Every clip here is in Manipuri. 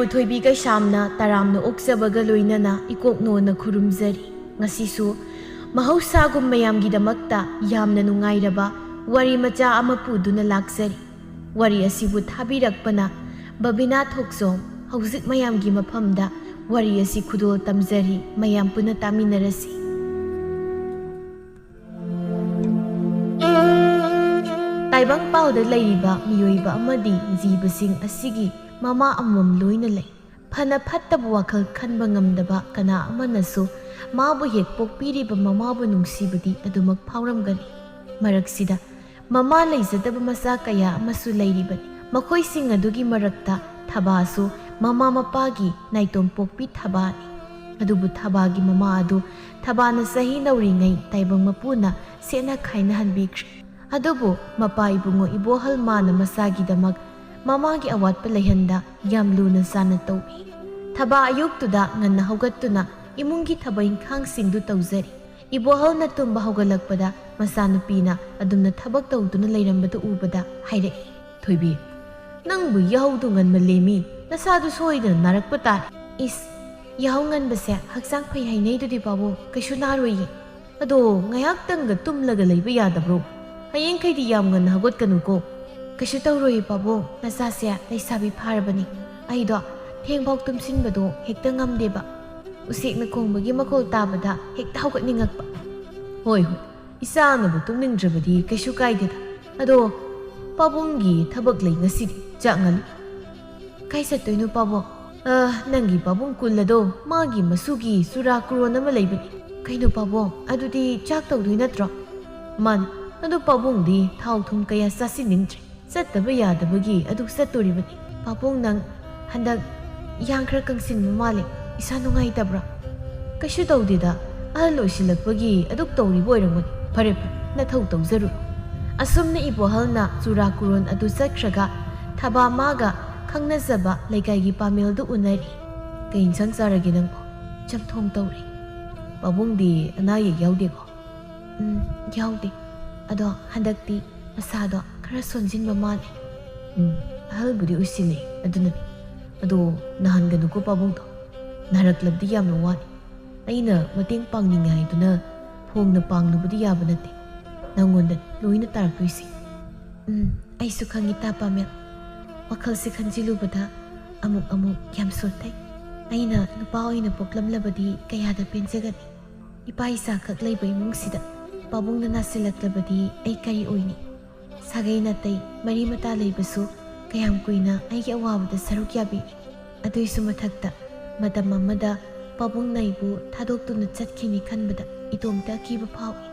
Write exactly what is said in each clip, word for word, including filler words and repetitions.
ꯊꯣꯏꯕꯤ ꯀꯩꯁꯥꯝꯅ ꯇꯔꯥꯝꯅ ꯑꯣꯛꯆꯕꯒ ꯂꯣꯏꯅꯅ ꯏꯀꯣꯛꯅꯣꯅ ꯈꯨꯔꯨꯝꯖꯔꯤ꯫ ꯉꯁꯤꯁꯨ ꯃꯍꯧꯁꯥꯒꯨꯝ ꯃꯌꯥꯝꯒꯤꯗꯃꯛꯇ ꯌꯥꯝꯅ ꯅꯨꯡꯉꯥꯏꯔꯕ ꯋꯥꯔꯤ ꯃꯆꯥ ꯑꯃ ꯄꯨꯗꯨꯅ ꯂꯥꯛꯆꯔꯤ꯫ ꯋꯥꯔꯤ ꯑꯁꯤꯕꯨ ꯊꯥꯕꯤꯔꯛꯄꯅ ꯕꯕꯤꯅꯥ ꯊꯣꯛꯆꯣꯝ꯫ ꯍꯧꯖꯤꯛ ꯃꯌꯥꯝꯒꯤ ꯃꯐꯝꯗ ꯋꯥꯔꯤ ꯑꯁꯤ ꯈꯨꯗꯣꯜ ꯇꯝꯖꯔꯤ, ꯃꯌꯥꯝ ꯄꯨꯟꯅ ꯇꯥꯃꯤꯟꯅꯔꯁꯤ꯫ ꯇꯥꯏꯕꯪꯄꯥꯜꯗ ꯂꯩꯔꯤꯕ ꯃꯤꯑꯣꯏꯕ ꯑꯃꯗꯤ ꯖꯤꯕꯁꯤꯡ ꯑꯁꯤꯒꯤ ꯃꯃꯥ ꯑꯃꯃꯝ ꯂꯣꯏꯅ ꯂꯩ꯫ ꯐꯅ ꯐꯠꯇꯕ ꯋꯥꯈꯜ ꯈꯟꯕ ꯉꯝꯗꯕ ꯀꯅꯥ ꯑꯃꯅꯁꯨ ꯃꯥꯕꯨ ꯍꯦꯛ ꯄꯣꯛꯄꯤꯔꯤꯕ ꯃꯃꯥꯕꯨ ꯅꯨꯡꯁꯤꯕꯗꯤ ꯑꯗꯨꯃꯛ ꯐꯥꯎꯔꯝꯒꯅꯤ꯫ ꯃꯔꯛꯁꯤꯗ ꯃꯃꯥ ꯂꯩꯖꯗꯕ ꯃꯆꯥ ꯀꯌꯥ ꯑꯃꯁꯨ ꯂꯩꯔꯤꯕꯅꯤ꯫ ꯃꯈꯣꯏꯁꯤꯡ ꯑꯗꯨꯒꯤ ꯃꯔꯛꯇ ꯊꯕꯥꯁꯨ ꯃꯃꯥ ꯃꯄꯥꯒꯤ ꯅꯥꯏꯇꯣꯝ ꯄꯣꯛꯄꯤ ꯊꯕꯥꯅꯤ꯫ ꯑꯗꯨꯕꯨ ꯊꯕꯥꯒꯤ ꯃꯃꯥ ꯑꯗꯨ ꯊꯕꯥꯅ ꯆꯍꯤ ꯅꯧꯔꯤꯉꯩ ꯇꯥꯏꯕꯪ ꯃꯄꯨꯅ ꯁꯦꯠꯅ ꯈꯥꯏꯅꯍꯟꯕꯤꯈ꯭ꯔꯦ꯫ ꯑꯗꯨꯕꯨ ꯃꯄꯥ ꯏꯕꯨꯡꯉꯣ ꯏꯕꯣꯍꯜ ꯃꯥꯅ ꯃꯆꯥꯒꯤꯗꯃꯛ ꯃꯃꯥꯒꯤ ꯑꯋꯥꯠꯄ ꯂꯩꯍꯟꯗ ꯌꯥꯝ ꯂꯨꯅ ꯆꯥꯟꯅ ꯇꯧꯏ꯫ ꯊꯕꯥ ꯑꯌꯨꯛꯇꯨꯗ ꯉꯟꯅ ꯍꯧꯒꯠꯇꯨꯅ ꯏꯃꯨꯡꯒꯤ ꯊꯕꯛ ꯏꯪꯈꯥꯡꯁꯤꯡꯗꯨ ꯇꯧꯖꯔꯤ꯫ ꯏꯕꯣꯍꯜꯅ ꯇꯨꯝꯕ ꯍꯧꯒꯠꯂꯛꯄꯗ ꯃꯆꯥꯅꯨꯄꯤꯅ ꯑꯗꯨꯝꯅ ꯊꯕꯛ ꯇꯧꯗꯨꯅ ꯂꯩꯔꯝꯕꯗꯨ ꯎꯕꯗ ꯍꯥꯏꯔꯛꯏ, "ꯊꯣꯏꯕꯤ, ꯅꯪꯕꯨ ꯌꯥꯍꯧꯗꯨ ꯉꯟꯃꯜꯂꯦꯃꯤ, ꯅꯁꯥꯗꯨ ꯁꯣꯏꯗꯅ ꯅꯥꯔꯛꯄ ꯇꯥꯔꯦ꯫" "ꯏꯁ, ꯌꯥꯍꯧ ꯉꯟꯕꯁꯦ ꯍꯛꯆꯥꯡ ꯐꯩ ꯍꯥꯏꯅꯩꯗꯨꯗꯤ ꯄꯥꯕꯨꯡ, ꯀꯩꯁꯨ ꯅꯥꯔꯣꯏꯌꯦ꯫" "ꯑꯗꯣ ꯉꯥꯏꯍꯥꯛꯇꯪꯒ ꯇꯨꯝꯂꯒ ꯂꯩꯕ ꯌꯥꯗꯕ꯭ꯔꯣ? ꯍꯌꯦꯡꯈꯩꯗꯤ ꯌꯥꯝ ꯉꯟꯅ ꯍꯧꯒꯠꯀꯅꯨꯀꯣ꯫" "ꯀꯩꯁꯨ ꯇꯧꯔꯣꯏꯌꯦ ꯄꯥꯕꯨꯡ, ꯅꯆꯥꯁꯦ ꯂꯩꯁꯥꯕꯤ ꯐꯥꯔꯕꯅꯤ꯫ ꯑꯩꯗꯣ ꯊꯦꯡꯐꯥꯎ ꯇꯨꯝꯁꯤꯟꯕꯗꯣ ꯍꯦꯛꯇ ꯉꯝꯗꯦꯕ꯫ ꯎꯆꯦꯛꯅ ꯈꯣꯡꯕꯒꯤ ꯃꯈꯣꯜ ꯇꯥꯕꯗ ꯍꯦꯛꯇ ꯍꯧꯒꯠꯅꯤꯡꯉꯛꯄ꯫" "ꯍꯣꯏ ꯍꯣꯏ, ꯏꯆꯥꯅꯕꯨ ꯇꯨꯝꯅꯤꯡꯗ꯭ꯔꯕꯗꯤ ꯀꯩꯁꯨ ꯀꯥꯏꯗꯦꯗ꯫ ꯑꯗꯣ ꯄꯥꯕꯨꯡꯒꯤ ꯊꯕꯛ ꯂꯩ ꯉꯁꯤꯗꯤ, ꯆꯥꯛ ꯉꯜꯂꯤ꯫" "ꯀꯥꯏ ꯆꯠꯇꯣꯏꯅꯣ ꯄꯥꯕꯨꯡ?" "ꯑ, ꯅꯪꯒꯤ ꯄꯥꯕꯨꯡ ꯀꯨꯜ ꯑꯗꯣ ꯃꯥꯒꯤ ꯃꯁꯨꯒꯤ ꯆꯨꯔꯥ ꯀꯨꯔꯣꯟ ꯑꯃ ꯂꯩꯕꯅꯤ꯫" "ꯀꯩꯅꯣ ꯄꯥꯕꯨꯡ, ꯑꯗꯨꯗꯤ ꯆꯥꯛ ꯇꯧꯗꯣꯏ ꯅꯠꯇ꯭ꯔꯣ?" "ꯃꯥꯅꯤ, ꯑꯗꯣ ꯄꯥꯕꯨꯡꯗꯤ ꯊꯥꯎ ꯊꯨꯝ ꯀꯌꯥ ꯆꯥꯁꯤꯟꯅꯤꯡꯗ꯭ꯔꯦ꯫ ꯆꯠꯇꯕ ꯌꯥꯗꯕꯒꯤ ꯑꯗꯨ ꯆꯠꯇꯣꯔꯤꯕꯅꯤ꯫" "ꯄꯥꯕꯨꯡ, ꯅꯪ ꯍꯟꯗꯛ ꯌꯥꯡ ꯈꯔ ꯀꯪꯁꯤꯟꯕ ꯃꯥꯜꯂꯦ, ꯏꯁꯥ ꯅꯨꯡꯉꯥꯏꯇꯕ꯭ꯔꯥ?" "ꯀꯩꯁꯨ ꯇꯧꯗꯦꯗ, ꯑꯍꯜ ꯑꯣꯏꯁꯤꯜꯂꯛꯄꯒꯤ ꯑꯗꯨꯛ ꯇꯧꯔꯤꯕ ꯑꯣꯏꯔꯝꯒꯅꯤ꯫ ꯐꯔꯦ ꯐꯔꯦ, ꯅꯊꯧ ꯇꯧꯖꯔꯨꯔꯣ꯫" ꯑꯁꯨꯝꯅ ꯏꯕꯣꯍꯜꯅ ꯆꯨꯔꯥ ꯀꯨꯔꯣꯟ ꯑꯗꯨ ꯆꯠꯈ꯭ꯔꯒ ꯊꯕꯥ ꯃꯥꯒ ꯈꯪꯅꯖꯕ ꯂꯩꯀꯥꯏꯒꯤ ꯄꯥꯃꯦꯜꯗꯨ ꯎꯅꯔꯤ꯫ "ꯀꯩ ꯏꯟꯁꯥꯡ ꯆꯥꯔꯒꯦ ꯅꯪꯕꯣ?" "ꯆꯝꯊꯣꯡ ꯇꯧꯔꯦ꯫" "ꯄꯥꯕꯨꯡꯗꯤ ꯑꯅꯥ ꯑꯌꯦꯛ ꯌꯥꯎꯗꯦꯀꯣ?" "ꯎꯝ, ꯌꯥꯎꯗꯦ꯫ ꯑꯗꯣ ꯍꯟꯗꯛꯇꯤ ꯃꯁꯥꯗꯣ ꯈꯔ ꯁꯣꯟꯖꯤꯟꯕ ꯃꯥꯜꯂꯦ꯫" "ꯎꯝ, ꯑꯍꯜꯕꯨꯗꯤ ꯑꯣꯏꯁꯤꯜꯂꯦ, ꯑꯗꯨꯅꯅꯤ꯫ ꯑꯗꯣ ꯅꯥꯍꯟꯒꯅꯨꯀꯣ ꯄꯥꯕꯨꯡꯗꯣ꯫ ꯅꯥꯔꯛꯂꯕꯗꯤ ꯌꯥꯝꯅ ꯋꯥꯅꯤ꯫ ꯑꯩꯅ ꯃꯇꯦꯡ ꯄꯥꯡꯅꯤꯡꯉꯦ ꯍꯥꯏꯗꯨꯅ ꯐꯣꯡꯅ ꯄꯥꯡꯂꯨꯕꯗꯤ ꯌꯥꯕ ꯅꯠꯇꯦ꯫ ꯅꯪꯉꯣꯟꯗ ꯂꯣꯏꯅ ꯇꯥꯔꯛꯇꯣꯏꯁꯦ꯫ ꯎꯝ, ꯑꯩꯁꯨ ꯈꯪꯉꯤ ꯇꯥ ꯄꯥꯃꯦꯜ꯫ ꯋꯥꯈꯜꯁꯦ ꯈꯟꯖꯤꯜꯂꯨꯕꯗ ꯑꯃꯨꯛ ꯑꯃꯨꯛ ꯌꯥꯝ ꯁꯣꯟꯊꯩ꯫ ꯑꯩꯅ ꯅꯨꯄꯥ ꯑꯣꯏꯅ ꯄꯣꯛꯂꯝꯂꯕꯗꯤ ꯀꯌꯥꯗ ꯄꯦꯟꯖꯒꯅꯤ꯫ ꯏꯄꯥ ꯏꯆꯥꯈꯛ ꯂꯩꯕ ꯏꯃꯨꯡꯁꯤꯗ ꯄꯥꯕꯨꯡꯅ ꯅꯥꯁꯤꯜꯂꯛꯂꯕꯗꯤ ꯑꯩ ꯀꯔꯤ ꯑꯣꯏꯅꯤ? ꯁꯥꯒꯩ ꯅꯥꯇꯩ ꯃꯔꯤ ꯃꯇꯥ ꯂꯩꯕꯁꯨ ꯀꯌꯥꯝ ꯀꯨꯏꯅ ꯑꯩꯒꯤ ꯑꯋꯥꯕꯗ ꯁꯔꯨꯛ ꯌꯥꯕꯤꯔꯤ꯫ ꯑꯗꯨꯏꯁꯨ ꯃꯊꯛꯇ ꯃꯇꯝ ꯑꯃꯗ ꯄꯥꯕꯨꯡꯅ ꯑꯩꯕꯨ ꯊꯥꯗꯣꯛꯇꯨꯅ ꯆꯠꯈꯤꯅꯤ ꯈꯟꯕꯗ ꯏꯇꯣꯝꯇ ꯑꯀꯤꯕ ꯐꯥꯎꯏ꯫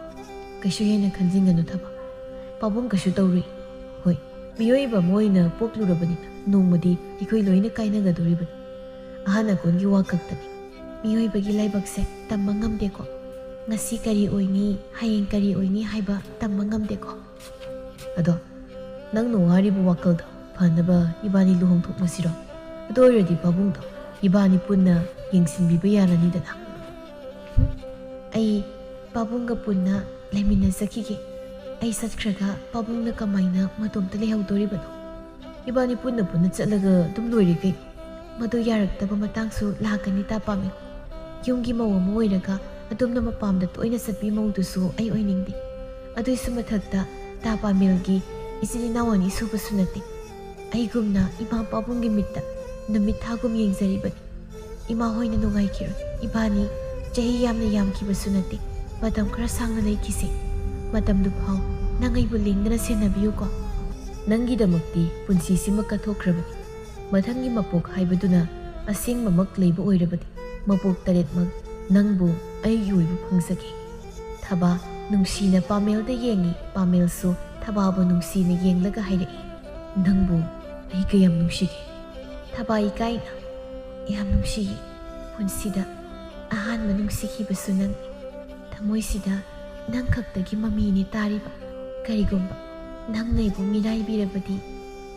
ꯀꯩꯁꯨ ꯍꯦꯟꯅ ꯈꯟꯖꯤꯟꯒꯅꯨ ꯊꯕ꯫ ꯄꯥꯕꯨꯡ ꯀꯩꯁꯨ ꯇꯧꯔꯨꯏ꯫ ꯍꯣꯏ, ꯃꯤꯑꯣꯏꯕ ꯑꯃ ꯑꯣꯏꯅ ꯄꯣꯛꯂꯨꯔꯕꯅꯤꯅ ꯅꯣꯡꯃꯗꯤ ꯑꯩꯈꯣꯏ ꯂꯣꯏꯅ ꯀꯥꯏꯅꯒꯗꯣꯔꯤꯕꯅꯤ꯫ ꯑꯍꯥꯟ ꯑꯀꯣꯟꯒꯤ ꯋꯥ ꯈꯛꯇꯅꯤ꯫ ꯃꯤꯑꯣꯏꯕꯒꯤ ꯂꯥꯏꯕꯛꯁꯦ ꯇꯝꯕ ꯉꯝꯗꯦꯀꯣ꯫ ꯉꯁꯤ ꯀꯔꯤ ꯑꯣꯏꯅꯤ, ꯍꯌꯦꯡ ꯀꯔꯤ ꯑꯣꯏꯅꯤ ꯍꯥꯏꯕ ꯇꯝꯕ ꯉꯝꯗꯦꯀꯣ꯫ ꯑꯗꯣ ꯅꯪꯅ ꯋꯥꯔꯤꯕ ꯋꯥꯈꯜꯗꯣ ꯐꯅꯕ ꯏꯕꯥꯅꯤ ꯂꯨꯍꯣꯡꯊꯣꯛꯅꯁꯤꯔꯣ? ꯑꯗꯨ ꯑꯣꯏꯔꯗꯤ ꯄꯥꯕꯨꯡꯗꯣ ꯏꯕꯥꯅꯤ ꯄꯨꯟꯅ ꯌꯦꯡꯁꯤꯟꯕꯤꯕ ꯌꯥꯔꯅꯤꯗꯅ꯫ ꯍꯨꯝ, ꯑꯩ ꯄꯥꯕꯨꯡꯒ ꯄꯨꯟꯅ ꯂꯩꯃꯤꯟꯅꯖꯈꯤꯒꯦ꯫ ꯑꯩ ꯆꯠꯈ꯭ꯔꯒ ꯄꯥꯕꯨꯡꯅ ꯀꯃꯥꯏꯅ ꯃꯇꯣꯝꯇ ꯂꯩꯍꯧꯗꯣꯔꯤꯕꯅꯣ? ꯏꯕꯥꯅꯤ ꯄꯨꯟꯅ ꯄꯨꯟꯅ ꯆꯠꯂꯒ ꯑꯗꯨꯝ ꯂꯣꯏꯔꯦ ꯀꯩꯅꯣ꯫ ꯃꯗꯨ ꯌꯥꯔꯛꯇꯕ ꯃꯇꯥꯡꯁꯨ ꯂꯥꯛꯀꯅꯤ ꯇꯥ ꯄꯥꯃꯦꯜ꯫ ꯌꯨꯝꯒꯤ ꯃꯧ ꯑꯃ ꯑꯣꯏꯔꯒ ꯑꯗꯣꯝꯅ ꯃꯄꯥꯝꯗ ꯇꯣꯏꯅ ꯆꯠꯄꯤ ꯃꯧꯗꯨꯁꯨ ꯑꯩ ꯑꯣꯏꯅꯤꯡꯗꯦ꯫ ꯑꯗꯨꯏꯁꯨ ꯃꯊꯛꯇ ꯇꯥ ꯄꯥꯃꯦꯜꯒꯤ ꯏꯆꯤꯜ ꯏꯅꯥꯎ ꯑꯅꯤ ꯁꯨꯕꯁꯨ ꯅꯠꯇꯦ꯫ ꯑꯩꯒꯨꯝꯅ ꯏꯃꯥ ꯄꯥꯕꯨꯡꯒꯤ ꯃꯤꯠꯇ ꯅꯨꯃꯤꯠ ꯊꯥꯒꯨꯝ ꯌꯦꯡꯖꯔꯤꯕꯅꯤ꯫ ꯏꯃꯥ ꯍꯣꯏꯅ ꯅꯨꯡꯉꯥꯏꯈꯤꯔꯣꯏ꯫ ꯏꯕꯥꯅꯤ ꯆꯍꯤ ꯌꯥꯝꯅ ꯌꯥꯝꯈꯤꯕꯁꯨ ꯅꯠꯇꯦ꯫ ꯃꯇꯝ ꯈꯔ ꯁꯥꯡꯅ ꯂꯩꯈꯤꯁꯦ꯫ ꯃꯇꯝꯗꯨ ꯐꯥꯎ ꯅꯪ ꯑꯩꯕꯨ ꯂꯦꯡꯗꯅ ꯁꯦꯟꯅꯕꯤꯌꯨꯀꯣ꯫ ꯅꯪꯒꯤꯗꯃꯛꯇꯤ ꯄꯨꯟꯁꯤꯁꯤꯃ ꯀꯠꯊꯣꯛꯈ꯭ꯔꯕꯅꯤ꯫ ꯃꯊꯪꯒꯤ ꯃꯄꯣꯛ ꯍꯥꯏꯕꯗꯨꯅ ꯑꯁꯦꯡꯕꯃꯛ ꯂꯩꯕ ꯑꯣꯏꯔꯕꯗꯤ ꯃꯄꯣꯛ ꯇꯔꯦꯠꯃꯛ ꯅꯪꯕꯨ ꯑꯩꯒꯤ ꯑꯣꯏꯕ ꯐꯪꯖꯒꯦ꯫ ꯊꯕꯥ ꯅꯨꯡꯁꯤꯅ ꯄꯥꯃꯦꯜꯗ ꯌꯦꯡꯉꯤ꯫ ꯄꯥꯃꯦꯜꯁꯨ ꯊꯕꯥꯕꯨ ꯅꯨꯡꯁꯤꯅ ꯌꯦꯡꯂꯒ ꯍꯥꯏꯔꯛꯏ, "ꯅꯪꯕꯨ ꯑꯩ ꯀꯌꯥꯝ ꯅꯨꯡꯁꯤꯒꯦ?" ꯊꯕꯥ ꯏꯀꯥꯏꯅ, "ꯌꯥꯝ ꯅꯨꯡꯁꯤꯌꯦ꯫ ꯄꯨꯟꯁꯤꯗ ꯑꯍꯥꯟꯕ ꯅꯨꯡꯁꯤꯈꯤꯕꯁꯨ ꯅꯪꯅꯤ꯫ ꯊꯃꯣꯏꯁꯤꯗ ꯅꯪ ꯈꯛꯇꯒꯤ ꯃꯃꯤꯅꯤ ꯇꯥꯔꯤꯕ꯫ ꯀꯔꯤꯒꯨꯝꯕ ꯅꯪꯅ ꯑꯩꯕꯨ ꯃꯤꯔꯥꯏꯕꯤꯔꯕꯗꯤ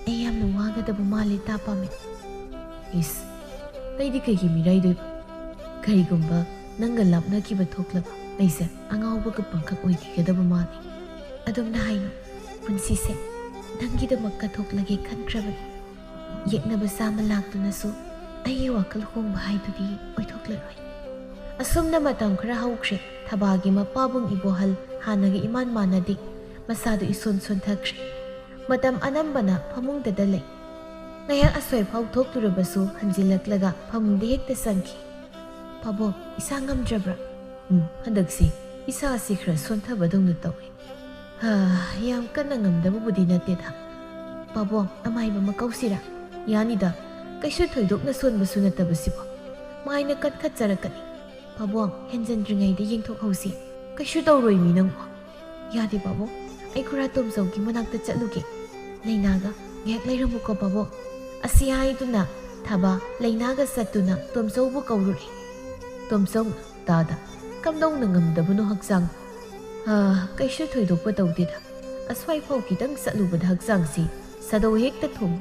ꯑꯩ ꯌꯥꯝꯅ ꯋꯥꯒꯗꯕ ꯃꯥꯜꯂꯦ ꯇꯥ ꯄꯥꯃꯦꯜ꯫" "ꯏꯁ, ꯑꯩꯗꯤ ꯀꯩꯒꯤ ꯃꯤꯔꯥꯏꯗꯣꯏꯕ? ꯀꯔꯤꯒꯨꯝꯕ ꯅꯪꯒ ꯂꯥꯞꯅꯈꯤꯕ ꯊꯣꯛꯂꯕ ꯑꯩꯁꯦ ꯑꯉꯥꯎꯕꯒ ꯄꯪꯈꯛ ꯑꯣꯏꯈꯤꯒꯗꯕ ꯃꯥꯜꯂꯤ꯫" "ꯑꯗꯨꯝꯅ ꯍꯥꯏꯅꯨ꯫ ꯄꯨꯟꯁꯤꯁꯦ ꯅꯪꯒꯤꯗꯃꯛ ꯀꯠꯊꯣꯛꯂꯒꯦ ꯈꯟꯈ꯭ꯔꯕꯅꯤ꯫ ꯌꯦꯛꯅꯕ ꯆꯥꯝꯃ ꯂꯥꯛꯇꯨꯅꯁꯨ ꯑꯩꯒꯤ ꯋꯥꯈꯜ ꯍꯣꯡꯕ ꯍꯥꯏꯗꯨꯗꯤ ꯑꯣꯏꯊꯣꯛꯂꯔꯣꯏ꯫ ꯑꯁꯨꯝꯅ ꯃꯇꯝ ꯈꯔ ꯍꯧꯈ꯭ꯔꯦ꯫ ꯊꯕꯥꯒꯤ ꯃꯄꯥꯕꯨꯡ ꯏꯕꯣꯍꯜ ꯍꯥꯟꯅꯒ ꯏꯃꯥꯟ ꯃꯥꯟꯅꯗꯦ꯫ ꯃꯁꯥꯗꯨ ꯏꯁꯣꯟ ꯁꯣꯟꯊꯈ꯭ꯔꯦ꯫ ꯃꯇꯝ ꯑꯅꯝꯕꯅ ꯐꯃꯨꯡꯗꯗ ꯂꯩ꯫ ꯉꯥꯏꯍꯥꯛ ꯑꯁ꯭ꯋꯥꯏꯐꯥꯎ ꯊꯣꯛꯂꯨꯔꯕꯁꯨ ꯍꯟꯖꯤꯜꯂꯛꯂꯒ ꯐꯃꯨꯡꯗ ꯍꯦꯛꯇ ꯆꯪꯈꯤ꯫ "ꯄꯥꯕꯨꯡ, ꯏꯁꯥ ꯉꯝꯗ꯭ꯔꯕ꯭ꯔꯥ?" "ꯎꯝ, ꯍꯟꯗꯛꯁꯤ ꯏꯁꯥꯁꯤ ꯈꯔ ꯁꯣꯟꯊꯕꯗꯧꯅ ꯇꯧꯏ꯫" "ꯍꯥ, ꯌꯥꯝ ꯀꯟꯅ ꯉꯝꯗꯕꯕꯨꯗꯤ ꯅꯠꯇꯦꯗ꯫ ꯄꯥꯕꯨꯡ, ꯑꯃꯥꯏꯕ ꯑꯃ ꯀꯧꯁꯤꯔꯥ?" "ꯌꯥꯅꯤꯗ, ꯀꯩꯁꯨ ꯊꯣꯏꯗꯣꯛꯅ ꯁꯣꯟꯕꯁꯨ ꯅꯠꯇꯕꯁꯤꯕꯨ꯫ ꯃꯥꯏꯅ ꯀꯟꯈꯠꯆꯔꯛꯀꯅꯤ꯫ ꯄꯥꯕꯨꯡ, ꯍꯦꯟꯖꯟꯗ꯭ꯔꯤꯉꯩꯗ ꯌꯦꯡꯊꯣꯛꯍꯧꯁꯤ꯫ ꯀꯩꯁꯨ ꯇꯧꯔꯣꯏ ꯃꯤ ꯅꯪꯕꯨ꯫" "ꯌꯥꯗꯦ ꯄꯥꯕꯨꯡ, ꯑꯩ ꯈꯨꯔꯥ ꯇꯣꯝꯆꯧꯒꯤ ꯃꯅꯥꯛꯇ ꯆꯠꯂꯨꯒꯦ꯫ ꯂꯩꯅꯥꯒ ꯉꯥꯏꯍꯥꯛ ꯂꯩꯔꯝꯃꯨꯀꯣ ꯄꯥꯕꯨꯡ꯫" ꯑꯁꯤ ꯍꯥꯏꯗꯨꯅ ꯊꯕꯥ ꯂꯩꯅꯥꯒ ꯆꯠꯇꯨꯅ ꯇꯣꯝꯆꯧꯕꯨ ꯀꯧꯔꯨꯔꯦ꯫ ꯇꯣꯝꯆꯧ, "ꯇꯥꯗ, ꯀꯝꯗꯧꯅ ꯉꯝꯗꯕꯅꯣ ꯍꯛꯆꯥꯡ?" "ꯑꯥ, ꯀꯩꯁꯨ ꯊꯣꯏꯗꯣꯛꯄ ꯇꯧꯗꯦꯗ꯫ ꯑꯁ꯭ꯋꯥꯏꯐꯥꯎ ꯈꯤꯇꯪ ꯆꯠꯂꯨꯕꯗ ꯍꯛꯆꯥꯡꯁꯤ ꯁꯥꯗꯧ ꯍꯦꯛꯇ ꯊꯣꯡꯏ꯫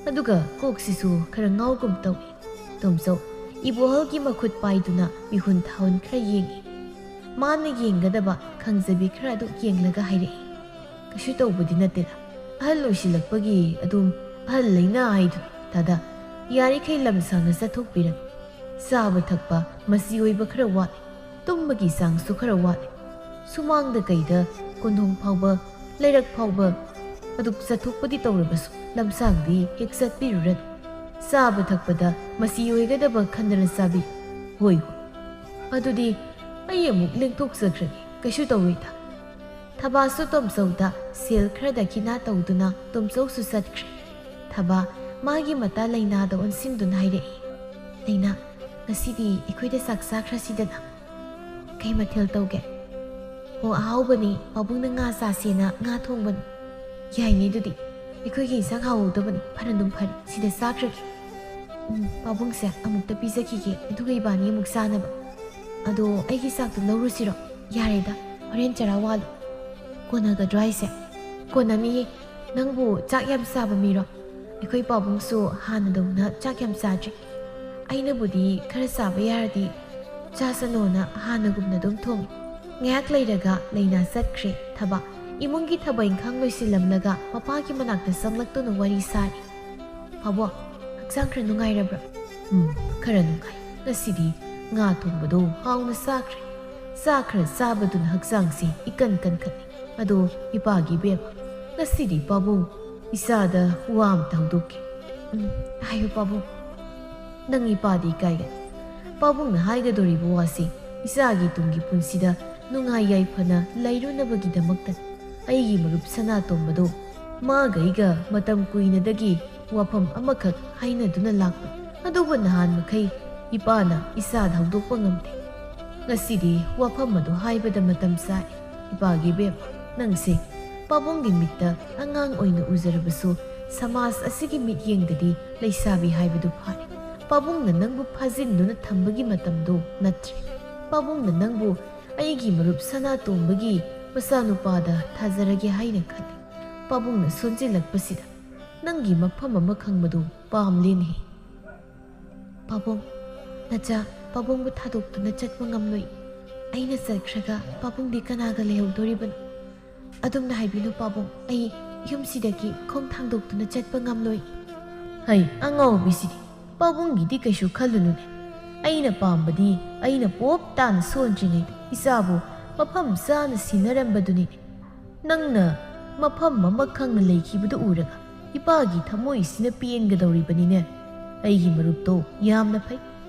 ꯑꯗꯨꯒ ꯀꯣꯛꯁꯤꯁꯨ ꯈꯔ ꯉꯥꯎꯒꯨꯝ ꯇꯧꯏ꯫" ꯇꯣꯝꯆꯧ ꯏꯕꯣꯍꯜꯒꯤ ꯃꯈꯨꯠ ꯄꯥꯏꯗꯨꯅ ꯃꯤꯍꯨꯟ ꯊꯥꯍꯨꯟ ꯈꯔ ꯌꯦꯡꯏ꯫ ꯃꯥꯅ ꯌꯦꯡꯒꯗꯕ ꯈꯪꯖꯕꯤ ꯈꯔ ꯑꯗꯨ ꯌꯦꯡꯂꯒ ꯍꯥꯏꯔꯛꯏ, "ꯀꯩꯁꯨ ꯇꯧꯕꯗꯤ ꯅꯠꯇꯦꯗ꯫ ꯑꯍꯜ ꯑꯣꯏꯁꯤꯜꯂꯛꯄꯒꯤ ꯑꯗꯨꯝ ꯑꯍꯜ ꯂꯩꯅꯥ ꯍꯥꯏꯗꯨꯅꯤ꯫ ꯇꯥꯗ, ꯌꯥꯔꯤꯈꯩ ꯂꯝ ꯁꯥꯡꯅ ꯆꯠꯊꯣꯛꯄꯤꯔꯅꯨ꯫ ꯆꯥꯕ ꯊꯛꯄ ꯃꯆꯤ ꯑꯣꯏꯕ ꯈꯔ ꯋꯥꯠꯂꯤ꯫ ꯇꯨꯝꯕꯒꯤ ꯆꯥꯡꯁꯨ ꯈꯔ ꯋꯥꯠꯂꯤ꯫ ꯁꯨꯃꯥꯡꯗ ꯀꯩꯗ ꯀꯣꯟꯊꯣꯡ ꯐꯥꯎꯕ, ꯂꯩꯔꯛ ꯐꯥꯎꯕ ꯑꯗꯨꯛ ꯆꯠꯊꯣꯛꯄꯗꯤ ꯇꯧꯔꯕꯁꯨ ꯂꯝꯁꯥꯡꯗꯤ ꯍꯦꯛ ꯆꯠꯄꯤꯔꯨꯔꯅꯨ꯫ ꯆꯥꯕ ꯊꯛꯄꯗ ꯃꯆꯤ ꯑꯣꯏꯒꯗꯕ ꯈꯟꯗꯅ ꯆꯥꯕꯤꯌꯨ꯫" "ꯍꯣꯏ, ꯍꯣꯏ꯫ ꯑꯗꯨꯗꯤ ꯑꯩ ꯑꯃꯨꯛ ꯂꯦꯡꯊꯣꯛꯆꯈ꯭ꯔꯒꯦ꯫ ꯀꯩꯁꯨ ꯇꯧꯔꯣꯏꯗ꯫" ꯊꯕꯥꯁꯨ ꯇꯣꯝꯆꯧꯗ ꯁꯦꯜ ꯈꯔ ꯗꯈꯤꯅꯥ ꯇꯧꯗꯨꯅ ꯇꯣꯝꯆꯧꯁꯨ ꯆꯠꯈ꯭ꯔꯦ꯫ ꯊꯕꯥ ꯃꯥꯒꯤ ꯃꯇꯥ ꯂꯩꯅꯥꯗ ꯑꯣꯟꯁꯤꯟꯗꯨꯅ ꯍꯥꯏꯔꯛꯏ, "ꯂꯩꯅꯥ, ꯉꯁꯤꯗꯤ ꯑꯩꯈꯣꯏꯗ ꯆꯥꯛ ꯆꯥꯈ꯭ꯔꯁꯤꯗꯅ꯫" "ꯀꯩ ꯃꯊꯦꯜ ꯇꯧꯒꯦ?" "ꯑꯣ, ꯑꯍꯥꯎꯕꯅꯤ, ꯄꯥꯕꯨꯡꯅ ꯉꯥ ꯆꯥꯁꯦꯅ ꯉꯥ ꯊꯣꯡꯕꯅꯤ꯫" "ꯌꯥꯏꯅꯦ ꯑꯗꯨꯗꯤ, ꯑꯩꯈꯣꯏꯒꯤ ꯏꯟꯁꯥꯡ ꯍꯥꯎꯍꯧꯗꯕꯅꯤ, ꯐꯅꯗꯨꯝ ꯐꯔꯦ, ꯁꯤꯗ ꯆꯥꯈ꯭ꯔꯒꯦ꯫" "ꯎꯝ, ꯄꯥꯕꯨꯡꯁꯦ ꯑꯃꯨꯛꯇ ꯄꯤꯖꯈꯤꯒꯦ, ꯑꯗꯨꯒ ꯏꯕꯥꯅꯤ ꯑꯃꯨꯛ ꯆꯥꯅꯕ꯫ ꯑꯗꯣ ꯑꯩꯒꯤ ꯆꯥꯛꯇꯣ ꯂꯧꯔꯨꯁꯤꯔꯣ?" "ꯌꯥꯔꯦꯗ, ꯍꯣꯔꯦꯟ ꯆꯔꯥ ꯋꯥꯜꯂꯨ꯫" "ꯀꯣꯟꯅꯒꯗ꯭ꯔꯣ ꯍꯥꯏꯁꯦ?" "ꯀꯣꯟꯅꯅꯤꯌꯦ꯫ ꯅꯪꯕꯨ ꯆꯥꯛ ꯌꯥꯝ ꯆꯥꯕ ꯃꯤꯔꯣ?" "ꯑꯩꯈꯣꯏ ꯄꯥꯕꯨꯡꯁꯨ ꯍꯥꯟꯅꯗꯧꯅ ꯆꯥꯛ ꯌꯥꯝ ꯆꯥꯗ꯭ꯔꯦ꯫ ꯑꯩꯅꯕꯨꯗꯤ ꯈꯔ ꯆꯥꯕ ꯌꯥꯔꯗꯤ ꯆꯥꯁꯅꯣꯅ ꯍꯥꯟꯅꯒꯨꯝꯅ ꯑꯗꯨꯝ ꯊꯣꯡꯉꯤ꯫" ꯉꯥꯏꯍꯥꯛ ꯂꯩꯔꯒ ꯂꯩꯅꯥ ꯆꯠꯈ꯭ꯔꯦ꯫ ꯊꯕꯥ ꯏꯃꯨꯡꯒꯤ ꯊꯕꯛ ꯏꯪꯈꯥꯡ ꯂꯣꯏꯁꯤꯜꯂꯝꯂꯒ ꯃꯄꯥꯒꯤ ꯃꯅꯥꯛꯇ ꯆꯪꯂꯛꯇꯨꯅ ꯋꯥꯔꯤ ꯁꯥꯔꯤ꯫ "ꯄꯥꯕꯨꯡ, ꯍꯛꯆꯥꯡ ꯈꯔ ꯅꯨꯡꯉꯥꯏꯔꯕ꯭ꯔꯥ?" "ꯎꯝ, ꯈꯔ ꯅꯨꯡꯉꯥꯏ꯫ ꯉꯁꯤꯗꯤ ꯉꯥ ꯊꯣꯡꯕꯗꯣ ꯍꯥꯎꯅ ꯆꯥꯈ꯭ꯔꯦ꯫ ꯆꯥ ꯈꯔ ꯆꯥꯕꯗꯨꯅ ꯍꯛꯆꯥꯡꯁꯦ ꯏꯀꯟ ꯀꯟꯈꯠꯂꯦ꯫ ꯑꯗꯣ ꯏꯄꯥꯒꯤ ꯏꯕꯦꯝꯃ, ꯉꯁꯤꯗꯤ ꯄꯥꯕꯨꯡ ꯏꯆꯥꯗ ꯋꯥ ꯑꯝꯇ ꯍꯧꯗꯣꯛꯀꯦ꯫" "ꯎꯝ, ꯍꯥꯏꯌꯨ ꯄꯥꯕꯨꯡ꯫" "ꯅꯪ ꯏꯄꯥꯗꯤ ꯏꯀꯥꯏꯒꯅꯤ꯫ ꯄꯥꯕꯨꯡꯅ ꯍꯥꯏꯒꯗꯧꯔꯤꯕ ꯋꯥꯁꯤ ꯏꯆꯥꯒꯤ ꯇꯨꯡꯒꯤ ꯄꯨꯟꯁꯤꯗ ꯅꯨꯡꯉꯥꯏ ꯌꯥꯏꯐꯅ ꯂꯩꯔꯨꯅꯕꯒꯤꯗꯃꯛꯇ꯫ ꯑꯩꯒꯤ ꯃꯔꯨꯞ ꯁꯅꯥꯇꯣꯝꯕꯗꯣ ꯃꯥꯒ ꯑꯩꯒ ꯃꯇꯝ ꯀꯨꯏꯅꯗꯒꯤ ꯋꯥꯐꯝ ꯑꯃꯈꯛ ꯍꯥꯏꯅꯗꯨꯅ ꯂꯥꯛꯄ꯫ ꯑꯗꯨꯕꯨ ꯅꯍꯥꯟ ꯃꯈꯩ ꯏꯄꯥꯅ ꯏꯆꯥꯗ ꯍꯧꯗꯣꯛꯄ ꯉꯝꯗꯦ꯫ ꯉꯁꯤꯗꯤ ꯋꯥꯐꯝ ꯑꯗꯨ ꯍꯥꯏꯕꯗ ꯃꯇꯝ ꯆꯥꯏ꯫ ꯏꯄꯥꯒꯤ ꯏꯕꯦꯝꯃ, ꯅꯪꯁꯦ ꯄꯥꯕꯨꯡꯒꯤ ꯃꯤꯠꯇ ꯑꯉꯥꯡ ꯑꯣꯏꯅ ꯎꯖꯔꯕꯁꯨ, ꯁꯃꯥꯖ ꯑꯁꯤꯒꯤ ꯃꯤꯠꯌꯦꯡꯗꯗꯤ ꯂꯩꯁꯥꯕꯤ ꯍꯥꯏꯕꯗꯨ ꯐꯥꯔꯦ꯫ ꯄꯥꯕꯨꯡꯅ ꯅꯪꯕꯨ ꯐꯥꯖꯤꯟꯗꯨꯅ ꯊꯝꯕꯒꯤ ꯃꯇꯝꯗꯣ ꯅꯠꯇ꯭ꯔꯦ꯫ ꯄꯥꯕꯨꯡꯅ ꯅꯪꯕꯨ ꯑꯩꯒꯤ ꯃꯔꯨꯞ ꯁꯅꯥꯇꯣꯝꯕꯒꯤ ꯃꯆꯥꯅꯨꯄꯥꯗ ꯊꯥꯖꯔꯒꯦ ꯍꯥꯏꯅ ꯈꯜꯂꯤ꯫ ꯄꯥꯕꯨꯡꯅ ꯁꯣꯟꯖꯤꯜꯂꯛꯄꯁꯤꯗ ꯅꯪꯒꯤ ꯃꯐꯝ ꯑꯃ ꯈꯪꯕꯗꯨ ꯄꯥꯝꯂꯦꯅꯦ꯫" "ꯄꯥꯕꯨꯡ, ꯅꯆꯥ ꯄꯥꯕꯨꯡꯕꯨ ꯊꯥꯗꯣꯛꯇꯨꯅ ꯆꯠꯄ ꯉꯝꯂꯣꯏ꯫ ꯑꯩꯅ ꯆꯠꯈ꯭ꯔꯒ ꯄꯥꯕꯨꯡꯗꯤ ꯀꯅꯥꯒ ꯂꯩꯍꯧꯗꯣꯔꯤꯕꯅꯣ? ꯑꯗꯨꯝꯅ ꯍꯥꯏꯕꯤꯅꯨ ꯄꯥꯕꯨꯡ, ꯑꯩ ꯌꯨꯝꯁꯤꯗꯒꯤ ꯈꯣꯡ ꯊꯥꯡꯗꯣꯛꯇꯨꯅ ꯆꯠꯄ ꯉꯝꯂꯣꯏ꯫" "ꯍꯩ, ꯑꯉꯥꯎꯕꯤꯁꯤꯗꯤ, ꯄꯥꯕꯨꯡꯒꯤꯗꯤ ꯀꯩꯁꯨ ꯈꯜꯂꯨꯅꯨꯅꯦ꯫ ꯑꯩꯅ ꯄꯥꯝꯕꯗꯤ ꯑꯩꯅ ꯄꯣꯞ ꯇꯥꯅ ꯁꯣꯟꯗ꯭ꯔꯤꯉꯩꯗ ꯏꯆꯥꯕꯨ ꯃꯐꯝ ꯆꯥꯅ ꯁꯤꯟꯅꯔꯝꯕꯗꯨꯅꯤꯅꯦ꯫ ꯅꯪꯅ ꯃꯐꯝ ꯑꯃ ꯈꯪꯅ ꯂꯩꯈꯤꯕꯗꯨ ꯎꯔꯒ ꯏꯄꯥꯒꯤ ꯊꯃꯣꯏꯁꯤꯅ ꯄꯦꯟꯒꯗꯧꯔꯤꯕꯅꯤꯅꯦ꯫ ꯑꯩꯒꯤ ꯃꯔꯨꯞꯇꯣ ꯌꯥꯝꯅ ꯐꯩ꯫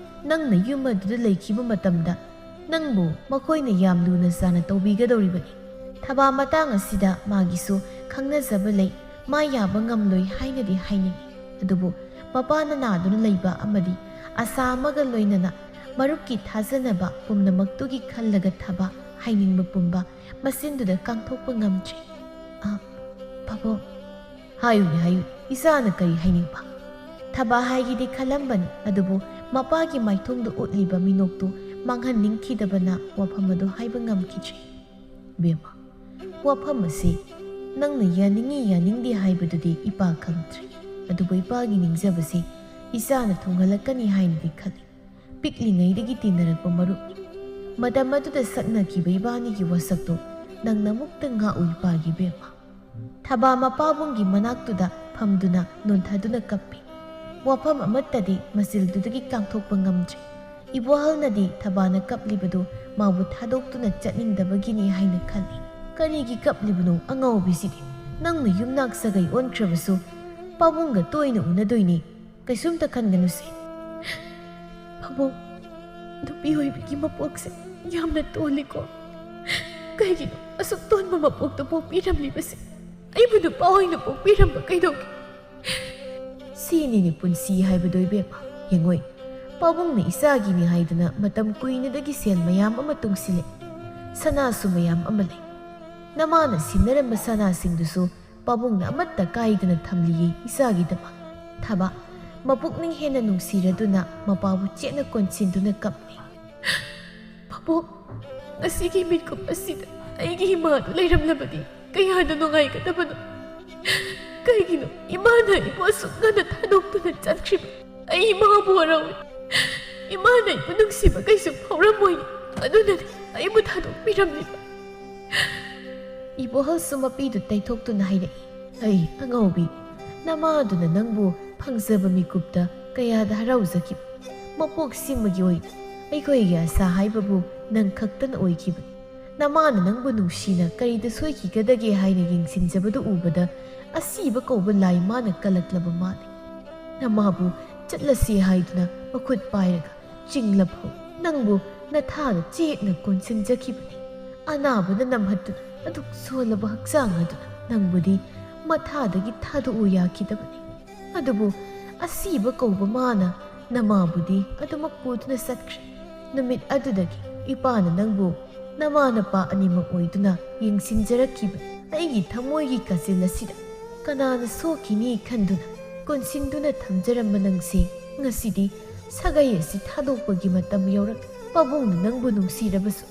ꯅꯪꯅ ꯌꯨꯝ ꯑꯗꯨꯗ ꯂꯩꯈꯤꯕ ꯃꯇꯝꯗ ꯅꯪꯕꯨ ꯃꯈꯣꯏꯅ ꯌꯥꯝ ꯂꯨꯅ ꯆꯥꯅ ꯇꯧꯕꯤꯒꯗꯧꯔꯤꯕꯅꯤ꯫ ꯊꯕꯥ ꯃꯇꯥꯡ ꯑꯁꯤꯗ ꯃꯥꯒꯤꯁꯨ ꯈꯪꯅꯖꯕ ꯂꯩ꯫ ꯃꯥ ꯌꯥꯕ ꯉꯝꯂꯣꯏ ꯍꯥꯏꯅꯗꯤ ꯍꯥꯏꯅꯤꯡꯏ꯫ ꯑꯗꯨꯕꯨ ꯃꯄꯥꯅ ꯅꯥꯗꯨꯅ ꯂꯩꯕ ꯑꯃꯗꯤ ꯑꯁꯥ ꯑꯃꯒ ꯂꯣꯏꯅꯅ ꯃꯔꯨꯞꯀꯤ ꯊꯥꯖꯅꯕ ꯄꯨꯝꯅꯃꯛꯇꯨꯒꯤ ꯈꯜꯂꯒ ꯊꯕ ꯍꯥꯏꯅꯤꯡꯕ ꯄꯨꯝꯕ ꯃꯆꯤꯟꯗꯨꯗ ꯀꯥꯡꯊꯣꯛꯄ ꯉꯝꯗ꯭ꯔꯦ꯫ "ꯑ, ꯄꯥꯕꯨꯡ꯫" "ꯍꯥꯏꯌꯨꯅꯦ, ꯍꯥꯏꯌꯨ, ꯏꯆꯥꯅ ꯀꯔꯤ ꯍꯥꯏꯅꯤꯡꯕ?" ꯊꯕ ꯍꯥꯏꯒꯦꯗꯤ ꯈꯜꯂꯝꯕꯅꯤ, ꯑꯗꯨꯕꯨ ꯃꯄꯥꯒꯤ ꯃꯥꯏꯊꯣꯡꯗ ꯎꯠꯂꯤꯕ ꯃꯤꯅꯣꯛꯇꯨ ꯃꯥꯡꯍꯟꯅꯤꯡꯈꯤꯗꯕꯅ ꯋꯥꯐꯝ ꯑꯗꯨ ꯍꯥꯏꯕ ꯉꯝꯈꯤꯗ꯭ꯔꯦ꯫ "ꯏꯕꯦꯝꯃ, ꯋꯥꯐꯝ ꯑꯁꯤ ꯅꯪꯅ ꯌꯥꯅꯤꯡꯏ ꯌꯥꯅꯤꯡꯗꯦ ꯍꯥꯏꯕꯗꯨꯗꯤ ꯏꯄꯥ ꯈꯪꯗ꯭ꯔꯦ, ꯑꯗꯨꯕꯨ ꯏꯄꯥꯒꯤ ꯅꯤꯡꯖꯕꯁꯤ ꯏꯆꯥꯅ ꯊꯨꯡꯍꯜꯂꯛꯀꯅꯤ ꯍꯥꯏꯅꯗꯤ ꯈꯜꯂꯤ꯫ ꯄꯤꯛꯂꯤꯉꯩꯗꯒꯤ ꯇꯤꯟꯅꯔꯛꯄ ꯃꯔꯨꯞ, ꯃꯇꯝ ꯑꯗꯨꯗ ꯁꯛꯅꯈꯤꯕ ꯏꯕꯥꯅꯤꯒꯤ ꯋꯥꯁꯛꯇꯨ ꯅꯪꯅ ꯑꯃꯨꯛꯇ ꯉꯥꯛꯎ ꯏꯄꯥꯒꯤ ꯏꯕꯦꯝꯃ꯫" ꯊꯕꯥ ꯃꯄꯥꯕꯨꯡꯒꯤ ꯃꯅꯥꯛꯇꯨꯗ ꯐꯝꯗꯨꯅ ꯅꯣꯟꯊꯗꯨꯅ ꯀꯞꯄꯤ꯫ ꯋꯥꯐꯝ ꯑꯃꯠꯇꯗꯤ ꯃꯆꯤꯜꯗꯨꯗꯒꯤ ꯀꯥꯡꯊꯣꯛꯄ ꯉꯝꯗ꯭ꯔꯦ꯫ ꯏꯕꯣꯍꯜꯅꯗꯤ ꯊꯕꯥꯅ ꯀꯞꯂꯤꯕꯗꯨ ꯃꯥꯕꯨ ꯊꯥꯗꯣꯛꯇꯨꯅ ꯆꯠꯅꯤꯡꯗꯕꯒꯤꯅꯤ ꯍꯥꯏꯅ ꯈꯜꯂꯤ꯫ "ꯀꯔꯤꯒꯤ ꯀꯞꯂꯤꯕꯅꯣ ꯑꯉꯥꯎꯕꯤꯁꯤꯗꯤ? ꯅꯪꯅ ꯌꯨꯝꯅꯥꯛ ꯁꯥꯒꯩ ꯑꯣꯟꯈ꯭ꯔꯕꯁꯨ ꯄꯥꯕꯨꯡꯒ ꯇꯣꯏꯅ ꯎꯅꯗꯣꯏꯅꯤ꯫ ꯀꯩꯁꯨꯝꯇ ꯈꯟꯒꯅꯨꯁꯦ꯫" "ꯄꯥꯕꯨꯡ, ꯅꯨꯄꯤ ꯑꯣꯏꯕꯤꯒꯤ ꯃꯄꯣꯛꯁꯦ ꯌꯥꯝꯅ ꯇꯣꯜꯂꯤꯀꯣ꯫ ꯀꯩꯒꯤꯅꯣ ꯑꯁꯨꯛ ꯇꯣꯟꯕ ꯃꯄꯣꯛꯇ ꯄꯣꯛꯄꯤꯔꯝꯂꯤꯕꯁꯦ? ꯑꯩꯕꯨ ꯅꯨꯄꯥ ꯑꯣꯏꯅ ꯄꯣꯛꯄꯤꯔꯝꯕ ꯀꯩꯗꯧꯒꯦ?" "ꯁꯤꯅꯤꯅꯦ ꯄꯨꯟꯁꯤ ꯍꯥꯏꯕꯗꯣ ꯏꯕꯦꯝꯃ꯫ ꯌꯦꯡꯉꯣꯏ, ꯄꯥꯕꯨꯡꯅ ꯏꯆꯥꯒꯤꯅꯤ ꯍꯥꯏꯗꯅ ꯃꯇꯝ ꯀꯨꯏꯅꯗꯒꯤ ꯁꯦꯜ ꯃꯌꯥꯝ ꯑꯃ ꯇꯨꯡꯁꯤꯜꯂꯦ꯫ ꯁꯅꯥꯁꯨ ꯃꯌꯥꯝ ꯑꯃ ꯂꯩ꯫ ꯅꯃꯥꯅ ꯁꯤꯟꯅꯔꯝꯕ ꯁꯅꯥꯁꯤꯡꯗꯨꯁꯨ ꯄꯥꯕꯨꯡꯅ ꯑꯃꯠꯇ ꯀꯥꯏꯗꯅ ꯊꯝꯂꯤꯌꯦ ꯏꯆꯥꯒꯤꯗꯃꯛ꯫" ꯊꯕꯥ ꯃꯄꯨꯛꯅꯤꯡ ꯍꯦꯟꯅ ꯅꯨꯡꯁꯤꯔꯗꯨꯅ ꯃꯄꯥꯕꯨ ꯆꯦꯠꯅ ꯀꯣꯟꯁꯤꯟꯗꯨꯅ ꯀꯞꯂꯤ꯫ "ꯄꯥꯕꯨꯡ, ꯉꯁꯤꯒꯤ ꯃꯤꯀꯨꯞ ꯑꯁꯤꯗ ꯑꯩꯒꯤ ꯏꯃꯥꯗꯨ ꯂꯩꯔꯝꯂꯕꯗꯤ ꯀꯌꯥꯗ ꯅꯨꯡꯉꯥꯏꯒꯗꯕꯅꯣ꯫ ꯀꯩꯒꯤꯅꯣ ꯏꯃꯥꯅ ꯑꯩꯕꯨ ꯑꯁꯨꯛ ꯉꯟꯅ ꯊꯥꯗꯣꯛꯇꯨꯅ ꯆꯠꯈ꯭ꯔꯤꯕ? ꯑꯩ ꯏꯃꯥꯕꯨ ꯍꯔꯥꯎꯏ꯫ ꯏꯃꯥꯅ ꯑꯩꯕꯨ ꯅꯨꯡꯁꯤꯕ ꯀꯩꯁꯨ ꯐꯥꯎꯔꯝꯃꯣꯏ꯫ ꯑꯗꯨꯅꯅꯤ ꯑꯩꯕꯨ ꯊꯥꯗꯣꯛꯄꯤꯔꯝꯂꯤꯕ꯫" ꯏꯕꯣꯍꯜꯁꯨ ꯃꯄꯤꯗꯨ ꯇꯩꯊꯣꯛꯇꯨꯅ ꯍꯥꯏꯔꯛꯏ꯫ "ꯑꯩ ꯑꯉꯥꯎꯕꯤ, ꯅꯃꯥꯗꯨꯅ ꯅꯪꯕꯨ ꯐꯪꯖꯕ ꯃꯤꯀꯨꯞꯇ ꯀꯌꯥꯗ ꯍꯔꯥꯎꯖꯈꯤꯕ꯫ ꯃꯄꯣꯛꯁꯤꯃꯒꯤ ꯑꯣꯏꯅ ꯑꯩꯈꯣꯏꯒꯤ ꯑꯁꯥ ꯍꯥꯏꯕꯕꯨ ꯅꯪ ꯈꯛꯇꯅ ꯑꯣꯏꯈꯤꯕꯅꯤ꯫ ꯅꯃꯥꯅ ꯅꯪꯕꯨ ꯅꯨꯡꯁꯤꯅ ꯀꯔꯤꯗ ꯁꯣꯏꯈꯤꯒꯗꯒꯦ ꯍꯥꯏꯅ ꯌꯦꯡꯁꯤꯟꯖꯕꯗꯨ ꯎꯕꯗ ꯑꯁꯤꯕ ꯀꯧꯕ ꯂꯥꯏ ꯃꯥꯅ ꯀꯜꯂꯛꯂꯕ ꯃꯥꯜꯂꯤ꯫ ꯅꯃꯥꯕꯨ ꯆꯠꯂꯁꯤ ꯍꯥꯏꯗꯨꯅ ꯃꯈꯨꯠ ꯄꯥꯏꯔꯒ ꯆꯤꯡꯂꯐꯥꯎ ꯅꯪꯕꯨ ꯅꯊꯥꯗ ꯆꯦꯠꯅ ꯀꯣꯟꯁꯤꯟꯖꯈꯤꯕꯅꯤ꯫ ꯑꯅꯥꯕꯅ ꯅꯝꯍꯠꯇꯨꯅ ꯑꯗꯨꯛ ꯁꯣꯜꯂꯕ ꯍꯛꯆꯥꯡ ꯑꯗꯨꯅ ꯅꯪꯕꯨꯗꯤ ꯃꯊꯥꯗꯒꯤ ꯊꯥꯗꯣꯛꯎ ꯌꯥꯈꯤꯗꯕꯅꯤ꯫ ꯑꯗꯨꯕꯨ ꯑꯁꯤꯕ ꯀꯧꯕ ꯃꯥꯅ ꯅꯃꯥꯕꯨꯗꯤ ꯑꯗꯨꯃꯛ ꯄꯨꯗꯨꯅ ꯆꯠꯈ꯭ꯔꯦ꯫ ꯅꯨꯃꯤꯠ ꯑꯗꯨꯗꯒꯤ ꯏꯄꯥꯅ ꯅꯪꯕꯨ ꯅꯃꯥ ꯅꯄꯥ ꯑꯅꯤꯃꯛ ꯑꯣꯏꯗꯨꯅ ꯌꯦꯡꯁꯤꯟꯖꯔꯛꯈꯤꯕꯅꯤ꯫ ꯑꯩꯒꯤ ꯊꯃꯣꯏꯒꯤ ꯀꯥꯆꯤꯜ ꯑꯁꯤꯗ ꯀꯅꯥꯅ ꯁꯣꯛꯈꯤꯅꯤ ꯈꯟꯗꯨꯅ ꯀꯣꯟꯁꯤꯟꯗꯨꯅ ꯊꯝꯖꯔꯝꯕ ꯅꯪꯁꯦ ꯉꯁꯤꯗꯤ ꯁꯥꯒꯩ ꯑꯁꯤ ꯊꯥꯗꯣꯛꯄꯒꯤ ꯃꯇꯝ ꯌꯧꯔꯛꯂꯦ꯫ ꯄꯥꯕꯨꯡꯅ ꯅꯪꯕꯨ ꯅꯨꯡꯁꯤꯔꯕꯁꯨ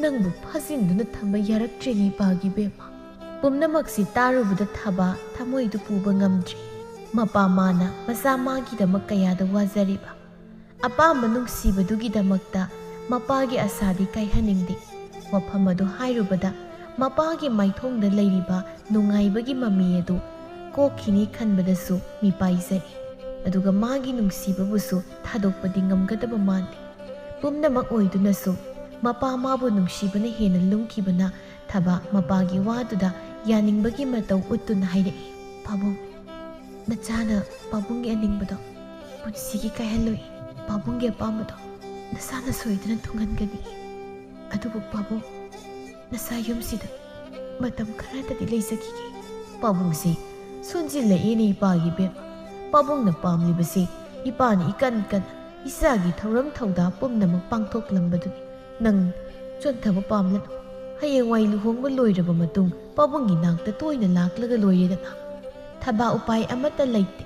ꯅꯪꯕꯨ ꯐꯥꯖꯤꯟꯗꯨꯅ ꯊꯝꯕ ꯌꯥꯔꯛꯇ꯭ꯔꯦꯅꯦ ꯏꯄꯥꯒꯤ ꯕꯦꯝꯃ꯫" ꯄꯨꯝꯅꯃꯛꯁꯤ ꯇꯥꯔꯨꯕꯗ ꯊꯕꯥ ꯊꯃꯣꯏꯗꯨ ꯄꯨꯕ ꯉꯝꯗ꯭ꯔꯤ꯫ ꯃꯄꯥ ꯃꯥꯅ ꯃꯆꯥ ꯃꯥꯒꯤꯗꯃꯛ ꯀꯌꯥꯗ ꯋꯥꯖꯔꯤꯕ꯫ ꯑꯄꯥꯝꯕ ꯅꯨꯡꯁꯤꯕꯗꯨꯒꯤꯗꯃꯛꯇ ꯃꯄꯥꯒꯤ ꯑꯁꯥꯗꯤ ꯀꯥꯏꯍꯟꯅꯤꯡꯗꯦ꯫ ꯋꯥꯐꯝ ꯑꯗꯨ ꯍꯥꯏꯔꯨꯕꯗ ꯃꯄꯥꯒꯤ ꯃꯥꯏꯊꯣꯡꯗ ꯂꯩꯔꯤꯕ ꯅꯨꯡꯉꯥꯏꯕꯒꯤ ꯃꯃꯤ ꯑꯗꯨ ꯀꯣꯛꯈꯤꯅꯤ ꯈꯟꯕꯗꯁꯨ ꯃꯤꯄꯥꯏꯖꯔꯤ꯫ ꯑꯗꯨꯒ ꯃꯥꯒꯤ ꯅꯨꯡꯁꯤꯕꯕꯨꯁꯨ ꯊꯥꯗꯣꯛꯄꯗꯤ ꯉꯝꯒꯗꯕ ꯃꯥꯟꯗꯦ꯫ ꯄꯨꯝꯅꯃꯛ ꯑꯣꯏꯗꯨꯅꯁꯨ ꯃꯄꯥ ꯃꯥꯕꯨ ꯅꯨꯡꯁꯤꯕꯅ ꯍꯦꯟꯅ ꯂꯨꯝꯈꯤꯕꯅ ꯊꯕꯥ ꯃꯄꯥꯒꯤ ꯋꯥꯗꯨꯗ ꯌꯥꯅꯤꯡꯕꯒꯤ ꯃꯇꯧ ꯎꯠꯇꯨꯅ ꯍꯥꯏꯔꯛꯏ, "ꯄꯥꯕꯨꯡ, ꯅꯆꯥꯅ ꯄꯥꯕꯨꯡꯒꯤ ꯑꯅꯤꯡꯕꯗꯣ ꯄꯨꯟꯁꯤꯒꯤ ꯀꯥꯏꯍꯜꯂꯣꯏ꯫ ꯄꯥꯕꯨꯡꯒꯤ ꯑꯄꯥꯝꯕꯗꯣ ꯅꯁꯥꯅ ꯁꯣꯏꯗꯅ ꯊꯨꯡꯍꯟꯒꯅꯤ꯫ ꯑꯗꯨꯕꯨ ꯄꯥꯕꯨꯡ, ꯅꯁꯥ ꯌꯨꯝꯁꯤꯗ ꯃꯇꯝ ꯈꯔꯗꯗꯤ ꯂꯩꯖꯈꯤꯒꯦ꯫" ꯄꯥꯕꯨꯡꯁꯤ ꯁꯣꯟꯖꯤꯜꯂꯛꯏꯅꯦ ꯏꯄꯥꯒꯤ ꯕꯦꯝꯃ꯫ ꯄꯥꯕꯨꯡꯅ ꯄꯥꯝꯂꯤꯕꯁꯤ ꯏꯄꯥꯅ ꯏꯀꯟ ꯀꯟꯅ ꯏꯆꯥꯒꯤ ꯊꯧꯔꯝ ꯊꯧꯗꯥ ꯄꯨꯝꯅꯃꯛ ꯄꯥꯡꯊꯣꯛꯂꯝꯕꯗꯨꯅꯤ꯫ ꯅꯪ ꯆꯣꯟꯊꯕ ꯄꯥꯝꯂꯅꯨ꯫ ꯍꯌꯦꯡꯋꯥꯏ ꯂꯨꯍꯣꯡꯕ ꯂꯣꯏꯔꯕ ꯃꯇꯨꯡ ꯄꯥꯕꯨꯡꯒꯤ ꯅꯥꯛꯇ ꯇꯣꯏꯅ ꯂꯥꯛꯂꯒ ꯂꯣꯏꯔꯦꯗꯅ꯫ ꯊꯕꯥ ꯎꯄꯥꯏ ꯑꯃꯠꯇ ꯂꯩꯇꯦ꯫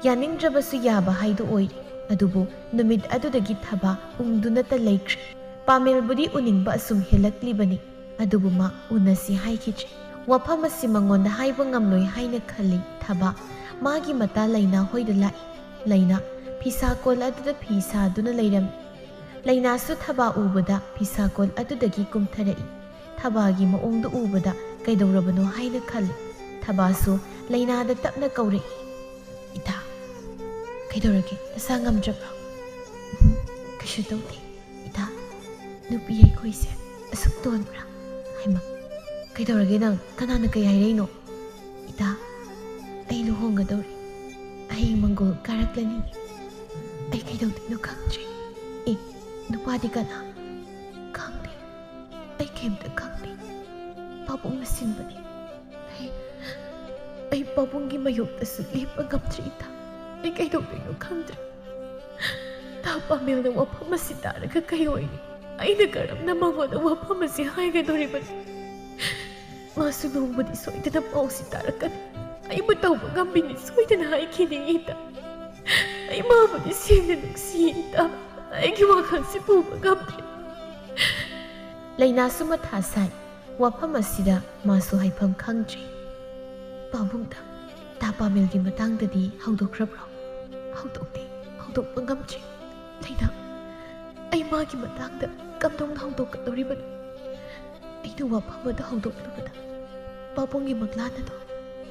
ꯌꯥꯅꯤꯡꯗ꯭ꯔꯕꯁꯨ ꯌꯥꯕ ꯍꯥꯏꯗꯨ ꯑꯣꯏꯔꯦ꯫ ꯑꯗꯨꯕꯨ ꯅꯨꯃꯤꯠ ꯑꯗꯨꯗꯒꯤ ꯊꯕꯥ ꯎꯪꯗꯨꯅꯇ ꯂꯩꯈ꯭ꯔꯦ꯫ ꯄꯥꯃꯦꯜꯕꯨꯗꯤ ꯎꯅꯤꯡꯕ ꯑꯁꯨꯝ ꯍꯦꯜꯂꯛꯂꯤꯕꯅꯤ꯫ ꯑꯗꯨꯕꯨ ꯃꯥ ꯎꯅꯁꯤ ꯍꯥꯏꯈꯤꯗ꯭ꯔꯦ꯫ ꯋꯥꯐꯝ ꯑꯁꯤ ꯃꯉꯣꯟꯗ ꯍꯥꯏꯕ ꯉꯝꯂꯣꯏ ꯍꯥꯏꯅ ꯈꯜꯂꯤ ꯊꯕꯥ꯫ ꯃꯥꯒꯤ ꯃꯇꯥ ꯂꯩꯅꯥ ꯍꯣꯏꯗ ꯂꯥꯛꯏ꯫ ꯂꯩꯅꯥ ꯐꯤꯁꯥꯀꯣꯜ ꯑꯗꯨꯗ ꯐꯤ ꯁꯥꯗꯨꯅ ꯂꯩꯔꯝꯃꯤ꯫ ꯂꯩꯅꯥꯁꯨ ꯊꯕꯥ ꯎꯕꯗ ꯐꯤꯁꯥꯀꯣꯜ ꯑꯗꯨꯗꯒꯤ ꯀꯨꯝꯊꯔꯛꯏ꯫ ꯊꯕꯥꯒꯤ ꯃꯑꯣꯡꯗꯨ ꯎꯕꯗ ꯀꯩꯗꯧꯔꯕꯅꯣ ꯍꯥꯏꯅ ꯈꯜꯂꯤ꯫ ꯊꯕꯥꯁꯨ ꯂꯩꯅꯥꯗ ꯇꯞꯅ ꯀꯧꯔꯛꯏ, "ꯏꯇꯥ, ꯀꯩꯗꯧꯔꯒꯦ? ꯅꯁꯥ ꯉꯝꯗ꯭ꯔꯕ꯭ꯔꯣ?" "ꯎꯝ, ꯀꯩꯁꯨ ꯇꯧꯗꯦ, ꯏꯇꯥ꯫ ꯅꯨꯄꯤ ꯑꯩꯈꯣꯏꯁꯦ ꯑꯁꯨꯛ ꯇꯣꯟꯕ꯭ꯔꯥ? ꯍꯩꯃꯥ, ꯀꯩꯗꯧꯔꯒꯦ ꯅꯪ? ꯀꯅꯥꯅ ꯀꯩ ꯍꯥꯏꯔꯛꯏꯅꯣ?" "ꯏꯇꯥ, ꯑꯩ ꯂꯨꯍꯣꯡꯒꯗꯧꯔꯦ꯫ ꯍꯌꯦꯡ ꯃꯪꯒꯣꯜ ꯀꯥꯔꯛꯂꯅꯤ꯫ ꯑꯩ ꯀꯩꯗꯧꯗꯣꯏꯅꯣ ꯈꯪꯗ꯭ꯔꯦ꯫" "ꯑꯦ, ꯅꯨꯄꯥꯗꯤ ꯀꯅꯥ?" "ꯈꯪꯗꯦ, ꯑꯩ ꯀꯩꯝꯇ ꯈꯪꯗꯦ꯫ ꯄꯥꯕꯨꯡꯅ ꯁꯤꯟꯕꯅꯤ꯫ ꯑꯩ, ꯑꯩ ꯄꯥꯕꯨꯡꯒꯤ ꯃꯥꯌꯣꯛꯇꯁꯨ ꯂꯦꯞꯄ ꯉꯝꯗ꯭ꯔꯦ ꯏꯇꯥ꯫ ꯑꯩ ꯀꯩꯗꯧꯗꯣꯏꯅꯣ ꯈꯪꯗ꯭ꯔꯦ꯫ ꯇꯥ ꯄꯥꯃꯦꯜꯅ ꯋꯥꯐꯝ ꯑꯁꯤ ꯇꯥꯔꯒ ꯀꯩ ꯑꯣꯏꯅꯤ? ꯑꯩꯅ ꯀꯔꯝꯅ ꯃꯉꯣꯟꯗ ꯋꯥꯐꯝ ꯑꯁꯤ ꯍꯥꯏꯒꯗꯧꯔꯤꯕꯅꯣ? ꯃꯥꯁꯨ ꯅꯣꯡꯃꯗꯤ ꯁꯣꯏꯗꯅ ꯄꯥꯎꯁꯤ ꯇꯥꯔꯛꯀꯅꯤ꯫ ꯑꯩꯕꯨ ꯇꯧꯕ ꯉꯝꯕꯤꯅꯤ ꯁꯣꯏꯗꯅ ꯍꯥꯏꯈꯤꯅꯤ ꯏꯇꯥ꯫ ꯑꯩ ꯃꯥꯕꯨꯗꯤ ꯁꯦꯡꯅ ꯅꯨꯡꯁꯤ ꯏꯇꯥ꯫ ꯑꯩꯒꯤ ꯋꯥꯈꯜꯁꯤ ꯄꯨꯕ ꯉꯝꯗ꯭ꯔꯦ꯫" ꯂꯩꯅꯥꯁꯨ ꯃꯊꯥ ꯁꯥꯏ꯫ ꯋꯥꯐꯝ ꯑꯁꯤꯗ ꯃꯥꯁꯨ ꯍꯥꯏꯐꯝ ꯈꯪꯗ꯭ꯔꯦ꯫ "ꯄꯥꯕꯨꯡꯗ ꯇꯥ ꯄꯥꯃꯦꯜꯒꯤ ꯃꯇꯥꯡꯗꯗꯤ ꯍꯧꯗꯣꯛꯈ꯭ꯔꯕ꯭ꯔꯣ?" "ꯍꯧꯗꯣꯛꯇꯦ, ꯍꯧꯗꯣꯛꯄ ꯉꯝꯗ꯭ꯔꯦ꯫ ꯂꯩꯅꯥ, ꯑꯩ ꯃꯥꯒꯤ ꯃꯇꯥꯡꯗ ꯀꯝꯗꯧꯅ ꯍꯧꯗꯣꯛꯀꯗꯧꯔꯤꯕꯅꯣ? ꯑꯩꯅ ꯋꯥꯐꯝ ꯑꯗꯨ ꯍꯧꯗꯣꯛꯂꯨꯕꯗ ꯄꯥꯕꯨꯡꯒꯤ ꯃꯪꯂꯥꯟ ꯑꯗꯨ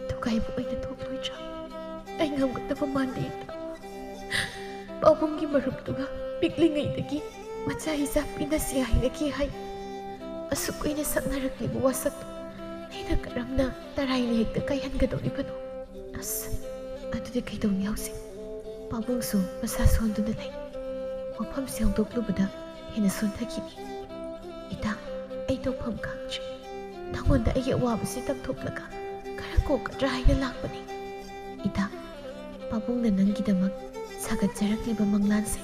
ꯊꯨꯒꯥꯏꯕ ꯑꯣꯏꯅ ꯊꯣꯛꯂꯣꯏꯗ꯭ꯔꯥ?" ꯑꯩ ꯉꯝꯒꯗꯕ ꯃꯥꯟꯗꯦ, ꯏꯇꯥ꯫ ꯄꯥꯕꯨꯡꯒꯤ ꯃꯔꯨꯞꯇꯨꯒ ꯄꯤꯛꯂꯤꯉꯩꯗꯒꯤ ꯃꯆꯥ ꯏꯆꯥ ꯄꯤꯅꯁꯤ ꯍꯥꯏꯅꯈꯤ ꯍꯥꯏ꯫ ꯑꯁꯨꯛ ꯀꯨꯏꯅ ꯁꯛꯅꯔꯛꯂꯤꯕ ꯋꯥꯁꯛꯇꯣ ꯑꯩꯅ ꯀꯔꯝꯅ ꯇꯔꯥꯏꯅ ꯍꯦꯛꯇ ꯀꯥꯏꯍꯟꯒꯗꯧꯔꯤꯕꯅꯣ? ꯑꯁ, ꯑꯗꯨꯗꯤ ꯀꯩꯗꯧꯅꯤ ꯍꯧꯖꯤꯛ? ꯄꯥꯕꯨꯡꯁꯨ ꯃꯁꯥ ꯁꯣꯟꯗꯨꯅ ꯂꯩ꯫ ꯋꯥꯐꯝꯁꯤ ꯍꯧꯗꯣꯛꯂꯨꯕꯗ ꯍꯦꯟꯅ ꯁꯣꯟꯊꯈꯤꯅꯤ꯫ ꯏꯇꯥ, ꯑꯩ ꯇꯧꯐꯝ ꯈꯪꯗ꯭ꯔꯦ꯫ ꯅꯉꯣꯟꯗ ꯑꯩꯒꯤ ꯑꯋꯥꯕꯁꯤ ꯇꯝꯊꯣꯛꯂꯒ ꯈꯔ ꯀꯣꯛꯀꯗ꯭ꯔꯥ ꯍꯥꯏꯅ ꯂꯥꯛꯄꯅꯤ꯫ ꯏꯇꯥ, ꯄꯥꯕꯨꯡꯅ ꯅꯪꯒꯤꯗꯃꯛ ꯁꯥꯒꯠꯆꯔꯛꯂꯤꯕ ꯃꯪꯂꯥꯟꯁꯦ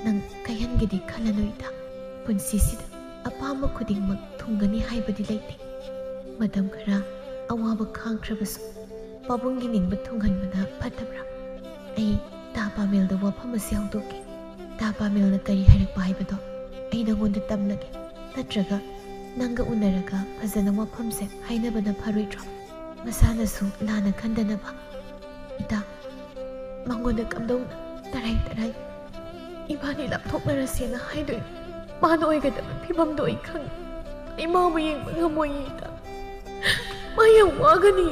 ꯅꯪ ꯀꯥꯏꯍꯟꯒꯦꯗꯤ ꯈꯜꯂꯅꯨ, ꯏꯇꯥ꯫ ꯄꯨꯟꯁꯤꯁꯤꯗ ꯑꯄꯥꯝꯕ ꯈꯨꯗꯤꯡꯃꯛ ꯊꯨꯡꯒꯅꯤ ꯍꯥꯏꯕꯗꯤ ꯂꯩꯇꯦ꯫ ꯃꯇꯝ ꯈꯔ ꯑꯋꯥꯕ ꯈꯥꯡꯈ꯭ꯔꯕꯁꯨ ꯄꯥꯕꯨꯡꯒꯤ ꯅꯤꯡꯕ ꯊꯨꯡꯍꯟꯕꯅ ꯐꯠꯇꯕ꯭ꯔꯥ? ꯑꯩ ꯇꯥ ꯄꯥꯃꯦꯜꯗ ꯋꯥꯐꯝ ꯑꯁꯤ ꯍꯧꯗꯣꯛꯀꯦ꯫ ꯇꯥ ꯄꯥꯃꯦꯜꯅ ꯀꯔꯤ ꯍꯥꯏꯔꯛꯄ ꯍꯥꯏꯕꯗꯣ ꯑꯩ ꯅꯉꯣꯟꯗ ꯇꯝꯂꯒꯦ꯫ ꯅꯠꯇ꯭ꯔꯒ ꯅꯪꯒ ꯎꯅꯔꯒ ꯐꯖꯅ ꯋꯥꯐꯝꯁꯦ ꯍꯥꯏꯅꯕꯅ ꯐꯔꯣꯏꯗ꯭ꯔꯣ? ꯃꯁꯥꯅꯁꯨ ꯂꯥꯟꯅ ꯈꯟꯗꯅꯕ꯫ ꯏꯇꯥ, ꯃꯉꯣꯟꯗ ꯀꯝꯗꯧꯅ ꯇꯔꯥꯏ ꯇꯔꯥꯏ ꯏꯕꯥꯅꯤ ꯂꯥꯞꯊꯣꯛꯅꯔꯁꯦꯅ ꯍꯥꯏꯗꯣꯏꯅꯣ? ꯃꯥꯅ ꯑꯣꯏꯒꯗꯕ ꯐꯤꯕꯝꯗꯣ ꯑꯩ ꯈꯪꯉꯤ꯫ ꯑꯩ ꯃꯥꯕꯨ ꯌꯦꯡꯕ ꯉꯝꯃꯣꯏꯌꯦ, ꯏꯇꯥ꯫ ꯃꯥ ꯌꯥꯝ ꯋꯥꯒꯅꯤ꯫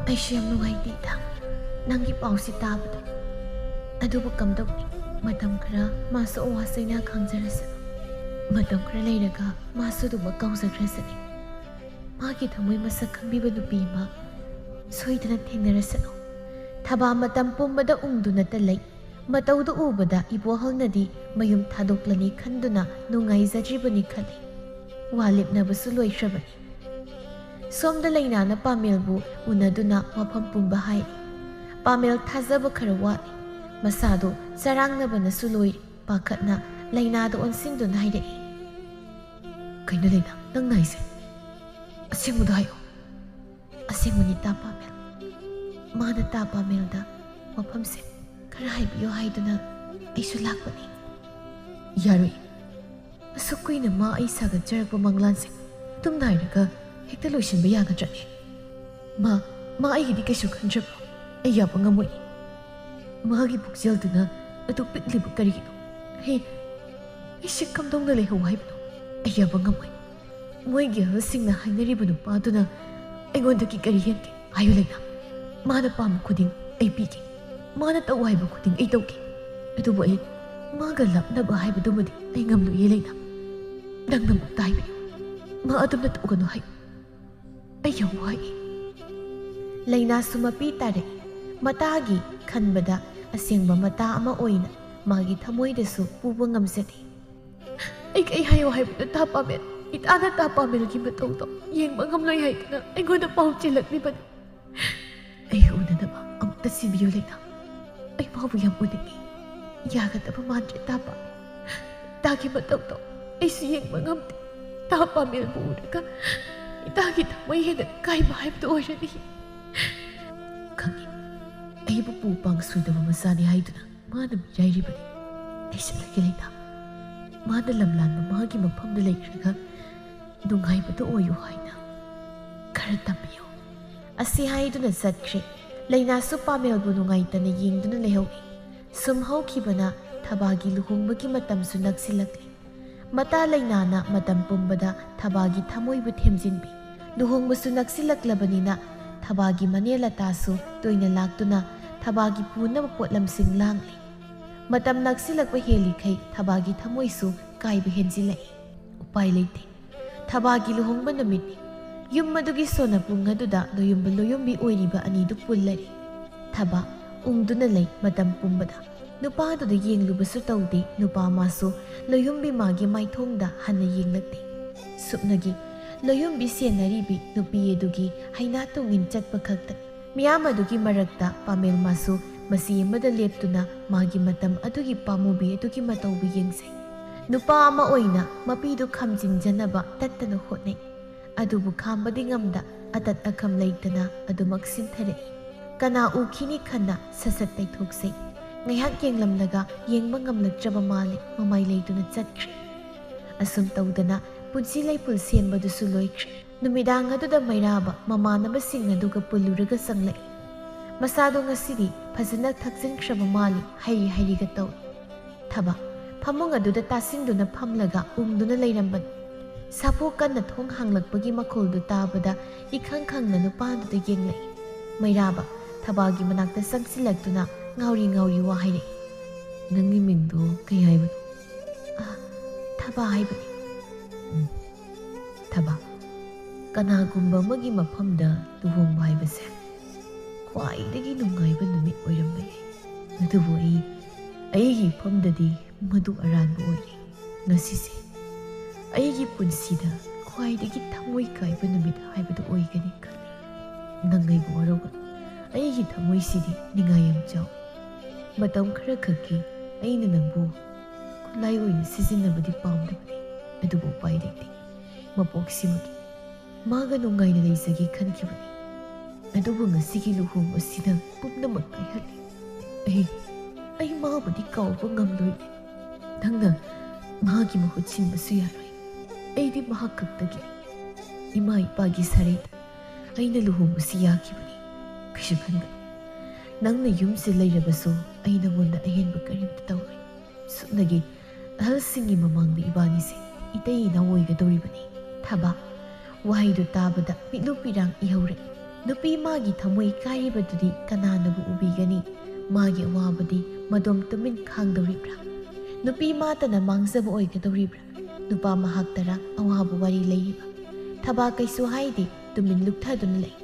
ꯑꯩꯁꯨ ꯌꯥꯝ ꯅꯨꯡꯉꯥꯏꯇꯦ, ꯏꯇꯥ, ꯅꯪꯒꯤ ꯄꯥꯎꯁꯤ ꯇꯥꯕꯗ꯫ ꯑꯗꯨꯕꯨ ꯀꯝꯗꯧꯅꯤ? ꯃꯇꯝ ꯈꯔ ꯃꯥꯁꯨ ꯑꯋꯥ ꯆꯩꯅꯥ ꯈꯥꯡꯖꯔꯁꯅꯨ꯫ ꯃꯇꯝ ꯈꯔ ꯂꯩꯔꯒ ꯃꯥꯁꯨ ꯑꯗꯨꯃꯛ ꯀꯥꯎꯖꯈ꯭ꯔꯁꯅꯤ꯫ ꯃꯥꯒꯤ ꯊꯃꯣꯏ ꯃꯁꯛ ꯈꯪꯕꯤꯕ ꯅꯨꯄꯤ ꯑꯃ ꯁꯣꯏꯗꯅ ꯊꯦꯡꯅꯔꯁꯅꯨ꯫ ꯊꯕꯥ ꯃꯇꯝ ꯄꯨꯝꯕꯗ ꯎꯪꯗꯨꯅꯇ ꯂꯩ꯫ ꯃꯇꯧꯗꯨ ꯎꯕꯗ ꯏꯕꯣꯍꯜꯅꯗꯤ ꯃꯌꯨꯝ ꯊꯥꯗꯣꯛꯂꯅꯤ ꯈꯟꯗꯨꯅ ꯅꯨꯡꯉꯥꯏꯖꯗ꯭ꯔꯤꯕꯅꯤ ꯈꯜꯂꯤ꯫ ꯋꯥ ꯂꯦꯞꯅꯕꯁꯨ ꯂꯣꯏꯈ꯭ꯔꯕꯅꯤ꯫ ꯁꯣꯝꯗ ꯂꯩꯅꯥꯅ ꯄꯥꯃꯦꯜꯕꯨ ꯎꯅꯗꯨꯅ ꯋꯥꯐꯝ ꯄꯨꯝꯕ ꯍꯥꯏꯔꯤ꯫ ꯄꯥꯃꯦꯜ ꯊꯥꯖꯕ ꯈꯔ ꯋꯥꯠꯂꯤ꯫ ꯃꯁꯥꯗꯨ ꯆꯔꯥꯡꯅꯕꯅꯁꯨ ꯂꯣꯏꯔꯤ꯫ ꯄꯥꯈꯠꯅ ꯂꯩꯅꯥꯗ ꯑꯣꯟꯁꯤꯟꯗꯨꯅ ꯍꯥꯏꯔꯛꯏ꯫ ꯀꯩꯅꯣ ꯂꯩꯅꯥ, ꯅꯪ ꯅꯥꯏꯁꯦ? ꯑꯁꯦꯡꯕꯗꯣ ꯍꯥꯏꯌꯣ꯫ ꯑꯁꯦꯡꯕꯅꯤ, ꯇꯥ ꯄꯥꯃꯦꯜ꯫ ꯃꯥꯅ ꯇꯥ ꯄꯥꯃꯦꯜꯗ ꯋꯥꯐꯝꯁꯦ ꯈꯔ ꯍꯥꯏꯕꯤꯌꯣ ꯍꯥꯏꯗꯨꯅ ꯑꯩꯁꯨ ꯂꯥꯛꯄꯅꯤ꯫ ꯌꯥꯔꯣꯏ꯫ ꯑꯁꯨꯛ ꯀꯨꯏꯅ ꯃꯥ ꯑꯩ ꯁꯥꯒꯠꯆꯔꯛꯄ ꯃꯪꯂꯥꯟꯁꯦ ꯑꯗꯨꯝ ꯅꯥꯏꯔꯒ ꯍꯦꯛꯇ ꯂꯣꯏꯁꯤꯟꯕ ꯌꯥꯒꯗ꯭ꯔꯅꯦ? ꯃꯥ, ꯃꯥ ꯑꯩꯒꯤꯗꯤ ꯀꯩꯁꯨ ꯈꯟꯗ꯭ꯔꯕ꯭ꯔꯣ? ꯑꯩ ꯌꯥꯕ ꯉꯝꯃꯣꯏ꯫ ꯃꯥꯒꯤ ꯄꯨꯛꯆꯦꯜꯗꯨꯅ ꯑꯗꯨꯛ ꯄꯤꯛꯂꯤꯕ ꯀꯔꯤꯒꯤꯅꯣ? ꯑꯩ, ꯑꯩꯁꯦ ꯀꯝꯗꯧꯅ ꯂꯩꯍꯧ ꯍꯥꯏꯕꯅꯣ? ꯑꯩ ꯌꯥꯕ ꯉꯝꯃꯣꯏ꯫ ꯃꯣꯏꯒꯤ ꯑꯍꯜꯁꯤꯡꯅ ꯍꯥꯏꯅꯔꯤꯕ ꯅꯨꯄꯥꯗꯨꯅ ꯑꯩꯉꯣꯟꯗꯒꯤ ꯀꯔꯤ ꯍꯦꯟꯒꯦ? ꯍꯥꯏꯌꯨ ꯂꯩꯅꯥ꯫ ꯃꯥꯅ ꯄꯥꯝꯕ ꯈꯨꯗꯤꯡ ꯑꯩ ꯄꯤꯒꯦ꯫ ꯃꯥꯅ ꯇꯧ ꯍꯥꯏꯕ ꯈꯨꯗꯤꯡ ꯑꯩ ꯇꯧꯒꯦ꯫ ꯑꯗꯨꯕꯨ ꯑꯩ ꯃꯥꯒ ꯂꯥꯞꯅꯕ ꯍꯥꯏꯕꯗꯨꯃꯗꯤ ꯑꯩ ꯉꯝꯂꯣꯏꯌꯦ ꯂꯩꯅꯥ꯫ ꯅꯪꯅ ꯑꯃꯨꯛꯇ ꯍꯥꯏꯕꯤꯌꯨ꯫ ꯃꯥ ꯑꯗꯨꯝꯅ ꯇꯧꯒꯅꯨ ꯍꯥꯏꯌꯨ꯫ ꯑꯩ ꯌꯥꯝ ꯋꯥꯏ꯫ ꯂꯩꯅꯥꯁꯨ ꯃꯄꯤ ꯇꯥꯔꯛꯏ꯫ ꯃꯇꯥꯒꯤ ꯈꯟꯕꯗ ꯑꯁꯦꯡꯕ ꯃꯇꯥ ꯑꯃ ꯑꯣꯏꯅ ꯃꯥꯒꯤ ꯊꯃꯣꯏꯗꯁꯨ ꯄꯨꯕ ꯉꯝꯖꯗꯦ꯫ ꯑꯩ ꯀꯩ ꯍꯥꯏꯌꯣ ꯍꯥꯏꯕꯅꯣ ꯇꯥ ꯄꯥꯃꯦꯜ? ꯏꯇꯥꯅ ꯇꯥ ꯄꯥꯃꯦꯜꯒꯤ ꯃꯇꯧꯗꯣ ꯌꯦꯡꯕ ꯉꯝꯂꯣꯏ ꯍꯥꯏꯗꯨꯅ ꯑꯩꯉꯣꯟꯗ ꯄꯥꯎ ꯆꯦꯜꯂꯛꯂꯤꯕꯅꯤ꯫ ꯑꯩ ꯎꯅꯅꯕ ꯑꯃꯨꯛꯇ ꯁꯤꯟꯕꯤꯌꯨ ꯂꯩꯅꯥ꯫ ꯑꯩ ꯃꯥꯕꯨ ꯌꯥꯝ ꯎꯅꯤꯡꯉꯤ꯫ ꯌꯥꯒꯗꯕ ꯃꯥꯟꯗ꯭ꯔꯦ ꯇꯥ ꯄꯥꯃꯦꯜ꯫ ꯏꯇꯥꯒꯤ ꯃꯇꯧꯗꯣ ꯑꯩꯁꯨ ꯌꯦꯡꯕ ꯉꯝꯗꯦ꯫ ꯇꯥ ꯄꯥꯃꯦꯜꯕꯨ ꯎꯔꯒ ꯏꯇꯥꯒꯤ ꯊꯃꯣꯏ ꯍꯦꯟꯅ ꯀꯥꯏꯕ ꯍꯥꯏꯕꯗꯨ ꯑꯣꯏꯔꯅꯤ꯫ ꯈꯪꯉꯤ꯫ ꯑꯩꯕꯨ ꯄꯨ ꯄꯥꯡ ꯁꯨꯗꯕ ꯃꯆꯥꯅꯤ ꯍꯥꯏꯗꯨꯅ ꯃꯥꯅ ꯃꯤꯔꯥꯏꯔꯤꯕꯅꯤ꯫ ꯑꯩ ꯆꯠꯂꯒꯦ ꯂꯩꯅꯥ꯫ ꯃꯥꯅ ꯂꯝꯂꯥꯟꯕ ꯃꯥꯒꯤ ꯃꯐꯝꯗ ꯂꯩꯈ꯭ꯔꯒ ꯅꯨꯡꯉꯥꯏꯕꯗ ꯑꯣꯏꯌꯨ ꯍꯥꯏꯅ ꯈꯔ ꯇꯝꯕꯤꯌꯨ꯫ ꯑꯁꯤ ꯍꯥꯏꯗꯨꯅ ꯆꯠꯈ꯭ꯔꯦ꯫ ꯂꯩꯅꯥꯁꯨ ꯄꯥꯃꯦꯜꯕꯨ ꯅꯨꯡꯉꯥꯏꯇꯅ ꯌꯦꯡꯗꯨꯅ ꯂꯩꯍꯧꯏ꯫ ꯁꯨꯝ ꯍꯧꯈꯤꯕꯅ ꯊꯕꯥꯒꯤ ꯂꯨꯍꯣꯡꯕꯒꯤ ꯃꯇꯝꯁꯨ ꯅꯛꯁꯤꯜꯂꯛꯂꯦ꯫ ꯃꯇꯥ ꯂꯩꯅꯥꯅ ꯃꯇꯝ ꯄꯨꯝꯕꯗ ꯊꯕꯥꯒꯤ ꯊꯃꯣꯏꯕꯨ ꯊꯦꯝꯖꯤꯟꯕꯤ꯫ ꯂꯨꯍꯣꯡꯕꯁꯨ ꯅꯛꯁꯤꯜꯂꯛꯂꯕꯅꯤꯅ ꯊꯕꯥꯒꯤ ꯃꯅꯦ ꯂꯇꯥꯁꯨ ꯇꯣꯏꯅ ꯂꯥꯛꯇꯨꯅ ꯊꯕꯥꯒꯤ ꯄꯨꯅꯕ ꯄꯣꯠꯂꯝꯁꯤꯡ ꯂꯥꯡꯂꯤ꯫ ꯃꯇꯝ ꯅꯛꯁꯤꯜꯂꯛꯄ ꯍꯦꯜꯂꯤꯈꯩ ꯊꯕꯥꯒꯤ ꯊꯃꯣꯏꯁꯨ ꯀꯥꯏꯕ ꯍꯦꯟꯖꯤꯜꯂꯛꯏ꯫ ꯎꯄꯥꯏ ꯂꯩꯇꯦ꯫ ꯊꯕꯥꯒꯤ ꯂꯨꯍꯣꯡꯕ ꯅꯨꯃꯤꯠꯅꯤ꯫ ꯌꯨꯝ ꯑꯗꯨꯒꯤ ꯁꯣꯅ ꯄꯨꯡ ꯑꯗꯨꯗ ꯂꯣꯌꯨꯝꯕ ꯂꯣꯌꯨꯝꯕꯤ ꯑꯣꯏꯔꯤꯕ ꯑꯅꯤꯗꯨ ꯄꯨꯜꯂꯔꯦ꯫ ꯊꯕꯥ ꯎꯪꯗꯨꯅ ꯂꯩ ꯃꯇꯝ ꯄꯨꯝꯕꯗ꯫ ꯅꯨꯄꯥꯗꯨꯗ ꯌꯦꯡꯂꯨꯕꯁꯨ ꯇꯧꯗꯦ꯫ ꯅꯨꯄꯥ ꯃꯥꯁꯨ ꯂꯣꯌꯨꯝꯕꯤ ꯃꯥꯒꯤ ꯃꯥꯏꯊꯣꯡꯗ ꯍꯟꯅ ꯌꯦꯡꯂꯛꯇꯦ꯫ ꯁꯨꯞꯅꯒꯤ ꯂꯣꯌꯨꯝꯕꯤ ꯁꯦꯟꯅꯔꯤꯕꯤ ꯅꯨꯄꯤ ꯑꯗꯨꯒꯤ ꯍꯩꯅꯥ ꯇꯨꯡꯏꯟ ꯆꯠꯄ ꯈꯛꯇꯅꯤ꯫ ꯃꯤꯌꯥꯝ ꯑꯗꯨꯒꯤ ꯃꯔꯛꯇ ꯄꯥꯃꯦꯜ ꯃꯥꯁꯨ ꯃꯆꯤ ꯑꯃꯗ ꯂꯦꯞꯇꯨꯅ ꯃꯥꯒꯤ ꯃꯇꯝ ꯑꯗꯨꯒꯤ ꯄꯥꯝꯃꯨꯕꯤ ꯑꯗꯨꯒꯤ ꯃꯇꯧꯕꯨ ꯌꯦꯡꯖꯩ꯫ ꯅꯨꯄꯥ ꯑꯃ ꯑꯣꯏꯅ ꯃꯄꯤꯗꯨ ꯈꯥꯝꯖꯤꯟꯖꯅꯕ ꯇꯠꯇꯅ ꯍꯣꯠꯅꯩ꯫ ꯑꯗꯨꯕꯨ ꯈꯥꯝꯕꯗꯤ ꯉꯝꯗ ꯑꯇꯠ ꯑꯈꯝ ꯂꯩꯇꯅ ꯑꯗꯨꯃꯛ ꯁꯤꯟꯊꯔꯛꯏ꯫ ꯀꯅꯥ ꯎꯈꯤꯅꯤ ꯈꯟꯅ ꯁꯠ ꯁꯠ ꯇꯩꯊꯣꯛꯆꯩ꯫ ꯉꯥꯏꯍꯥꯛ ꯌꯦꯡꯂꯝꯂꯒ ꯌꯦꯡꯕ ꯉꯝꯂꯛꯇ꯭ꯔꯕ ꯃꯥꯜꯂꯦ ꯃꯃꯥꯏ ꯂꯩꯗꯨꯅ ꯆꯠꯈ꯭ꯔꯦ꯫ ꯑꯁꯨꯝ ꯇꯧꯗꯅ ꯄꯨꯟꯁꯤ ꯂꯩꯄꯨꯜ ꯁꯦꯝꯕꯗꯨꯁꯨ ꯂꯣꯏꯈ꯭ꯔꯦ꯫ ꯅꯨꯃꯤꯗꯥꯡ ꯑꯗꯨꯗ ꯃꯩꯔꯥꯕ ꯃꯃꯥꯟꯅꯕꯁꯤꯡ ꯑꯗꯨꯒ ꯄꯨꯜꯂꯨꯔꯒ ꯆꯪꯂꯛꯏ꯫ ꯃꯁꯥꯗꯣ ꯉꯁꯤꯗꯤ ꯐꯖꯅ ꯊꯛꯆꯤꯟꯈ꯭ꯔꯕ ꯃꯥꯜꯂꯤ ꯍꯩꯔꯤ ꯍꯩꯔꯤꯒ ꯇꯧꯏ꯫ ꯊꯕꯥ ꯐꯃꯨꯡ ꯑꯗꯨꯗ ꯇꯥꯁꯤꯟꯗꯨꯅ ꯐꯝꯂꯒ ꯎꯪꯗꯨꯅ ꯂꯩꯔꯝꯕꯅꯤ꯫ ꯁꯥꯐꯨ ꯀꯟꯅ ꯊꯣꯡ ꯍꯥꯡꯂꯛꯄꯒꯤ ꯃꯈꯣꯜꯗꯨ ꯇꯥꯕꯗ ꯏꯈꯪ ꯈꯪꯅ ꯅꯨꯄꯥꯗꯨꯗ ꯌꯦꯡꯂꯛꯏ꯫ ꯃꯩꯔꯥꯕ ꯊꯕꯥꯒꯤ ꯃꯅꯥꯛꯇ ꯆꯪꯁꯤꯜꯂꯛꯇꯨꯅ ꯉꯥꯎꯔꯤ ꯉꯥꯎꯔꯤ ꯋꯥ ꯍꯥꯏꯔꯛꯏ꯫ "ꯅꯪꯒꯤ ꯃꯤꯡꯗꯨ ꯀꯩ ꯍꯥꯏꯕꯅꯣ?" "ꯑ, ꯊꯕꯥ ꯍꯥꯏꯕꯅꯤ꯫" "ꯎꯝ, ꯊꯕꯥ, ꯀꯅꯥꯒꯨꯝꯕ ꯑꯃꯒꯤ ꯃꯐꯝꯗ ꯂꯨꯍꯣꯡꯕ ꯍꯥꯏꯕꯁꯦ ꯈ꯭ꯋꯥꯏꯗꯒꯤ ꯅꯨꯡꯉꯥꯏꯕ ꯅꯨꯃꯤꯠ ꯑꯣꯏꯔꯝꯕ ꯌꯥꯏ꯫ ꯑꯗꯨꯕꯨ ꯑꯩ, ꯑꯩꯒꯤ ꯏꯐꯝꯗꯗꯤ ꯃꯗꯨ ꯑꯔꯥꯟꯕ ꯑꯣꯏꯔꯦ꯫ ꯉꯁꯤꯁꯦ ꯑꯩꯒꯤ ꯄꯨꯟꯁꯤꯗ ꯈ꯭ꯋꯥꯏꯗꯒꯤ ꯊꯃꯣꯏ ꯀꯥꯏꯕ ꯅꯨꯃꯤꯠ ꯍꯥꯏꯕꯗꯨ ꯑꯣꯏꯒꯅꯤ ꯈꯜꯂꯤ꯫ ꯅꯪ ꯑꯩꯕꯨ ꯋꯥꯔꯧꯒꯅꯨ꯫ ꯑꯩꯒꯤ ꯊꯃꯣꯏꯁꯤꯗꯤ ꯅꯤꯡꯉꯥꯏ ꯌꯥꯝ ꯆꯥꯎ꯫ ꯃꯇꯝ ꯈꯔꯈꯛꯀꯤ ꯑꯩꯅ ꯅꯪꯕꯨ ꯈꯨꯠꯂꯥꯏ ꯑꯣꯏꯅ ꯁꯤꯖꯤꯟꯅꯕꯗꯤ ꯄꯥꯝꯗꯕꯅꯤ, ꯑꯗꯨꯕꯨ ꯎꯄꯥꯏ ꯂꯩꯇꯦ꯫ ꯃꯄꯣꯛꯁꯤꯃꯒꯤ ꯃꯥꯒ ꯅꯨꯡꯉꯥꯏꯅ ꯂꯩꯖꯒꯦ ꯈꯟꯈꯤꯕꯅꯤ꯫ ꯑꯗꯨꯕꯨ ꯉꯁꯤꯒꯤ ꯂꯨꯍꯣꯡꯕꯁꯤꯅ ꯄꯨꯝꯅꯃꯛ ꯀꯥꯏꯍꯜꯂꯤ꯫ ꯑꯩ, ꯑꯩ ꯃꯥꯕꯨꯗꯤ ꯀꯥꯎꯕ ꯉꯝꯂꯣꯏ꯫ ꯅꯪꯅ ꯃꯥꯒꯤ ꯃꯍꯨꯠ ꯁꯤꯟꯕꯁꯨ ꯌꯥꯔꯣꯏ꯫ ꯑꯩꯗꯤ ꯃꯍꯥꯛ ꯈꯛꯇꯒꯤ ꯏꯃꯥ ꯏꯄꯥꯒꯤ ꯁꯔꯦꯗ ꯑꯩꯅ ꯂꯨꯍꯣꯡꯕꯁꯤ ꯌꯥꯈꯤꯕꯅꯤ꯫ ꯀꯩꯁꯨ ꯈꯟꯒꯅꯨ꯫ ꯅꯪꯅ ꯌꯨꯝꯁꯤ ꯂꯩꯔꯕꯁꯨ ꯑꯩ ꯅꯉꯣꯟꯗ ꯑꯍꯦꯟꯕ ꯀꯔꯤꯝꯇ ꯇꯧꯔꯣꯏ꯫ ꯁꯨꯞꯅꯒꯤ ꯑꯍꯜꯁꯤꯡꯒꯤ ꯃꯃꯥꯡꯗ ꯏꯕꯥꯅꯤꯁꯦ ꯏꯇꯩ ꯏꯅꯥꯎ ꯑꯣꯏꯒꯗꯧꯔꯤꯕꯅꯤ꯫" ꯊꯕꯥ ꯋꯥꯍꯩꯗꯨ ꯇꯥꯕꯗ ꯃꯤꯠꯂꯨ ꯄꯤꯔꯥꯡ ꯏꯍꯧꯔꯦ꯫ ꯅꯨꯄꯤ ꯃꯥꯒꯤ ꯊꯃꯣꯏ ꯀꯥꯏꯔꯤꯕꯗꯨꯗꯤ ꯀꯅꯥꯅꯕꯨ ꯎꯕꯤꯒꯅꯤ? ꯃꯥꯒꯤ ꯑꯋꯥꯕꯗꯤ ꯃꯗꯣꯝ ꯇꯨꯃꯤꯟ ꯈꯥꯡꯗꯧꯔꯤꯕ꯭ꯔꯥ? ꯅꯨꯄꯤ ꯃꯥꯇꯅ ꯃꯥꯡꯖꯕ ꯑꯣꯏꯒꯗꯧꯔꯤꯕ꯭ꯔꯥ? ꯅꯨꯄꯥ ꯃꯍꯥꯛꯇꯔꯥ ꯑꯋꯥꯕ ꯋꯥꯔꯤ ꯂꯩꯔꯤꯕ? ꯊꯕꯥ ꯀꯩꯁꯨ ꯍꯥꯏꯗꯦ, ꯇꯨꯃꯤꯟ ꯂꯨꯞꯊꯗꯨꯅ ꯂꯩ꯫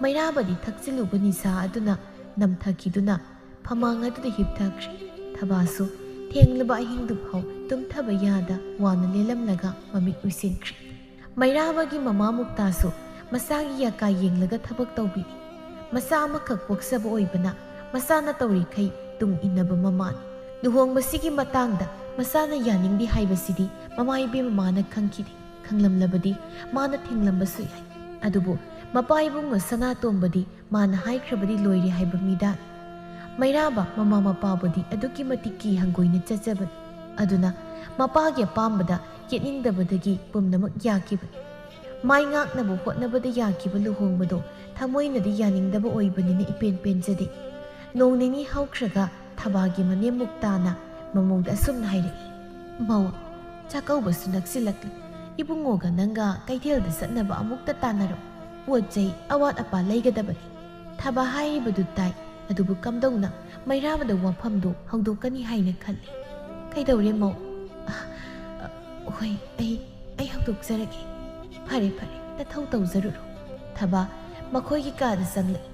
ꯃꯩꯔꯥꯕꯗꯤ ꯊꯛꯆꯤꯜꯂꯨꯕ ꯅꯤꯁꯥ ꯑꯗꯨꯅ ꯅꯝꯊꯈꯤꯗꯨꯅ ꯐꯃꯥꯡ ꯑꯗꯨꯗ ꯍꯤꯞꯊꯈ꯭ꯔꯦ꯫ ꯊꯕꯥꯁꯨ ꯊꯦꯡꯂꯕ ꯑꯍꯤꯡꯗꯨ ꯐꯥꯎ ꯇꯨꯝꯊꯕ ꯌꯥꯗ ꯋꯥꯅ ꯂꯦꯜꯂꯝꯂꯒ ꯃꯃꯤꯠ ꯎꯏꯁꯤꯟꯈ꯭ꯔꯦ꯫ ꯃꯩꯔꯥꯕꯒꯤ ꯃꯃꯥ ꯃꯨꯛꯇꯥꯁꯨ ꯃꯆꯥꯒꯤ ꯌꯥꯀꯥ ꯌꯦꯡꯂꯒ ꯊꯕꯛ ꯇꯧꯕꯤꯔꯤ꯫ ꯃꯆꯥ ꯑꯃꯈꯛ ꯄꯣꯛꯆꯕ ꯑꯣꯏꯕꯅ ꯃꯆꯥꯅ ꯇꯧꯔꯤꯈꯩ ꯇꯨꯡ ꯏꯟꯅꯕ ꯃꯃꯥꯅꯤ꯫ ꯂꯨꯍꯣꯡꯕꯁꯤꯒꯤ ꯃꯇꯥꯡꯗ ꯃꯆꯥꯅ ꯌꯥꯅꯤꯡꯗꯦ ꯍꯥꯏꯕꯁꯤꯗꯤ ꯃꯃꯥ ꯏꯕꯦꯝꯃ ꯃꯃꯥꯅ ꯈꯪꯈꯤꯗꯦ꯫ ꯈꯪꯂꯝꯂꯕꯗꯤ ꯃꯥꯅ ꯊꯤꯡꯂꯝꯕꯁꯨ ꯌꯥꯏ꯫ ꯑꯗꯨꯕꯨ ꯃꯄꯥ ꯏꯕꯨꯡꯉꯣ ꯁꯅꯥꯇꯣꯝꯕꯗꯤ ꯃꯥꯅ ꯍꯥꯏꯈ꯭ꯔꯕꯗꯤ ꯂꯣꯏꯔꯦ ꯍꯥꯏꯕ ꯃꯤꯗꯥꯅꯤ꯫ ꯃꯩꯔꯥꯕ ꯃꯃꯥ ꯃꯄꯥꯕꯨꯗꯤ ꯑꯗꯨꯛꯀꯤ ꯃꯇꯤꯛ ꯀꯤ ꯍꯪꯒꯣꯏꯅ ꯆꯠꯆꯕꯅꯤ꯫ ꯑꯗꯨꯅ ꯃꯄꯥꯒꯤ ꯑꯄꯥꯝꯕꯗ ꯌꯦꯠꯅꯤꯡꯗꯕꯗꯒꯤ ꯄꯨꯝꯅꯃꯛ ꯌꯥꯈꯤꯕꯅꯤ꯫ ꯃꯥꯏ ꯉꯥꯛꯅꯕ ꯍꯣꯠꯅꯕꯗ ꯌꯥꯈꯤꯕ ꯂꯨꯍꯣꯡꯕꯗꯣ ꯊꯃꯣꯏꯅꯗꯤ ꯌꯥꯅꯤꯡꯗꯕ ꯑꯣꯏꯕꯅꯤꯅ ꯏꯄꯦꯟ ꯄꯦꯟꯖꯗꯦ꯫ ꯅꯣꯡ ꯅꯤꯅꯤ ꯍꯧꯈ꯭ꯔꯒ ꯊꯕꯥꯒꯤ ꯃꯅꯦꯝ ꯃꯨꯛꯇꯥꯅ ꯃꯃꯧꯗ ꯑꯁꯨꯝꯅ ꯍꯥꯏꯔꯛꯏ, "ꯃꯧ, ꯆꯥꯛꯀꯧꯕꯁꯨ ꯅꯛꯁꯤꯜꯂꯛꯂꯦ꯫ "ꯏꯕꯨꯡꯉꯣꯒ ꯅꯪꯒ ꯀꯩꯊꯦꯜꯗ ꯆꯠꯅꯕ ꯑꯃꯨꯛꯇ ꯇꯥꯟꯅꯔꯣ꯫ ꯄꯣꯠ ꯆꯩ ꯑꯋꯥꯠ ꯑꯄꯥ ꯂꯩꯒꯗꯕꯅꯤ꯫" ꯊꯕꯥ ꯍꯥꯏꯔꯤꯕꯗꯨ ꯇꯥꯏ꯫ ꯑꯗꯨꯕꯨ ꯀꯝꯗꯧꯅ ꯃꯩꯔꯥꯕꯗ ꯋꯥꯐꯝꯗꯨ ꯍꯧꯗꯣꯛꯀꯅꯤ ꯍꯥꯏꯅ ꯈꯜꯂꯤ꯫ "ꯀꯩꯗꯧꯔꯦ ꯃꯧ?" "ꯑ, ꯑ, ꯍꯣꯏ, ꯑꯩ, ꯑꯩ ꯍꯧꯗꯣꯛꯆꯔꯒꯦ꯫" "ꯐꯔꯦ, ꯐꯔꯦ, ꯅꯊꯧ ꯇꯧꯖꯔꯨꯔꯣ꯫" ꯊꯕꯥ ꯃꯈꯣꯏꯒꯤ ꯀꯥꯗ ꯆꯪꯂꯛꯏ꯫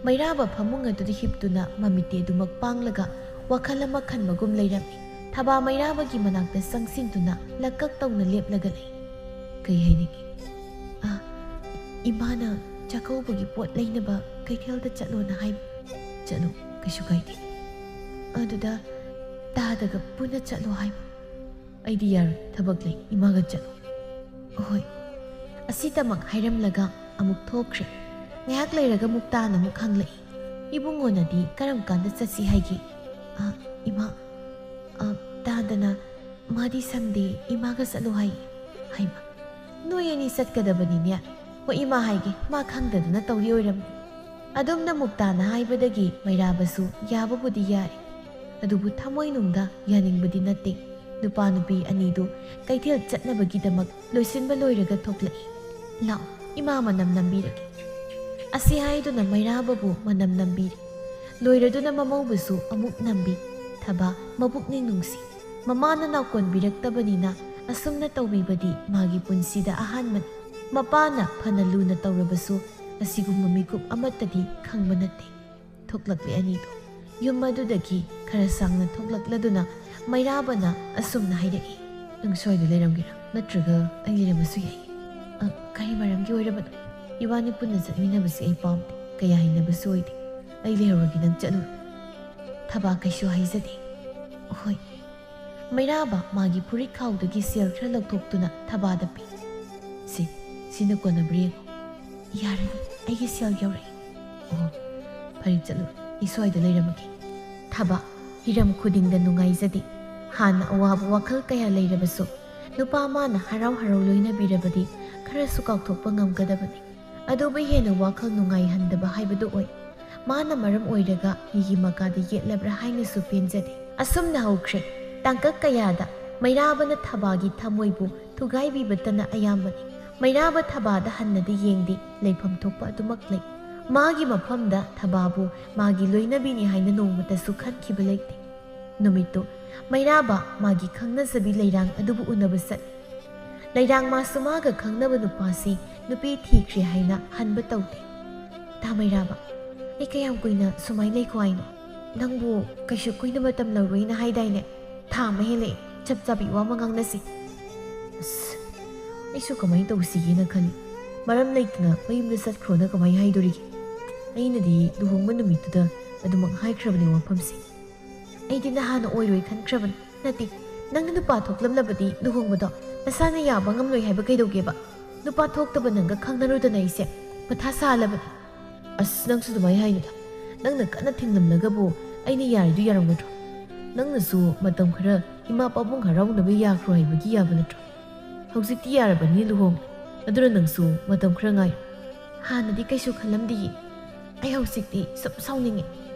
ꯃꯩꯔꯥꯕ ꯐꯃꯨꯡ ꯑꯗꯨꯗ ꯍꯤꯞꯇꯨꯅ ꯃꯃꯤꯠꯇꯤ ꯑꯗꯨꯃꯛ ꯄꯥꯡꯂꯒ ꯋꯥꯈꯜ ꯑꯃ ꯈꯟꯕꯒꯨꯝ ꯂꯩꯔꯝꯃꯤ꯫ ꯊꯕꯥ ꯃꯩꯔꯥꯕꯒꯤ ꯃꯅꯥꯛꯇ ꯆꯪꯁꯤꯟꯗꯨꯅ ꯂꯛꯀꯛ ꯇꯧꯅ ꯂꯦꯞꯂꯒ ꯂꯩ꯫ "ꯀꯩ ꯍꯥꯏꯅꯤꯡꯉꯤ?" "ꯑ, ꯏꯃꯥꯅ ꯆꯥꯛꯀꯧꯕꯒꯤ ꯄꯣꯠ ꯂꯩꯅꯕ ꯀꯩꯊꯦꯜꯗ ꯆꯠꯂꯣꯅ ꯍꯥꯏꯕ꯫" "ꯆꯠꯂꯣ, ꯀꯩꯁꯨ ꯀꯥꯏꯗꯦ꯫" "ꯑꯗꯨꯗ ꯇꯥꯗꯒ ꯄꯨꯟꯅ ꯆꯠꯂꯣ ꯍꯥꯏꯕ꯫" "ꯑꯩꯗꯤ ꯌꯥꯔꯣꯏ, ꯊꯕꯛ ꯂꯩ, ꯏꯃꯥꯒ ꯆꯠꯂꯣ꯫" "ꯍꯣꯏ꯫" ꯑꯁꯤꯇꯃꯛ ꯍꯥꯏꯔꯝꯂꯒ ꯑꯃꯨꯛ ꯊꯣꯛꯈ꯭ꯔꯦ꯫ ꯉꯥꯏꯍꯥꯛ ꯂꯩꯔꯒ ꯃꯨꯛꯇꯥꯅ ꯑꯃꯨꯛ ꯍꯪꯂꯛꯏ꯫ "ꯏꯕꯨꯡꯉꯣꯅꯗꯤ ꯀꯔꯝ ꯀꯥꯟꯗ ꯆꯠꯁꯤ ꯍꯥꯏꯒꯦ?" "ꯑ, ꯏꯃꯥ, ꯑ, ꯇꯥꯗꯅ ꯃꯥꯗꯤ ꯁꯪꯗꯦ, ꯏꯃꯥꯒ ꯆꯠꯂꯣ ꯍꯥꯏ꯫" "ꯍꯩꯃꯥ, ꯅꯣꯏ ꯑꯅꯤ ꯆꯠꯀꯗꯕꯅꯤꯅꯦ꯫ ꯍꯣꯏ, ꯏꯃꯥ ꯍꯥꯏꯒꯦ, ꯃꯥ ꯈꯪꯗꯗꯅ ꯇꯧꯔꯤ ꯑꯣꯏꯔꯝꯅꯤ꯫" ꯑꯗꯨꯝꯅ ꯃꯨꯛꯇꯥꯅ ꯍꯥꯏꯕꯗꯒꯤ ꯃꯩꯔꯥꯕꯁꯨ ꯌꯥꯕꯕꯨꯗꯤ ꯌꯥꯔꯦ꯫ ꯑꯗꯨꯕꯨ ꯊꯃꯣꯏꯅꯨꯡꯗ ꯌꯥꯅꯤꯡꯕꯗꯤ ꯅꯠꯇꯦ꯫ ꯅꯨꯄꯥ ꯅꯨꯄꯤ ꯑꯅꯤꯗꯨ ꯀꯩꯊꯦꯜ ꯆꯠꯅꯕꯒꯤꯗꯃꯛ ꯂꯣꯏꯁꯤꯟꯕ ꯂꯣꯏꯔꯒ ꯊꯣꯛꯂꯛꯏ꯫ "ꯂꯥꯛꯑꯣ, ꯏꯃꯥ ꯃꯅꯝ ꯅꯝꯕꯤꯔꯒꯦ꯫" ꯑꯁꯤ ꯍꯥꯏꯗꯨꯅ ꯃꯩꯔꯥꯕꯕꯨ ꯃꯅꯝ ꯅꯝꯕꯤꯔꯦ꯫ ꯂꯣꯏꯔꯗꯨꯅ ꯃꯃꯧꯕꯨꯁꯨ ꯑꯃꯨꯛ ꯅꯝꯕꯤ꯫ ꯊꯕꯥ ꯃꯄꯨꯛꯅꯤꯡ ꯅꯨꯡꯁꯤ꯫ ꯃꯃꯥꯅ ꯅꯥꯎꯀꯣꯟꯕꯤꯔꯛꯇꯕꯅꯤꯅ ꯑꯁꯨꯝꯅ ꯇꯧꯕꯤꯕꯗꯤ ꯃꯥꯒꯤ ꯄꯨꯟꯁꯤꯗ ꯑꯍꯥꯟꯕꯅꯤ꯫ ꯃꯄꯥꯅ ꯐꯅ ꯂꯨꯅ ꯇꯧꯔꯕꯁꯨ ꯑꯁꯤꯒꯨꯝꯕ ꯃꯤꯀꯨꯞ ꯑꯃꯠꯇꯗꯤ ꯈꯪꯕ ꯅꯠꯇꯦ꯫ ꯊꯣꯛꯂꯛꯂꯦ ꯑꯅꯤꯗꯨ꯫ ꯌꯨꯝ ꯑꯗꯨꯗꯒꯤ ꯈꯔ ꯁꯥꯡꯅ ꯊꯣꯛꯂꯛꯂꯗꯨꯅ ꯃꯩꯔꯥꯕꯅ ꯑꯁꯨꯝꯅ ꯍꯥꯏꯔꯛꯏ, "ꯅꯪ ꯁ꯭ꯋꯥꯏꯗ ꯂꯩꯔꯝꯒꯦꯔꯥ? ꯅꯠꯇ꯭ꯔꯒ ꯑꯩ ꯂꯩꯔꯝꯕꯁꯨ ꯌꯥꯏ꯫" "ꯑ, ꯀꯔꯤ ꯃꯔꯝꯒꯤ ꯑꯣꯏꯔꯕꯅꯣ?" "ꯏꯕꯥꯅꯤ ꯄꯨꯟꯅ ꯆꯠꯃꯤꯟꯅꯕꯁꯤ ꯑꯩ ꯄꯥꯝꯗꯦ꯫ ꯀꯌꯥ ꯍꯩꯅꯕꯁꯨ ꯑꯣꯏꯗꯦ꯫ ꯑꯩ ꯂꯩꯍꯧꯔꯒꯦ, ꯅꯪ ꯆꯠꯂꯨꯔꯣ꯫" ꯊꯕꯥ ꯀꯩꯁꯨ ꯍꯥꯏꯖꯗꯦ꯫ "ꯍꯣꯏ꯫" ꯃꯩꯔꯥꯕ ꯃꯥꯒꯤ ꯐꯨꯔꯤꯠ ꯈꯥꯎꯗꯒꯤ ꯁꯦꯜ ꯈꯔ ꯂꯧꯊꯣꯛꯇꯨꯅ ꯊꯕꯥꯗ ꯄꯤ꯫ "ꯁꯤ, ꯁꯤꯅ ꯀꯣꯟꯅꯕ꯭ꯔꯥ ꯌꯦꯡꯉꯣ꯫" "ꯌꯥꯔꯅꯤ, ꯑꯩꯒꯤ ꯁꯦꯜ ꯌꯧꯔꯛꯑꯦ꯫" "ꯑꯣ, ꯐꯔꯦ, ꯆꯠꯂꯨ, ꯑꯩ ꯁ꯭ꯋꯥꯏꯗ ꯂꯩꯔꯝꯃꯒꯦ꯫" ꯊꯕꯥ ꯍꯤꯔꯝ ꯈꯨꯗꯤꯡꯗ ꯅꯨꯡꯉꯥꯏꯖꯗꯦ꯫ ꯍꯥꯟꯅ ꯑꯋꯥꯕ ꯋꯥꯈꯜ ꯀꯌꯥ ꯂꯩꯔꯕꯁꯨ ꯅꯨꯄꯥ ꯃꯥꯅ ꯍꯔꯥꯎ ꯍꯔꯥꯎ ꯂꯣꯏꯅꯕꯤꯔꯕꯗꯤ ꯈꯔꯁꯨ ꯀꯥꯎꯊꯣꯛꯄ ꯉꯝꯒꯗꯕꯅꯤ꯫ ꯑꯗꯨꯕꯨ ꯍꯦꯟꯅ ꯋꯥꯈꯜ ꯅꯨꯡꯉꯥꯏꯍꯟꯗꯕ ꯍꯥꯏꯕꯗꯨ ꯑꯣꯏ꯫ ꯃꯥꯅ ꯃꯔꯝ ꯑꯣꯏꯔꯒ ꯃꯤꯒꯤ ꯃꯀꯥꯗ ꯌꯦꯠꯂꯕ꯭ꯔꯥ ꯍꯥꯏꯅꯁꯨ ꯄꯦꯟꯖꯗꯦ꯫ ꯑꯁꯨꯝꯅ ꯍꯧꯈ꯭ꯔꯦ ꯇꯥꯡꯀꯛ ꯀꯌꯥꯗ ꯃꯩꯔꯥꯕꯅ ꯊꯕꯥꯒꯤ ꯊꯃꯣꯏꯕꯨ ꯊꯨꯒꯥꯏꯕꯤꯕꯇꯅ ꯑꯌꯥꯝꯕꯅꯤ꯫ ꯃꯩꯔꯥꯕ ꯊꯕꯥꯗ ꯍꯟꯅꯗꯤ ꯌꯦꯡꯗꯦ, ꯂꯩꯐꯝ ꯊꯣꯛꯄ ꯑꯗꯨꯃꯛ ꯂꯩ꯫ ꯃꯥꯒꯤ ꯃꯐꯝꯗ ꯊꯕꯥꯕꯨ ꯃꯥꯒꯤ ꯂꯣꯏꯅꯕꯤꯅꯤ ꯍꯥꯏꯅ ꯅꯣꯡꯃꯇꯁꯨ ꯈꯟꯈꯤꯕ ꯂꯩꯇꯦ꯫ ꯅꯨꯃꯤꯠꯇꯨ ꯃꯩꯔꯥꯕ ꯃꯥꯒꯤ ꯈꯪꯅꯖꯕꯤ ꯂꯩꯔꯥꯡ ꯑꯗꯨꯕꯨ ꯎꯅꯕ ꯆꯠꯂꯤ꯫ ꯂꯩꯔꯥꯡ ꯃꯥꯁꯨ ꯃꯥꯒ ꯈꯪꯅꯕ ꯅꯨꯄꯥꯁꯤ ꯅꯨꯄꯤ ꯊꯤꯈ꯭ꯔꯦ ꯍꯥꯏꯅ ꯍꯟꯕ ꯇꯧꯗꯦ꯫ ꯇꯥ ꯃꯩꯔꯥꯕ, ꯑꯩ ꯀꯌꯥꯝ ꯀꯨꯏꯅ ꯁꯨꯃꯥꯏꯅ ꯂꯩꯈꯣ ꯍꯥꯏꯅꯣ? ꯅꯪꯕꯨ ꯀꯩꯁꯨ ꯀꯨꯏꯅ ꯃꯇꯝ ꯂꯧꯔꯣꯏꯅ ꯍꯥꯏꯗꯥꯏꯅꯦ? ꯊꯥ ꯑꯃ ꯍꯦꯜꯂꯛꯑꯦ, ꯆꯞ ꯆꯥꯕꯤ ꯋꯥ ꯑꯃ ꯉꯥꯡꯅꯁꯤ꯫ ꯑꯁ, ꯑꯩꯁꯨ ꯀꯃꯥꯏꯅ ꯇꯧꯁꯤꯒꯦꯅ ꯈꯜꯂꯤ꯫ ꯃꯔꯝ ꯂꯩꯇꯅ ꯃꯌꯨꯝꯗ ꯆꯠꯈ꯭ꯔꯣꯅ ꯀꯃꯥꯏꯅ ꯍꯥꯏꯗꯣꯔꯤꯒꯦ? ꯑꯩꯅꯗꯤ ꯂꯨꯍꯣꯡꯕ ꯅꯨꯃꯤꯠꯇꯨꯗ ꯑꯗꯨꯃꯛ ꯍꯥꯏꯈ꯭ꯔꯕꯅꯦ ꯋꯥꯐꯝꯁꯦ꯫ ꯑꯩꯗꯤ ꯅꯍꯥꯟꯅ ꯑꯣꯏꯔꯣꯏ ꯈꯟꯈ꯭ꯔꯕꯅꯤ꯫ ꯅꯠꯇꯦ, ꯅꯪꯅ ꯅꯨꯄꯥ ꯊꯣꯛꯂꯝꯂꯕꯗꯤ ꯂꯨꯍꯣꯡꯕꯗꯣ ꯅꯁꯥꯅ ꯌꯥꯕ ꯉꯝꯂꯣꯏ ꯍꯥꯏꯕ ꯀꯩꯗꯧꯒꯦꯕ? ꯅꯨꯄꯥ ꯊꯣꯛꯇꯕ ꯅꯪꯒ ꯈꯪꯅꯔꯨꯗꯅ ꯑꯩꯁꯦ ꯃꯊꯥ ꯁꯥꯍꯜꯂꯕꯅꯤ꯫ ꯑꯁ, ꯅꯪꯁꯨ ꯑꯗꯨꯃꯥꯏꯅ ꯍꯥꯏꯅꯨꯗ꯫ ꯅꯪꯅ ꯀꯟꯅ ꯊꯤꯡꯂꯝꯂꯒꯕꯨ ꯑꯩꯅ ꯌꯥꯔꯤꯗꯨ ꯌꯥꯔꯝꯒꯗ꯭ꯔꯣ? ꯅꯪꯅꯁꯨ ꯃꯇꯝ ꯈꯔ ꯏꯃꯥ ꯄꯥꯕꯨꯡ ꯍꯔꯥꯎꯅꯕ ꯌꯥꯈ꯭ꯔꯣ ꯍꯥꯏꯕꯒꯤ ꯌꯥꯕ ꯅꯠꯇ꯭ꯔꯣ? ꯍꯧꯖꯤꯛꯇꯤ ꯌꯥꯔꯕꯅꯤ ꯂꯨꯍꯣꯡ꯫ ꯑꯗꯨꯅ ꯅꯪꯁꯨ ꯃꯇꯝ ꯈꯔ ꯉꯥꯏꯌꯨ꯫ ꯍꯥꯟꯅꯗꯤ ꯀꯩꯁꯨ ꯈꯜꯂꯝꯗꯤꯌꯦ꯫ ꯑꯩ ꯍꯧꯖꯤꯛꯇꯤ ꯁꯨꯝ ꯁꯥꯎꯅꯤꯡꯉꯦ꯫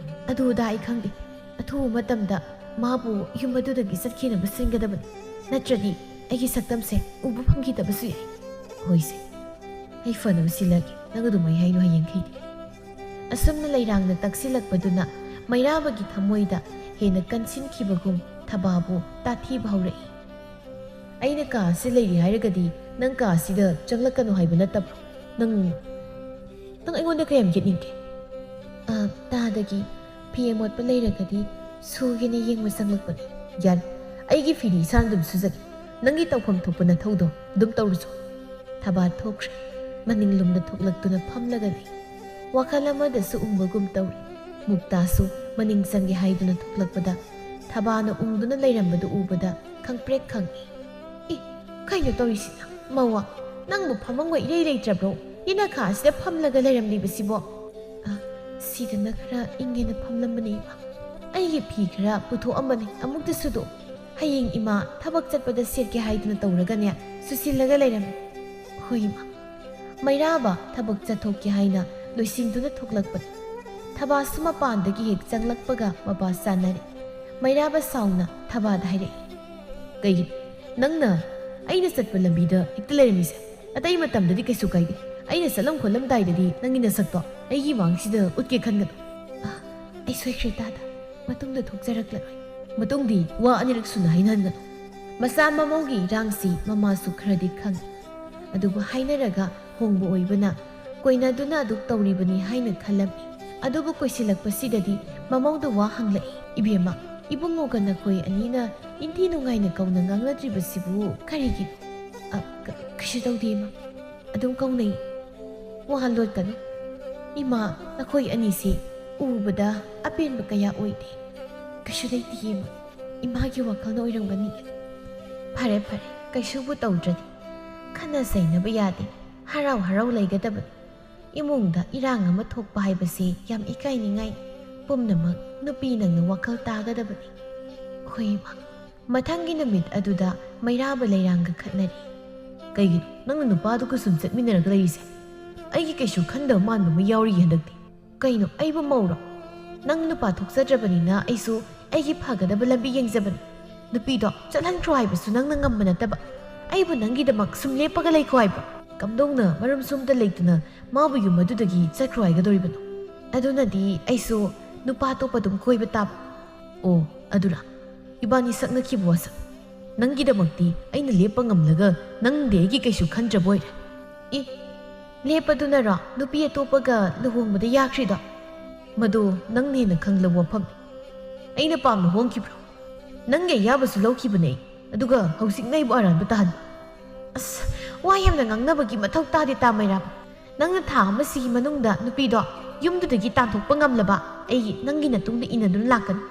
ꯑꯗꯨ ꯑꯗꯥ ꯑꯩ ꯈꯪꯗꯦ꯫ ꯑꯊꯨꯕ ꯃꯇꯝꯗ ꯃꯥꯕꯨ ꯌꯨꯝ ꯑꯗꯨꯗꯒꯤ ꯆꯠꯈꯤꯅꯕ ꯁꯤꯟꯒꯗꯕꯅꯤ꯫ ꯅꯠꯇ꯭ꯔꯗꯤ ꯑꯩꯒꯤ ꯁꯛꯇꯝꯁꯦ ꯎꯕ ꯐꯪꯈꯤꯗꯕꯁꯨ ꯌꯥꯏ꯫ ꯍꯣꯏꯁꯦ, ꯑꯩ ꯐꯅꯕ ꯁꯤꯜꯂꯒꯦ꯫ ꯅꯪ ꯑꯗꯨꯃꯥꯏ ꯍꯥꯏꯅꯨ ꯍꯌꯦꯡꯈꯩꯗꯤ꯫ ꯑꯁꯨꯝꯅ ꯂꯩꯔꯥꯡꯅ ꯇꯛꯁꯤꯜꯂꯛꯄꯗꯨꯅ ꯃꯩꯔꯥꯕꯒꯤ ꯊꯃꯣꯏꯗ ꯍꯦꯟꯅ ꯀꯟꯁꯤꯟꯈꯤꯕꯒꯨꯝ ꯊꯕꯥꯕꯨ ꯇꯥꯊꯤꯕ ꯍꯧꯔꯛꯏ꯫ ꯑꯩꯅ ꯀꯥ ꯑꯁꯤ ꯂꯩꯔꯤ ꯍꯥꯏꯔꯒꯗꯤ ꯅꯪ ꯀꯥ ꯑꯁꯤꯗ ꯆꯪꯂꯛꯀꯅꯨ ꯍꯥꯏꯕ ꯅꯠꯇꯕ꯭ꯔꯣ? ꯅꯪ, ꯅꯪ ꯑꯩꯉꯣꯟꯗ ꯀꯌꯥꯝ ꯌꯦꯠꯅꯤꯡꯒꯦ? ꯑ, ꯇꯥꯗꯒꯤ ꯐꯤ ꯑꯃꯣꯠꯄ ꯂꯩꯔꯒꯗꯤ ꯁꯨꯒꯦꯅ ꯌꯦꯡꯕ ꯆꯪꯂꯛꯄꯅꯤ꯫ ꯌꯥꯔꯦ, ꯑꯩꯒꯤ ꯐꯤꯗꯤ ꯏꯁꯥꯅ ꯑꯗꯨꯝ ꯁꯨꯖꯒꯦ꯫ ꯅꯪꯒꯤ ꯇꯧꯐꯝ ꯊꯣꯛꯄ ꯅꯊꯧꯗꯣ ꯑꯗꯨꯝ ꯇꯧꯔꯨꯆꯣ꯫ ꯊꯕꯥ ꯊꯣꯛꯈ꯭ꯔꯦ꯫ ꯃꯅꯤꯡ ꯂꯨꯝꯅ ꯊꯣꯛꯂꯛꯇꯨꯅ ꯐꯝꯂꯒ ꯂꯩ꯫ ꯋꯥꯈꯜ ꯑꯃꯗꯁꯨ ꯎꯪꯕꯒꯨꯝ ꯇꯧꯔꯤ꯫ ꯃꯨꯛꯇꯥꯁꯨ ꯃꯅꯤꯡ ꯆꯪꯒꯦ ꯍꯥꯏꯗꯨꯅ ꯊꯣꯛꯂꯛꯄꯗ ꯊꯕꯥꯅ ꯎꯪꯗꯨꯅ ꯂꯩꯔꯝꯕꯗꯨ ꯎꯕꯗ ꯈꯪꯄ꯭ꯔꯦꯛ ꯈꯪꯏ꯫ "ꯏ, ꯀꯩꯅꯣ ꯇꯧꯔꯤꯁꯤꯅ? ꯃꯧꯋꯥ, ꯅꯪꯕꯨ ꯐꯝꯐꯝꯒ ꯏꯔꯩ ꯂꯩꯇ꯭ꯔꯕ꯭ꯔꯣ? ꯌꯦꯅꯈꯥ ꯑꯁꯤꯗ ꯐꯝꯂꯒ ꯂꯩꯔꯝꯂꯤꯕꯁꯤꯕꯣ?" "ꯑ, ꯁꯤꯗꯅ ꯈꯔ ꯏꯪꯉꯦꯅ ꯐꯝꯂꯝꯕꯅꯦ ꯏꯃꯥ꯫ ꯑꯩꯒꯤ ꯐꯤ ꯈꯔ ꯄꯨꯊꯣꯛꯑꯝꯕꯅꯦ, ꯑꯃꯨꯛꯇ ꯁꯨꯗꯣꯛ꯫ ꯍꯌꯦꯡ ꯏꯃꯥ ꯊꯕꯛ ꯆꯠꯄꯗ ꯁꯦꯠꯀꯦ ꯍꯥꯏꯗꯨꯅ ꯇꯧꯔꯒꯅꯦ, ꯁꯨꯁꯤꯜꯂꯒ ꯂꯩꯔꯝꯃꯦ꯫ ꯍꯣꯏ ꯏꯃꯥ꯫" ꯃꯩꯔꯥꯕ ꯊꯕꯛ ꯆꯠꯊꯣꯛꯀꯦ ꯍꯥꯏꯅ ꯂꯣꯏꯁꯤꯟꯗꯨꯅ ꯊꯣꯛꯂꯛꯄꯅꯤ꯫ ꯊꯕꯥꯁꯨ ꯃꯄꯥꯟꯗꯒꯤ ꯍꯦꯛ ꯆꯪꯂꯛꯄꯒ ꯃꯄꯥ ꯆꯥꯅꯔꯦ꯫ ꯃꯩꯔꯥꯕ ꯁꯥꯎꯅ ꯊꯕꯥꯗ ꯍꯥꯏꯔꯛꯏ, ꯀꯩꯒꯤꯅꯣ? ꯅꯪꯅ ꯑꯩꯅ ꯆꯠꯄ ꯂꯝꯕꯤꯗ ꯍꯦꯛꯇ ꯂꯩꯔꯝꯃꯤꯁꯦ? ꯑꯇꯩ ꯃꯇꯝꯗꯗꯤ ꯀꯩꯁꯨ ꯀꯥꯏꯗꯦ꯫ ꯑꯩꯅ ꯆꯠꯂꯝ ꯈꯣꯠꯂꯝꯗꯥꯏꯗꯗꯤ ꯅꯪꯒꯤ ꯅꯁꯛꯇꯣ ꯑꯩꯒꯤ ꯃꯥꯡꯁꯤꯗ ꯎꯠꯀꯦ ꯈꯟꯒꯅꯨ꯫ ꯑ, ꯑꯩ ꯁꯣꯏꯈ꯭ꯔꯦ ꯇꯥꯗ꯫ ꯃꯇꯨꯡꯗ ꯊꯣꯛꯆꯔꯛꯂꯔꯣꯏ꯫ ꯃꯇꯨꯡꯗꯤ ꯋꯥ ꯑꯅꯤꯔꯛ ꯁꯨꯅ ꯍꯥꯏꯅꯍꯟꯒꯅꯨ꯫ ꯃꯆꯥ ꯃꯃꯧꯒꯤ ꯏꯔꯥꯡꯁꯤ ꯃꯃꯥꯁꯨ ꯈꯔꯗꯤ ꯈꯪꯏ꯫ ꯑꯗꯨꯕꯨ ꯍꯥꯏꯅꯔꯒ ꯍꯣꯡꯕ ꯑꯣꯏꯕꯅ ꯀꯣꯏꯅꯗꯨꯅ ꯑꯗꯨꯛ ꯇꯧꯔꯤꯕꯅꯤ ꯍꯥꯏꯅ ꯈꯜꯂꯝꯃꯤ꯫ ꯑꯗꯨꯕꯨ ꯀꯣꯏꯁꯤꯜꯂꯛꯄꯁꯤꯗꯗꯤ ꯃꯃꯧꯗ ꯋꯥ ꯍꯪꯂꯛꯏ꯫ "ꯏꯕꯦꯝꯃ, ꯏꯕꯨꯡꯉꯣꯒ ꯅꯈꯣꯏ ꯑꯅꯤꯅ ꯏꯟꯊꯤ ꯅꯨꯡꯉꯥꯏꯅ ꯀꯧꯅ ꯉꯥꯡꯅꯗ꯭ꯔꯤꯕꯁꯤꯕꯨ ꯀꯔꯤꯒꯤꯅꯣ?" "ꯑ, ꯀ-, ꯀꯩꯁꯨ ꯇꯧꯗꯦ, ꯏꯃꯥ꯫ ꯑꯗꯨꯝ ꯀꯧꯅꯩ꯫ ꯋꯥ ꯂꯣꯠꯀꯅꯨ꯫ ꯏꯃꯥ, ꯅꯈꯣꯏ ꯑꯅꯤꯁꯤ ꯎꯕꯗ ꯑꯄꯦꯟꯕ ꯀꯌꯥ ꯑꯣꯏꯗꯦ꯫ ꯀꯩꯁꯨ ꯂꯩꯇꯦ, ꯏꯃꯥ꯫ ꯏꯃꯥꯒꯤ ꯋꯥꯈꯜꯅ ꯑꯣꯏꯔꯝꯒꯅꯤ꯫ ꯐꯔꯦ, ꯐꯔꯦ, ꯀꯩꯁꯨꯕꯨ ꯇꯧꯗ꯭ꯔꯗꯤ꯫ ꯈꯠꯅ ꯆꯩꯅꯕ ꯌꯥꯗꯦ꯫ ꯍꯔꯥꯎ ꯍꯔꯥꯎ ꯂꯩꯒꯗꯕꯅꯤ꯫ ꯏꯃꯨꯡꯗ ꯏꯔꯥꯡ ꯑꯃ ꯊꯣꯛꯄ ꯍꯥꯏꯕꯁꯤ ꯌꯥꯝ ꯏꯀꯥꯏꯅꯤꯡꯉꯥꯏ꯫ ꯄꯨꯝꯅꯃꯛ ꯅꯨꯄꯤ ꯅꯪꯅ ꯋꯥꯈꯜ ꯇꯥꯒꯗꯕꯅꯤ꯫" ꯍꯣꯏ, ꯏꯃꯥ꯫ ꯃꯊꯪꯒꯤ ꯅꯨꯃꯤꯠ ꯑꯗꯨꯗ ꯃꯩꯔꯥꯕ ꯂꯩꯔꯥꯡꯒ ꯈꯠꯅꯔꯤ꯫ "ꯀꯩꯒꯤꯅꯣ ꯅꯪꯅ ꯅꯨꯄꯥꯗꯨꯒ ꯁꯨꯝ ꯆꯠꯃꯤꯟꯅꯔꯒ ꯂꯩꯔꯤꯁꯦ? ꯑꯩꯒꯤ ꯀꯩꯁꯨ ꯈꯟꯗꯕ ꯃꯥꯟꯕ ꯑꯃ ꯌꯥꯎꯔꯤꯌꯦ ꯍꯟꯗꯛꯇꯤ꯫ ꯀꯩꯅꯣ, ꯑꯩꯕꯨ ꯃꯧꯔꯣ? ꯅꯪ ꯅꯨꯄꯥ ꯊꯣꯛꯆꯗ꯭ꯔꯕꯅꯤꯅ ꯑꯩꯁꯨ ꯑꯩꯒꯤ ꯐꯒꯗꯕ ꯂꯝꯕꯤ ꯌꯦꯡꯖꯕꯅꯤ꯫ ꯅꯨꯄꯤꯗꯣ ꯆꯠꯍꯟꯈ꯭ꯔꯣ ꯍꯥꯏꯕꯁꯨ ꯅꯪꯅ ꯉꯝꯕ ꯅꯠꯇꯕ, ꯑꯩꯕꯨ ꯅꯪꯒꯤꯗꯃꯛ ꯁꯨꯝ ꯂꯦꯞꯄꯒ ꯂꯩꯈꯣ ꯍꯥꯏꯕ꯭ꯔꯣ? ꯀꯝꯗꯧꯅ ꯃꯔꯝ ꯁꯣꯝꯗ ꯂꯩꯇꯅ ꯃꯥꯕꯨ ꯌꯨꯝ ꯑꯗꯨꯗꯒꯤ ꯆꯠꯈ꯭ꯔꯣ ꯍꯥꯏꯒꯗꯧꯔꯤꯕꯅꯣ? ꯑꯗꯨꯅꯗꯤ ꯑꯩꯁꯨ ꯅꯨꯄꯥ ꯑꯇꯣꯞꯄ ꯑꯗꯨꯝ ꯀꯣꯏꯕ ꯇꯥꯕ꯫" "ꯑꯣ, ꯑꯗꯨꯔꯥ? ꯏꯕꯥꯅꯤ ꯁꯛꯅꯈꯤꯕ ꯋꯥꯁꯛ꯫ ꯅꯪꯒꯤꯗꯃꯛꯇꯤ ꯑꯩꯅ ꯂꯦꯞꯄ ꯉꯝꯂꯒ ꯅꯪꯗꯤ ꯑꯩꯒꯤ ꯀꯩꯁꯨ ꯈꯟꯗ꯭ꯔꯕ ꯑꯣꯏꯔꯦ꯫" "ꯑꯦ, ꯂꯦꯞꯄꯗꯨꯅꯔꯣ ꯅꯨꯄꯤ ꯑꯇꯣꯞꯄꯒ ꯂꯨꯍꯣꯡꯕꯗ ꯌꯥꯈ꯭ꯔꯤꯗꯣ? ꯃꯗꯨ ꯅꯪꯅ ꯍꯦꯟꯅ ꯈꯪꯂꯕ ꯋꯥꯐꯝꯅꯤ꯫ ꯑꯩꯅ ꯄꯥꯝꯅ ꯍꯣꯡꯈꯤꯕ꯭ꯔꯣ? ꯅꯪꯒꯤ ꯑꯌꯥꯕꯁꯨ ꯂꯧꯈꯤꯕꯅꯦ ꯑꯩ, ꯑꯗꯨꯒ ꯍꯧꯖꯤꯛꯅ ꯑꯩꯕꯨ ꯑꯔꯥꯟꯕ ꯇꯥꯍꯟꯕ꯫ ꯑꯁ, ꯋꯥ ꯌꯥꯝꯅ ꯉꯥꯡꯅꯕꯒꯤ ꯃꯊꯧ ꯇꯥꯗꯦ, ꯇꯥ ꯃꯩꯔꯥꯕ꯫ ꯅꯪꯅ ꯊꯥ ꯑꯃꯁꯤꯒꯤ ꯃꯅꯨꯡꯗ ꯅꯨꯄꯤꯗꯣ ꯌꯨꯝꯗꯨꯗꯒꯤ ꯇꯥꯟꯊꯣꯛꯄ ꯉꯝꯂꯕ ꯑꯩ ꯅꯪꯒꯤ ꯅꯇꯨꯡꯗ ꯏꯟꯅꯗꯨꯅ ꯂꯥꯛꯀꯅꯤ꯫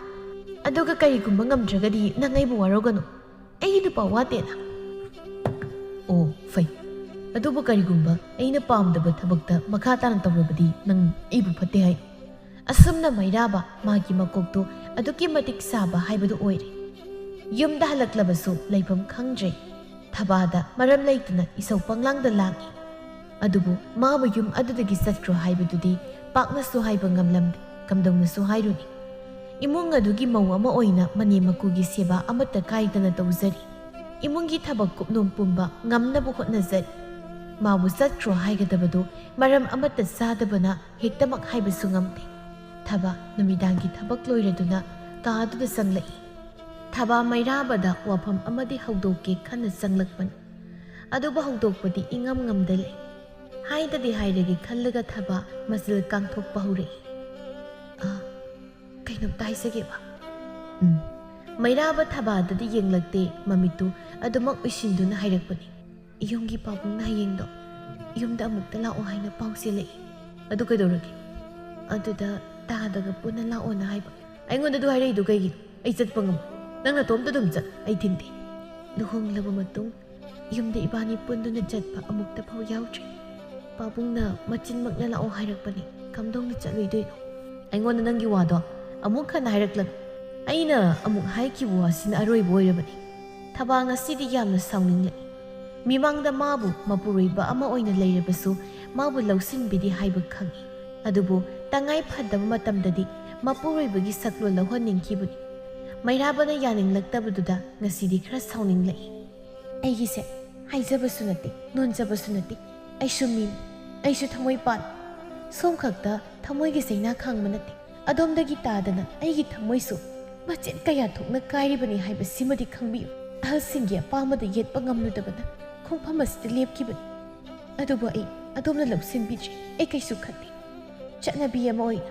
ꯑꯗꯨꯒ ꯀꯔꯤꯒꯨꯝꯕ ꯉꯝꯗ꯭ꯔꯒꯗꯤ ꯅꯪ ꯑꯩꯕꯨ ꯋꯥꯔꯧꯒꯅꯨ꯫ ꯑꯩꯒꯤ ꯅꯨꯄꯥ ꯋꯥꯠꯇꯦꯅ꯫" "ꯑꯣ, ꯐꯩ꯫ ꯑꯗꯨꯕꯨ ꯀꯔꯤꯒꯨꯝꯕ ꯑꯩꯅ ꯄꯥꯝꯗꯕ ꯊꯕꯛꯇ ꯃꯈꯥ ꯇꯥꯅ ꯇꯧꯔꯕꯗꯤ ꯅꯪ ꯑꯩꯕꯨ ꯐꯠꯇꯦ ꯍꯥꯏ꯫" ꯑꯁꯨꯝꯅ ꯃꯩꯔꯥꯕ ꯃꯥꯒꯤ ꯃꯀꯣꯛꯇꯨ ꯑꯗꯨꯛꯀꯤ ꯃꯇꯤꯛ ꯁꯥꯕ ꯍꯥꯏꯕꯗꯨ ꯑꯣꯏꯔꯦ꯫ ꯌꯨꯝꯗ ꯍꯜꯂꯛꯂꯕꯁꯨ ꯂꯩꯐꯝ ꯈꯪꯗ꯭ꯔꯦ꯫ ꯊꯕꯥꯗ ꯃꯔꯝ ꯂꯩꯇꯅ ꯏꯁꯧ ꯄꯪꯂꯥꯡꯗ ꯂꯥꯡꯏ꯫ ꯑꯗꯨꯕꯨ ꯃꯥꯕꯨ ꯌꯨꯝ ꯑꯗꯨꯗꯒꯤ ꯆꯠꯈ꯭ꯔꯣ ꯍꯥꯏꯕꯗꯨꯗꯤ ꯄꯥꯛꯅꯁꯨ ꯍꯥꯏꯕ ꯉꯝꯂꯝꯗꯦ, ꯀꯝꯗꯧꯅꯁꯨ ꯍꯥꯏꯔꯨꯅꯤ꯫ ꯏꯃꯨꯡ ꯑꯗꯨꯒꯤ ꯃꯧ ꯑꯃ ꯑꯣꯏꯅ ꯃꯅꯦꯝ ꯃꯀꯨꯒꯤ ꯁꯦꯕꯥ ꯑꯃꯠꯇ ꯀꯥꯏꯗꯅ ꯇꯧꯖꯔꯤ꯫ ꯏꯃꯨꯡꯒꯤ ꯊꯕꯛ ꯀꯨꯞꯅꯣꯝ ꯄꯨꯝꯕ ꯉꯝꯅꯕ ꯍꯣꯠꯅꯖꯔꯤ꯫ ꯃꯥꯕꯨ ꯆꯠꯈ꯭ꯔꯣ ꯍꯥꯏꯒꯗꯕꯗꯨ ꯃꯔꯝ ꯑꯃꯠꯇ ꯆꯥꯗꯕꯅ ꯍꯦꯛꯇꯃꯛ ꯍꯥꯏꯕꯁꯨ ꯉꯝꯗꯦ꯫ ꯊꯕꯥ ꯅꯨꯃꯤꯗꯥꯡꯒꯤ ꯊꯕꯛ ꯂꯣꯏꯔꯗꯨꯅ ꯀꯥ ꯑꯗꯨꯗ ꯆꯪꯂꯛꯏ꯫ ꯊꯕꯥ ꯃꯩꯔꯥꯕꯗ ꯋꯥꯐꯝ ꯑꯃꯗꯤ ꯍꯧꯗꯣꯛꯀꯦ ꯈꯟꯅ ꯆꯪꯂꯛꯄꯅꯤ꯫ ꯑꯗꯨꯕꯨ ꯍꯧꯗꯣꯛꯄꯗꯤ ꯏꯉꯝ ꯉꯝꯗ ꯂꯩ꯫ ꯍꯥꯏꯗꯗꯤ ꯍꯥꯏꯔꯒꯦ ꯈꯜꯂꯒ ꯊꯕꯥ ꯃꯆꯤꯜ ꯀꯥꯡꯊꯣꯛꯄ ꯍꯧꯔꯛꯏ꯫ "ꯑꯥ, ꯀꯩꯅꯣꯝꯇ ꯍꯥꯏꯖꯒꯦꯕ?" ꯎꯝ꯫ ꯃꯩꯔꯥꯕ ꯊꯕꯥꯗꯗꯤ ꯌꯦꯡꯂꯛꯇꯦ, ꯃꯃꯤꯠꯇꯨ ꯑꯗꯨꯃꯛ ꯎꯏꯁꯤꯟꯗꯨꯅ ꯍꯥꯏꯔꯛꯄꯅꯤ꯫ "ꯌꯨꯝꯒꯤ ꯄꯥꯕꯨꯡꯅ ꯍꯌꯦꯡꯗꯣ ꯌꯨꯝꯗ ꯑꯃꯨꯛꯇ ꯂꯥꯛꯑꯣ ꯍꯥꯏꯅ ꯄꯥꯎ ꯆꯦꯜꯂꯛꯏ꯫" "ꯑꯗꯨ ꯀꯩꯗꯧꯔꯒꯦ?" "ꯑꯗꯨꯗ ꯇꯥꯗꯒ ꯄꯨꯟꯅ ꯂꯥꯛꯑꯣꯅ ꯍꯥꯏꯕ꯫" "ꯑꯩꯉꯣꯟꯗ ꯑꯗꯨ ꯍꯥꯏꯔꯛꯏꯗꯨ ꯀꯩꯒꯤꯅꯣ? ꯑꯩ ꯆꯠꯄ ꯉꯝꯃꯣꯏ꯫ ꯅꯪ ꯅꯇꯣꯝꯇ ꯑꯗꯨꯝ ꯆꯠ, ꯑꯩ ꯊꯤꯡꯗꯦ꯫" "ꯂꯨꯍꯣꯡꯂꯕ ꯃꯇꯨꯡ ꯌꯨꯝꯗ ꯏꯕꯥꯅꯤ ꯄꯨꯟꯗꯨꯅ ꯆꯠꯄ ꯑꯃꯨꯛꯇ ꯐꯥꯎ ꯌꯥꯎꯗ꯭ꯔꯤ꯫ ꯄꯥꯕꯨꯡꯅ ꯃꯆꯤꯟꯃꯛꯅ ꯂꯥꯛꯑꯣ ꯍꯥꯏꯔꯛꯄꯅꯤ꯫ ꯀꯝꯗꯧꯅ ꯆꯠꯂꯣꯏꯗꯣꯏꯅꯣ?" "ꯑꯩꯉꯣꯟꯗ ꯅꯪꯒꯤ ꯋꯥꯗꯣ ꯑꯃꯨꯛ ꯍꯟꯅ ꯍꯥꯏꯔꯛꯂꯅꯨ꯫ ꯑꯩꯅ ꯑꯃꯨꯛ ꯍꯥꯏꯈꯤꯕ ꯋꯥꯁꯤꯅ ꯑꯔꯣꯏꯕ ꯑꯣꯏꯔꯕꯅꯤ꯫" ꯊꯕꯥ ꯉꯁꯤꯗꯤ ꯌꯥꯝꯅ ꯁꯥꯎꯅꯤꯡꯂꯛꯏ꯫ ꯃꯤꯃꯥꯡꯗ ꯃꯥꯕꯨ ꯃꯄꯨꯔꯣꯏꯕ ꯑꯃ ꯑꯣꯏꯅ ꯂꯩꯔꯕꯁꯨ ꯃꯥꯕꯨ ꯂꯧꯁꯤꯟꯕꯤꯗꯦ ꯍꯥꯏꯕ ꯈꯪꯏ꯫ ꯑꯗꯨꯕꯨ ꯇꯉꯥꯏ ꯐꯗꯕ ꯃꯇꯝꯗꯗꯤ ꯃꯄꯨꯔꯣꯏꯕꯒꯤ ꯁꯛꯂꯣꯟ ꯂꯧꯍꯟꯅꯤꯡꯈꯤꯕꯅꯤ꯫ ꯃꯩꯔꯥꯕꯅ ꯌꯥꯅꯤꯡꯂꯛꯇꯕꯗꯨꯗ ꯉꯁꯤꯗꯤ ꯈꯔ ꯁꯥꯎꯅꯤꯡꯂꯛꯏ꯫ "ꯑꯩꯒꯤꯁꯦ ꯍꯥꯏꯖꯕꯁꯨ ꯅꯠꯇꯦ, ꯅꯣꯟꯖꯕꯁꯨ ꯅꯠꯇꯦ꯫ ꯑꯩꯁꯨ ꯃꯤꯅꯤ, ꯑꯩꯁꯨ ꯊꯃꯣꯏ ꯄꯥꯜꯂꯤ꯫ ꯁꯣꯝ ꯈꯛꯇ ꯊꯃꯣꯏꯒꯤ ꯆꯩꯅꯥ ꯈꯥꯡꯕ ꯅꯠꯇꯦ꯫ ꯑꯗꯣꯝꯗꯒꯤ ꯇꯥꯗꯅ ꯑꯩꯒꯤ ꯊꯃꯣꯏꯁꯨ ꯃꯆꯦꯠ ꯀꯌꯥ ꯊꯣꯛꯅ ꯀꯥꯏꯔꯤꯕꯅꯤ ꯍꯥꯏꯕꯁꯤꯃꯗꯤ ꯈꯪꯕꯤꯌꯨ꯫ ꯑꯍꯜꯁꯤꯡꯒꯤ ꯑꯄꯥꯝꯕꯗ ꯌꯦꯠꯄ ꯉꯝꯂꯨꯗꯕꯅ ꯈꯣꯡꯐꯝ ꯑꯁꯤꯗ ꯂꯦꯞꯈꯤꯕꯅꯤ꯫ ꯑꯗꯨꯕꯨ ꯑꯩ ꯑꯗꯣꯝꯅ ꯂꯧꯁꯤꯟꯕꯤꯗ꯭ꯔꯤ꯫ ꯑꯩ ꯀꯩꯁꯨ ꯈꯟꯗꯦ꯫ ꯆꯠꯅꯕꯤ ꯑꯃ ꯑꯣꯏꯅ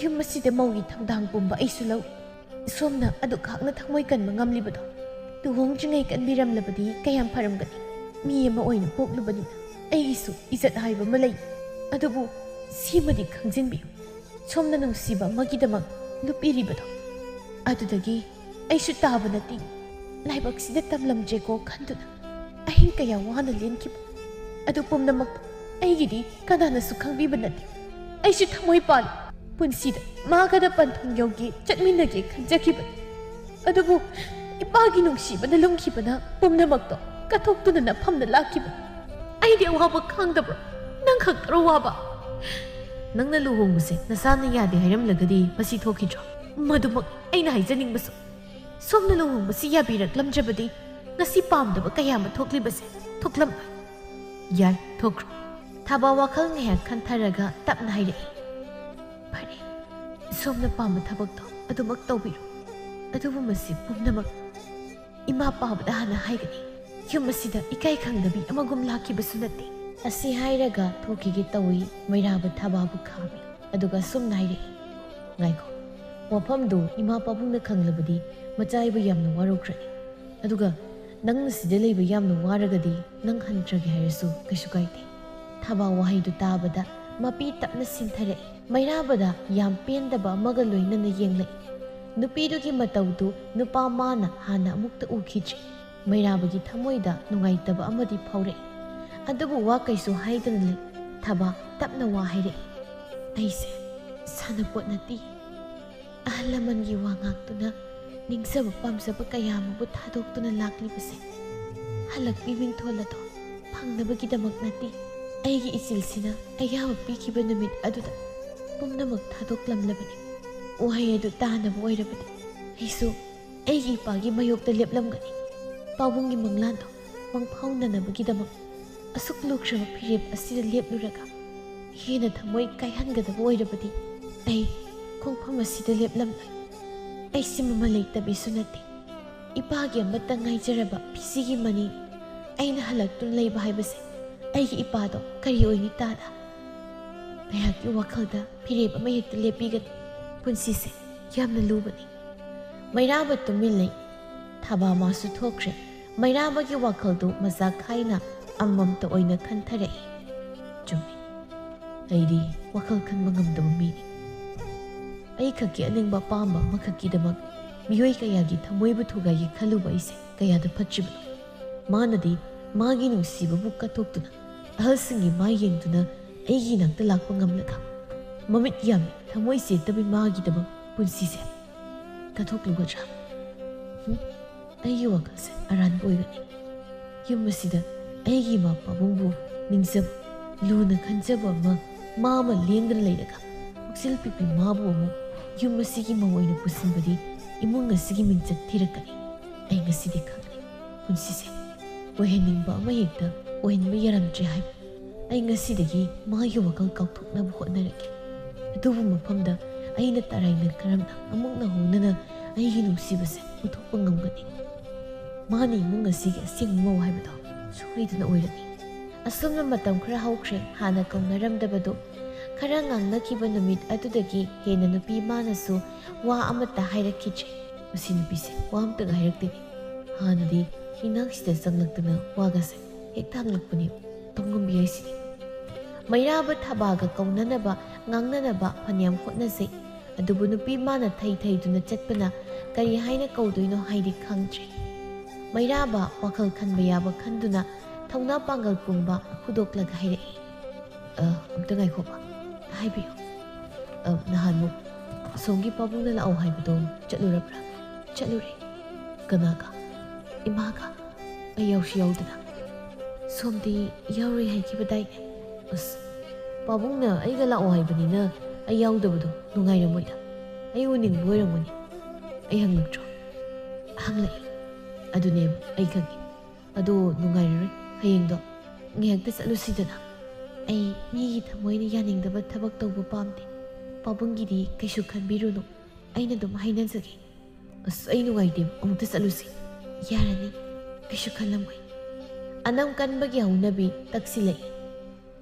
ꯌꯨꯝ ꯑꯁꯤꯗ ꯃꯧꯒꯤ ꯊꯧꯗꯥꯡ ꯄꯨꯝꯕ ꯑꯩꯁꯨ ꯂꯧꯏ꯫ ꯁꯣꯝꯅ ꯑꯗꯨꯛ ꯍꯥꯛꯅ ꯊꯃꯣꯏ ꯀꯟꯕ ꯉꯝꯂꯤꯕꯗꯣ, ꯂꯨꯍꯣꯡꯗ꯭ꯔꯤꯉꯩ ꯀꯟꯕꯤꯔꯝꯂꯕꯗꯤ ꯀꯌꯥꯝ ꯐꯔꯝꯒꯅꯤ꯫ ꯃꯤ ꯑꯃ ꯑꯣꯏꯅ ꯄꯣꯛꯂꯨꯕꯅꯤꯅ ꯑꯩꯒꯤꯁꯨ ꯏꯖꯠ ꯍꯥꯏꯕ ꯑꯃ ꯂꯩ꯫ ꯑꯗꯨꯕꯨ ꯁꯤꯃꯗꯤ ꯈꯪꯖꯤꯟꯕꯤꯌꯨ, ꯁꯣꯝꯅ ꯅꯨꯡꯁꯤꯕ ꯑꯃꯒꯤꯗꯃꯛ ꯂꯨꯞꯄꯤꯔꯤꯕꯗꯣ, ꯑꯗꯨꯗꯒꯤ ꯑꯩꯁꯨ ꯇꯥꯕ ꯅꯠꯇꯦ, ꯂꯥꯏꯕꯛꯁꯤꯗ ꯇꯝꯂꯝꯗ꯭ꯔꯦꯀꯣ ꯈꯟꯗꯨꯅ ꯑꯍꯤꯡ ꯀꯌꯥ ꯋꯥꯅ ꯂꯦꯟꯈꯤꯕ꯫ ꯑꯗꯨ ꯄꯨꯝꯅꯃꯛ ꯑꯩꯒꯤꯗꯤ ꯀꯅꯥꯅꯁꯨ ꯈꯪꯕꯤꯕ ꯅꯠꯇꯦ꯫ ꯑꯩꯁꯨ ꯊꯃꯣꯏ ꯄꯥꯜꯂꯤ꯫ ꯄꯨꯟꯁꯤꯗ ꯃꯥꯒꯗ ꯄꯟꯊꯨꯡ ꯌꯧꯒꯦ, ꯆꯠꯃꯤꯟꯅꯒꯦ ꯈꯟꯖꯈꯤꯕꯅꯤ꯫ ꯑꯗꯨꯕꯨ ꯏꯄꯥꯒꯤ ꯅꯨꯡꯁꯤꯕꯅ ꯂꯨꯝꯈꯤꯕꯅ ꯄꯨꯝꯅꯃꯛꯇꯣ ꯀꯠꯊꯣꯛꯇꯨꯅ ꯅꯐꯝꯗ ꯂꯥꯛꯈꯤꯕꯅꯤ꯫ ꯑꯩꯗꯤ ꯑꯋꯥꯕ ꯈꯪꯗꯕ꯭ꯔꯣ? ꯅꯪ ꯈꯛꯇꯔꯣ ꯋꯥꯕ?" "ꯅꯪꯅ ꯂꯨꯍꯣꯡꯕꯁꯦ ꯅꯁꯥꯅ ꯌꯥꯗꯦ ꯍꯥꯏꯔꯝꯂꯒꯗꯤ ꯃꯁꯤ ꯊꯣꯛꯈꯤꯗ꯭ꯔꯣ?" ꯃꯗꯨꯃꯛ ꯑꯩꯅ ꯍꯥꯏꯖꯅꯤꯡꯕꯁꯨ꯫ ꯁꯣꯝꯅ ꯂꯨꯍꯣꯡꯕꯁꯤ ꯌꯥꯕꯤꯔꯛꯂꯝꯗ꯭ꯔꯕꯗꯤ ꯉꯁꯤ ꯄꯥꯝꯗꯕ ꯀꯌꯥ ꯑꯃ ꯊꯣꯛꯂꯤꯕꯁꯦ ꯊꯣꯛꯂꯝꯂꯣꯏ꯫ ꯌꯥꯏ, ꯊꯣꯛꯈ꯭ꯔꯣ꯫ ꯊꯥꯕ ꯋꯥꯈꯜ ꯉꯥꯏꯍꯥꯛ ꯈꯟꯊꯔꯒ ꯇꯞꯅ ꯍꯥꯏꯔꯛꯏ, "ꯐꯔꯦ, ꯁꯣꯝꯅ ꯄꯥꯝꯕ ꯊꯕꯛꯇꯣ ꯑꯗꯨꯃꯛ ꯇꯧꯕꯤꯔꯣ꯫ ꯑꯗꯨꯕꯨ ꯃꯁꯤ ꯄꯨꯝꯅꯃꯛ ꯏꯃꯥ ꯄꯥꯕꯗ ꯍꯥꯟꯅ ꯍꯥꯏꯒꯅꯤ꯫ ꯌꯨꯝ ꯑꯁꯤꯗ ꯏꯀꯥꯏ ꯈꯪꯗꯕꯤ ꯑꯃꯒꯨꯝ ꯂꯥꯛꯈꯤꯕꯁꯨ ꯅꯠꯇꯦ"꯫ ꯑꯁꯤ ꯍꯥꯏꯔꯒ ꯊꯣꯛꯈꯤꯒꯦ ꯇꯧꯏ꯫ ꯃꯩꯔꯥꯕ ꯊꯥꯕꯕꯨ ꯈꯥꯝꯃꯤ꯫ ꯑꯗꯨꯒ ꯁꯨꯝꯅ ꯍꯥꯏꯔꯛꯏ, "ꯉꯥꯏꯈꯣ, ꯋꯥꯐꯝꯗꯨ ꯏꯃꯥ ꯄꯥꯕꯨꯡꯅ ꯈꯪꯂꯕꯗꯤ ꯃꯆꯥ ꯑꯩꯕꯨ ꯌꯥꯝꯅ ꯋꯥꯔꯧꯈ꯭ꯔꯅꯤ꯫ ꯑꯗꯨꯒ ꯅꯪꯅ ꯁꯤꯗ ꯂꯩꯕ ꯌꯥꯝꯅ ꯋꯥꯔꯒꯗꯤ ꯅꯪ ꯍꯟꯈ꯭ꯔꯒꯦ ꯍꯥꯏꯔꯁꯨ ꯀꯩꯁꯨ ꯀꯥꯏꯗꯦ"꯫ ꯊꯥꯕ ꯋꯥꯍꯩꯗꯨ ꯇꯥꯕꯗ ꯃꯄꯤ ꯇꯞꯅ ꯁꯤꯟꯊꯔꯛꯏ꯫ ꯃꯩꯔꯥꯕꯗ ꯌꯥꯝ ꯄꯦꯟꯗꯕ ꯑꯃꯒ ꯂꯣꯏꯅꯅ ꯌꯦꯡꯂꯛꯏ꯫ ꯅꯨꯄꯤꯗꯨꯒꯤ ꯃꯇꯧꯗꯨ ꯅꯨꯄꯥ ꯃꯥꯅ ꯍꯥꯟꯅ ꯑꯃꯨꯛꯇ ꯎꯈꯤꯗ꯭ꯔꯤ꯫ ꯃꯩꯔꯥꯕꯒꯤ ꯊꯃꯣꯏꯗ ꯅꯨꯡꯉꯥꯏꯇꯕ ꯑꯃꯗꯤ ꯐꯥꯎꯔꯛꯏ꯫ ꯑꯗꯨꯕꯨ ꯋꯥ ꯀꯩꯁꯨ ꯍꯥꯏꯗꯅ ꯂꯩ꯫ ꯊꯥꯕ ꯇꯞꯅ ꯋꯥ ꯍꯥꯏꯔꯛꯏ, "ꯑꯩꯁꯦ ꯁꯥꯟꯅꯄꯣꯠ ꯅꯠꯇꯦ꯫ ꯑꯍꯜ ꯂꯃꯟꯒꯤ ꯋꯥ ꯉꯥꯛꯇꯨꯅ ꯅꯤꯡꯖꯕ ꯄꯥꯝꯖꯕ ꯀꯌꯥ ꯑꯃꯕꯨ ꯊꯥꯗꯣꯛꯇꯨꯅ ꯂꯥꯛꯂꯤꯕꯁꯦ ꯍꯜꯂꯛꯄꯤ ꯃꯤꯡꯊꯣꯜ ꯑꯗꯣ ꯐꯪꯅꯕꯒꯤꯗꯃꯛ ꯅꯠꯇꯦ꯫ ꯑꯩꯒꯤ ꯏꯆꯤꯜꯁꯤꯅ ꯑꯌꯥꯕ ꯄꯤꯈꯤꯕ ꯅꯨꯃꯤꯠ ꯑꯗꯨꯗ ꯄꯨꯝꯅꯃꯛ ꯊꯥꯗꯣꯛꯂꯝꯂꯕꯅꯤ꯫ ꯋꯥꯍꯩ ꯑꯗꯨ ꯇꯥꯅꯕ ꯑꯣꯏꯔꯕꯗꯤ ꯑꯩꯁꯨ ꯑꯩꯒꯤ ꯏꯄꯥꯒꯤ ꯃꯥꯌꯣꯛꯇ ꯂꯦꯞꯂꯝꯒꯅꯤ꯫ ꯄꯥꯕꯨꯡꯒꯤ ꯃꯪꯂꯥꯟꯗꯣ ꯃꯪꯐꯥꯎꯅꯅꯕꯒꯤꯗꯃꯛ ꯑꯁꯨꯛ ꯂꯨꯈ꯭ꯔꯕ ꯐꯤꯔꯦꯞ ꯑꯁꯤꯗ ꯂꯦꯞꯂꯨꯔꯒ ꯍꯦꯟꯅ ꯊꯃꯣꯏ ꯀꯥꯏꯍꯟꯒꯗꯕ ꯑꯣꯏꯔꯕꯗꯤ ꯑꯩ ꯈꯣꯡꯐꯝ ꯑꯁꯤꯗ ꯂꯦꯞꯂꯝꯂꯣꯏ꯫ ꯑꯩꯁꯤ ꯃꯃꯜ ꯂꯩꯇꯕꯤꯁꯨ ꯅꯠꯇꯦ꯫ ꯏꯄꯥꯒꯤ ꯑꯃꯠꯇ ꯉꯥꯏꯖꯔꯕ ꯐꯤꯁꯤꯒꯤ ꯃꯅꯤ꯫ ꯑꯩꯅ ꯍꯜꯂꯛꯇꯨꯅ ꯂꯩꯕ ꯍꯥꯏꯕꯁꯦ ꯑꯩꯒꯤ ꯏꯄꯥꯗꯣ ꯀꯔꯤ ꯑꯣꯏꯅꯤ ꯇꯥꯗ?" ꯉꯥꯏꯍꯥꯛꯀꯤ ꯋꯥꯈꯜꯗ ꯐꯤꯔꯦꯞ ꯑꯃ ꯍꯦꯛꯇ ꯂꯦꯞꯄꯤꯒꯅꯤ꯫ ꯄꯨꯟꯁꯤꯁꯦ ꯌꯥꯝꯅ ꯂꯨꯕꯅꯤ꯫ ꯃꯩꯔꯥꯕ ꯇꯨꯃꯤꯟ ꯂꯩ꯫ ꯊꯥꯕ ꯃꯥꯁꯨ ꯊꯣꯛꯈ꯭ꯔꯦ꯫ ꯃꯩꯔꯥꯕꯒꯤ ꯋꯥꯈꯜꯗꯨ ꯃꯆꯥ ꯈꯥꯏꯅ ꯑꯃꯃꯝꯇ ꯑꯣꯏꯅ ꯈꯟꯊꯔꯛꯏ꯫ ꯆꯨꯝꯃꯤ꯫ ꯑꯩꯗꯤ ꯋꯥꯈꯜ ꯈꯟꯕ ꯉꯝꯗꯕ ꯃꯤꯅꯤ꯫ ꯑꯩ ꯈꯛꯀꯤ ꯑꯅꯤꯡꯕ ꯑꯄꯥꯝꯕ ꯑꯃꯈꯛꯀꯤꯗꯃꯛ ꯃꯤꯑꯣꯏ ꯀꯌꯥꯒꯤ ꯊꯃꯣꯏꯕꯨ ꯊꯨꯒꯥꯏꯒꯦ ꯈꯜꯂꯨꯕ ꯑꯩꯁꯦ ꯀꯌꯥꯗ ꯐꯠꯇ꯭ꯔꯤꯕꯅꯣ꯫ ꯃꯥꯅꯗꯤ ꯃꯥꯒꯤ ꯅꯨꯡꯁꯤꯕꯕꯨ ꯀꯠꯊꯣꯛꯇꯨꯅ ꯑꯍꯜꯁꯤꯡꯒꯤ ꯃꯥꯏ ꯌꯦꯡꯗꯨꯅ ꯑꯩꯒꯤ ꯏꯅꯥꯛꯇ ꯂꯥꯛꯄ ꯉꯝꯂꯒ ꯃꯃꯤꯠ ꯌꯥꯝꯃꯤ ꯊꯃꯣꯏ ꯆꯦꯠꯇꯕꯤ ꯃꯥꯒꯤꯗꯃꯛ ꯄꯨꯟꯁꯤꯁꯦ ꯀꯠꯊꯣꯛꯂꯨꯒꯗ꯭ꯔꯥ? ꯍꯨꯝ? ꯑꯩꯒꯤ ꯋꯥꯈꯜꯁꯦ ꯑꯔꯥꯟꯕ ꯑꯣꯏꯒꯅꯤ꯫ ꯌꯨꯝ ꯑꯁꯤꯗ ꯑꯩꯒꯤ ꯏꯃꯥ ꯄꯥꯕꯨꯡꯕꯨ ꯅꯤꯡꯖꯕ, ꯂꯨꯅ ꯈꯟꯖꯕ ꯑꯃ, ꯃꯥ ꯑꯃ ꯂꯦꯡꯗꯅ ꯂꯩꯔꯒ ꯄꯨꯛꯆꯦꯜ ꯄꯤꯛꯄꯤ ꯃꯥꯕꯨ ꯑꯃꯨꯛ ꯌꯨꯝ ꯑꯁꯤꯒꯤ ꯃꯧ ꯑꯣꯏꯅ ꯄꯨꯁꯤꯟꯕꯗꯤ ꯏꯃꯨꯡ ꯑꯁꯤꯒꯤ ꯃꯤꯡꯆꯠ ꯊꯤꯔꯛꯀꯅꯤ꯫ ꯑꯩ ꯉꯁꯤꯗꯤ ꯈꯪꯂꯦ, ꯄꯨꯟꯁꯤꯁꯦ ꯑꯣꯏꯍꯟꯅꯤꯡꯕ ꯑꯃ ꯍꯦꯛꯇ ꯑꯣꯏꯍꯟꯕ ꯌꯥꯔꯝꯗ꯭ꯔꯦ ꯍꯥꯏꯕ꯫ ꯑꯩ ꯉꯁꯤꯗꯒꯤ ꯃꯥꯒꯤ ꯋꯥꯈꯜ ꯀꯥꯎꯊꯣꯛꯅꯕ ꯍꯣꯠꯅꯔꯒꯦ꯫ ꯑꯗꯨꯕꯨ ꯃꯐꯝꯗ ꯑꯩꯅ ꯇꯔꯥꯏꯅ ꯀꯔꯝꯅ ꯑꯃꯨꯛ ꯅꯧꯍꯧꯅꯅ ꯑꯩꯒꯤ ꯅꯨꯡꯁꯤꯕꯁꯦ ꯎꯠꯊꯣꯛꯄ ꯉꯝꯒꯅꯤ? ꯃꯥꯅ ꯏꯃꯨꯡ ꯑꯁꯤꯒꯤ ꯑꯁꯦꯡꯕ ꯃꯧ ꯍꯥꯏꯕꯗꯣ ꯁꯣꯏꯗꯅ ꯑꯣꯏꯔꯅꯤ꯫ ꯑꯁꯨꯝꯅ ꯃꯇꯝ ꯈꯔ ꯍꯧꯈ꯭ꯔꯦ꯫ ꯍꯥꯟꯅ ꯀꯧꯅꯔꯝꯗꯕꯗꯨ ꯈꯔ ꯉꯥꯡꯅꯈꯤꯕ ꯅꯨꯃꯤꯠ ꯑꯗꯨꯗꯒꯤ ꯍꯦꯟꯅ ꯅꯨꯄꯤ ꯃꯥꯅꯁꯨ ꯋꯥ ꯑꯃꯠꯇ ꯍꯥꯏꯔꯛꯈꯤꯗ꯭ꯔꯦ꯫ ꯃꯁꯤ ꯅꯨꯄꯤꯁꯦ ꯋꯥ ꯑꯃꯠꯇꯒ ꯍꯥꯏꯔꯛꯇꯦꯅꯦ꯫ ꯍꯥꯟꯅꯗꯤ ꯏꯅꯥꯛꯁꯤꯗ ꯆꯪꯂꯛꯇꯅ ꯋꯥꯒꯁꯦ ꯍꯦꯛꯇ ꯍꯪꯂꯛꯄꯅꯦ꯫ ꯇꯧꯉꯝꯕꯤ ꯍꯥꯏꯁꯤꯗꯤ꯫ ꯃꯩꯔꯥꯕ ꯊꯕꯥꯒ ꯀꯧꯅꯅꯕ, ꯉꯥꯡꯅꯅꯕ ꯐꯅꯌꯥꯝ ꯍꯣꯠꯅꯖꯩ꯫ ꯑꯗꯨꯕꯨ ꯅꯨꯄꯤ ꯃꯥꯅ ꯊꯩ ꯊꯩꯗꯨꯅ ꯆꯠꯄꯅ ꯀꯔꯤ ꯍꯥꯏꯅ ꯀꯧꯗꯣꯏꯅꯣ ꯍꯥꯏꯗꯤ ꯈꯪꯗ꯭ꯔꯦ꯫ ꯃꯩꯔꯥꯕ ꯋꯥꯈꯜ ꯈꯟꯕ ꯌꯥꯕ ꯈꯟꯗꯨꯅ ꯊꯧꯅꯥ ꯄꯥꯡꯒꯜ ꯄꯨꯝꯕ ꯍꯨꯗꯣꯛꯂꯒ ꯍꯥꯏꯔꯛꯏ, "ꯑ, ꯑꯝꯇ ꯉꯥꯏꯈꯣꯕ, ꯍꯥꯏꯕꯤꯌꯨ꯫ ꯑ, ꯅꯍꯥꯟꯃꯨꯛ ꯑꯁꯣꯝꯒꯤ ꯄꯥꯕꯨꯡꯅ ꯂꯥꯛꯑꯣ ꯍꯥꯏꯕꯗꯣ ꯆꯠꯂꯨꯔꯕ꯭ꯔꯥ?" "ꯆꯠꯂꯨꯔꯦ꯫" "ꯀꯅꯥꯒ?" "ꯏꯃꯥꯒ꯫ ꯑꯩ ꯌꯥꯎꯁꯨ ꯌꯥꯎꯗꯅ꯫" "ꯁꯣꯝꯗꯤ ꯌꯥꯎꯔꯣꯏ ꯍꯥꯏꯈꯤꯕꯗꯥꯏꯅꯦ?" "ꯑꯁ, ꯄꯥꯕꯨꯡꯅ ꯑꯩꯒ ꯂꯥꯛꯑꯣ ꯍꯥꯏꯕꯅꯤꯅ ꯑꯩ ꯌꯥꯎꯗꯕꯗꯣ ꯅꯨꯡꯉꯥꯏꯔꯝꯃꯣꯏꯗ꯫ ꯑꯩ ꯎꯅꯤꯡꯕ ꯑꯣꯏꯔꯝꯒꯅꯤ꯫" "ꯑꯩ ꯍꯪꯂꯛꯇ꯭ꯔꯣ?" "ꯍꯪꯂꯛꯑꯦ꯫ ꯑꯗꯨꯅꯦꯕ ꯑꯩ ꯈꯪꯉꯦ꯫ ꯑꯗꯣ ꯅꯨꯡꯉꯥꯏꯔꯔꯣꯏ꯫ ꯍꯌꯦꯡꯗꯣ ꯉꯥꯏꯍꯥꯛꯇ ꯆꯠꯂꯨꯁꯤꯗꯅ꯫" "ꯑꯩ ꯃꯤꯒꯤ ꯊꯃꯣꯏꯅ ꯌꯥꯅꯤꯡꯗꯕ ꯊꯕꯛ ꯇꯧꯕ ꯄꯥꯝꯗꯦ꯫ ꯄꯥꯕꯨꯡꯒꯤꯗꯤ ꯀꯩꯁꯨ ꯈꯟꯕꯤꯔꯨꯅꯨ꯫ ꯑꯩꯅ ꯑꯗꯨꯝ ꯍꯥꯏꯅꯖꯒꯦ꯫" "ꯑꯁ, ꯑꯩ ꯅꯨꯡꯉꯥꯏꯇꯦ꯫ ꯑꯃꯨꯛꯇ ꯆꯠꯂꯨꯁꯤ꯫" "ꯌꯥꯔꯅꯤ꯫ ꯀꯩꯁꯨ ꯈꯜꯂꯝꯃꯣꯏ꯫" ꯑꯅꯝ ꯀꯟꯕꯒꯤ ꯍꯧꯅꯕꯤ ꯇꯛꯁꯤꯜꯂꯛꯏ꯫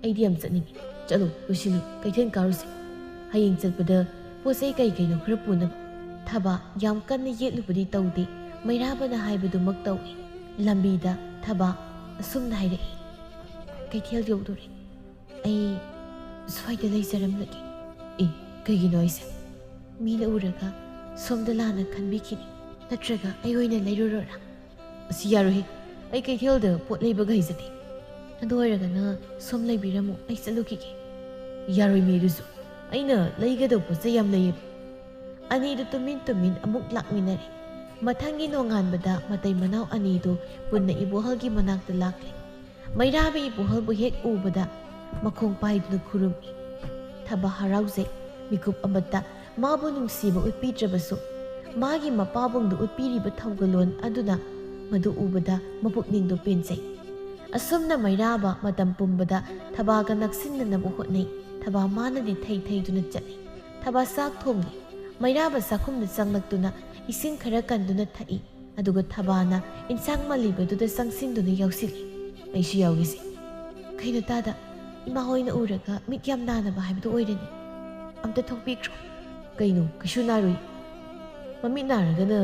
"ꯑꯩꯗꯤ ꯌꯥꯝ ꯆꯠꯅꯤꯡꯉꯤ꯫ ꯆꯠꯂꯨ, ꯂꯣꯏꯁꯤꯜꯂꯨ, ꯀꯩꯊꯦꯜ ꯀꯥꯔꯨꯁꯤ꯫ ꯍꯌꯦꯡ ꯆꯠꯄꯗ ꯄꯣꯠ ꯆꯩ ꯀꯩ ꯀꯩꯅꯣ ꯈꯔ ꯄꯨꯅꯕ꯫" ꯊꯕꯥ ꯌꯥꯝ ꯀꯟꯅ ꯌꯦꯠꯂꯨꯕꯗꯤ ꯇꯧꯗꯦ꯫ ꯃꯩꯔꯥꯕꯅ ꯍꯥꯏꯕꯗꯨꯃꯛ ꯇꯧꯏ꯫ ꯂꯝꯕꯤꯗ ꯊꯕꯥ ꯑꯁꯨꯝꯅ ꯍꯥꯏꯔꯛꯏ, "ꯀꯩꯊꯦꯜ ꯌꯧꯗꯣꯔꯦ꯫ ꯑꯩ ꯁ꯭ꯋꯥꯏꯗ ꯂꯩꯖꯔꯝꯂꯒꯦ꯫" "ꯑꯦ, ꯀꯩꯒꯤꯅꯣ ꯍꯥꯏꯁꯦ? ꯃꯤꯅ ꯎꯔꯒ ꯁꯣꯝꯗ ꯂꯥꯟꯅ ꯈꯟꯕꯤꯈꯤꯅꯤ꯫ ꯅꯠꯇ꯭ꯔꯒ ꯑꯩ ꯑꯣꯏꯅ ꯂꯩꯔꯨꯔꯣꯔꯥ?" "ꯑꯁ, ꯌꯥꯔꯣꯏꯍꯦ꯫ ꯑꯩ ꯀꯩꯊꯦꯜꯗ ꯄꯣꯠ ꯂꯩꯕꯒ ꯍꯩꯖꯗꯦ꯫" "ꯑꯗꯨ ꯑꯣꯏꯔꯒꯅ ꯁꯣꯝ ꯂꯩꯕꯤꯔꯝꯃꯣ, ꯑꯩ ꯆꯠꯂꯨꯈꯤꯒꯦ꯫" "ꯌꯥꯔꯣꯏꯃꯤ ꯑꯗꯨꯁꯨ꯫ ꯑꯩꯅ ꯂꯩꯒꯗꯧꯕ ꯄꯣꯠ ꯆꯩ ꯌꯥꯝ ꯂꯩꯌꯦꯕ꯫" ꯑꯅꯤꯗꯨ ꯇꯨꯃꯤꯟ ꯇꯨꯃꯤꯟ ꯑꯃꯨꯛ ꯂꯥꯛꯃꯤꯟꯅꯔꯦ꯫ ꯃꯊꯪꯒꯤ ꯅꯣꯡꯉꯥꯟꯕꯗ ꯃꯇꯩ ꯃꯅꯥꯎ ꯑꯅꯤꯗꯨ ꯄꯨꯟꯅ ꯏꯕꯣꯍꯜꯒꯤ ꯃꯅꯥꯛꯇ ꯂꯥꯛꯂꯦ꯫ ꯃꯩꯔꯥꯕꯤ ꯏꯕꯣꯍꯜꯕꯨ ꯍꯦꯛ ꯎꯕꯗ ꯃꯈꯣꯡ ꯄꯥꯏꯗꯨꯅ ꯈꯨꯔꯨꯝꯃꯤ꯫ ꯊꯕꯥ ꯍꯔꯥꯎꯖꯩ꯫ ꯃꯤꯀꯨꯞ ꯑꯃꯠꯇ ꯃꯥꯕꯨ ꯅꯨꯡꯁꯤꯕ ꯎꯠꯄꯤꯗ꯭ꯔꯕꯁꯨ, ꯃꯥꯒꯤ ꯃꯄꯥꯕꯨꯡꯗ ꯎꯠꯄꯤꯔꯤꯕ ꯊꯧꯒꯜꯂꯣꯟ ꯑꯗꯨꯅ ꯃꯗꯨ ꯎꯕꯗ ꯃꯄꯨꯛꯅꯤꯡꯗꯣ ꯄꯦꯟꯖꯩ꯫ ꯑꯁꯨꯝꯅ ꯃꯩꯔꯥꯕ ꯃꯇꯝ ꯄꯨꯝꯕꯗ ꯊꯕꯥꯒ ꯅꯛꯁꯤꯟꯅꯅꯕ ꯍꯣꯠꯅꯩ꯫ ꯊꯕꯥ ꯃꯥꯅꯗꯤ ꯊꯩ ꯊꯩꯗꯨꯅ ꯆꯠꯂꯤ꯫ ꯊꯕꯥ ꯆꯥꯛ ꯊꯣꯡꯂꯤ꯫ ꯃꯩꯔꯥꯕ ꯆꯥꯛꯈꯨꯝꯗ ꯆꯪꯂꯛꯇꯨꯅ ꯏꯁꯤꯡ ꯈꯔ ꯀꯟꯗꯨꯅ ꯊꯛꯏ꯫ ꯑꯗꯨꯒ ꯊꯕꯥꯅ ꯏꯟꯁꯥꯡ ꯃꯜꯂꯤꯕꯗꯨꯗ ꯆꯪꯁꯤꯟꯗꯨꯅ ꯌꯥꯎꯁꯤꯜꯂꯤ꯫ ꯑꯩꯁꯨ ꯌꯥꯎꯒꯦꯁꯦ꯫ ꯀꯩꯅꯣ ꯇꯥꯗ, ꯏꯃꯥ ꯍꯣꯏꯅ ꯎꯔꯒ ꯃꯤꯠ ꯌꯥꯝ ꯅꯥꯅꯕ ꯍꯥꯏꯕꯗꯨ ꯑꯣꯏꯔꯅꯤ꯫ ꯑꯝꯇ ꯊꯣꯛꯄꯤꯈ꯭ꯔꯣ꯫ ꯀꯩꯅꯣ, ꯀꯩꯁꯨ ꯅꯥꯔꯣꯏ꯫ ꯃꯃꯤꯠ ꯅꯥꯔꯒꯅ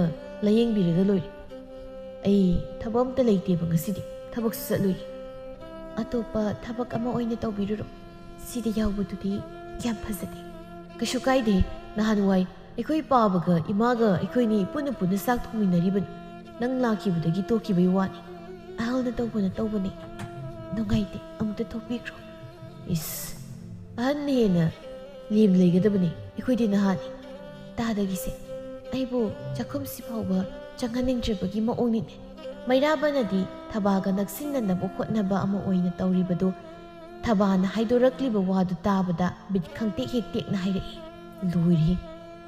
ꯂꯥꯌꯦꯡꯕꯤꯔꯒ ꯂꯣꯏꯔꯦ꯫ ꯑꯩ ꯊꯕꯛ ꯑꯝꯇ ꯂꯩꯇꯦꯕ ꯉꯁꯤꯗꯤ, ꯊꯕꯛꯁꯨ ꯆꯠꯂꯨꯏ꯫ ꯑꯇꯣꯞꯄ ꯊꯕꯛ ꯑꯃ ꯑꯣꯏꯅ ꯇꯧꯕꯤꯔꯨꯔꯣ꯫ ꯁꯤꯗ ꯌꯥꯎꯕꯗꯨꯗꯤ ꯌꯥꯝ ꯐꯖꯗꯦ꯫ ꯀꯩꯁꯨ ꯀꯥꯏꯗꯦ, ꯅꯍꯥꯟꯋꯥꯏ ꯑꯩꯈꯣꯏ ꯄꯥꯕꯒ ꯏꯃꯥꯒ ꯑꯩꯈꯣꯏꯅꯤ ꯄꯨꯟꯅ ꯄꯨꯟꯅ ꯆꯥꯛ ꯊꯣꯡꯃꯤꯟꯅꯔꯤꯕꯅꯤ꯫ ꯅꯪ ꯂꯥꯛꯈꯤꯕꯗꯒꯤ ꯇꯣꯛꯈꯤꯕꯩ ꯋꯥꯅꯤ꯫ ꯑꯍꯜꯅ ꯇꯧꯕꯅ ꯇꯧꯕꯅꯤ꯫ ꯅꯨꯡꯉꯥꯏꯇꯦ, ꯑꯃꯨꯛꯇ ꯊꯣꯛꯄꯤꯈ꯭ꯔꯣ꯫ ꯏꯁ, ꯑꯍꯟꯅ ꯍꯦꯟꯅ ꯂꯦꯝ ꯂꯩꯒꯗꯕꯅꯤ, ꯑꯩꯈꯣꯏꯗꯤ ꯅꯍꯥꯅꯤ꯫ ꯇꯥꯗꯒꯤꯁꯦ, ꯑꯩꯕꯨ ꯆꯥꯛꯈꯨꯝꯁꯤ ꯐꯥꯎꯕ ꯆꯪꯍꯟꯅꯤꯡꯗ꯭ꯔꯕꯒꯤ ꯃꯑꯣꯡꯅꯤꯅꯦ꯫ ꯃꯩꯔꯥꯕꯅꯗꯤ ꯊꯕꯥꯒ ꯅꯛꯁꯤꯟꯅꯅꯕ ꯍꯣꯠꯅꯕ ꯑꯃ ꯑꯣꯏꯅ ꯇꯧꯔꯤꯕꯗꯨ ꯊꯕꯥꯅ ꯍꯥꯏꯗꯣꯔꯛꯂꯤꯕ ꯋꯥꯗꯨ ꯇꯥꯕꯗ ꯕꯤꯠ ꯈꯪꯇꯦꯛ ꯍꯦꯛ ꯇꯦꯛꯅ ꯍꯥꯏꯔꯛꯏ꯫ ꯂꯣꯏꯔꯦ,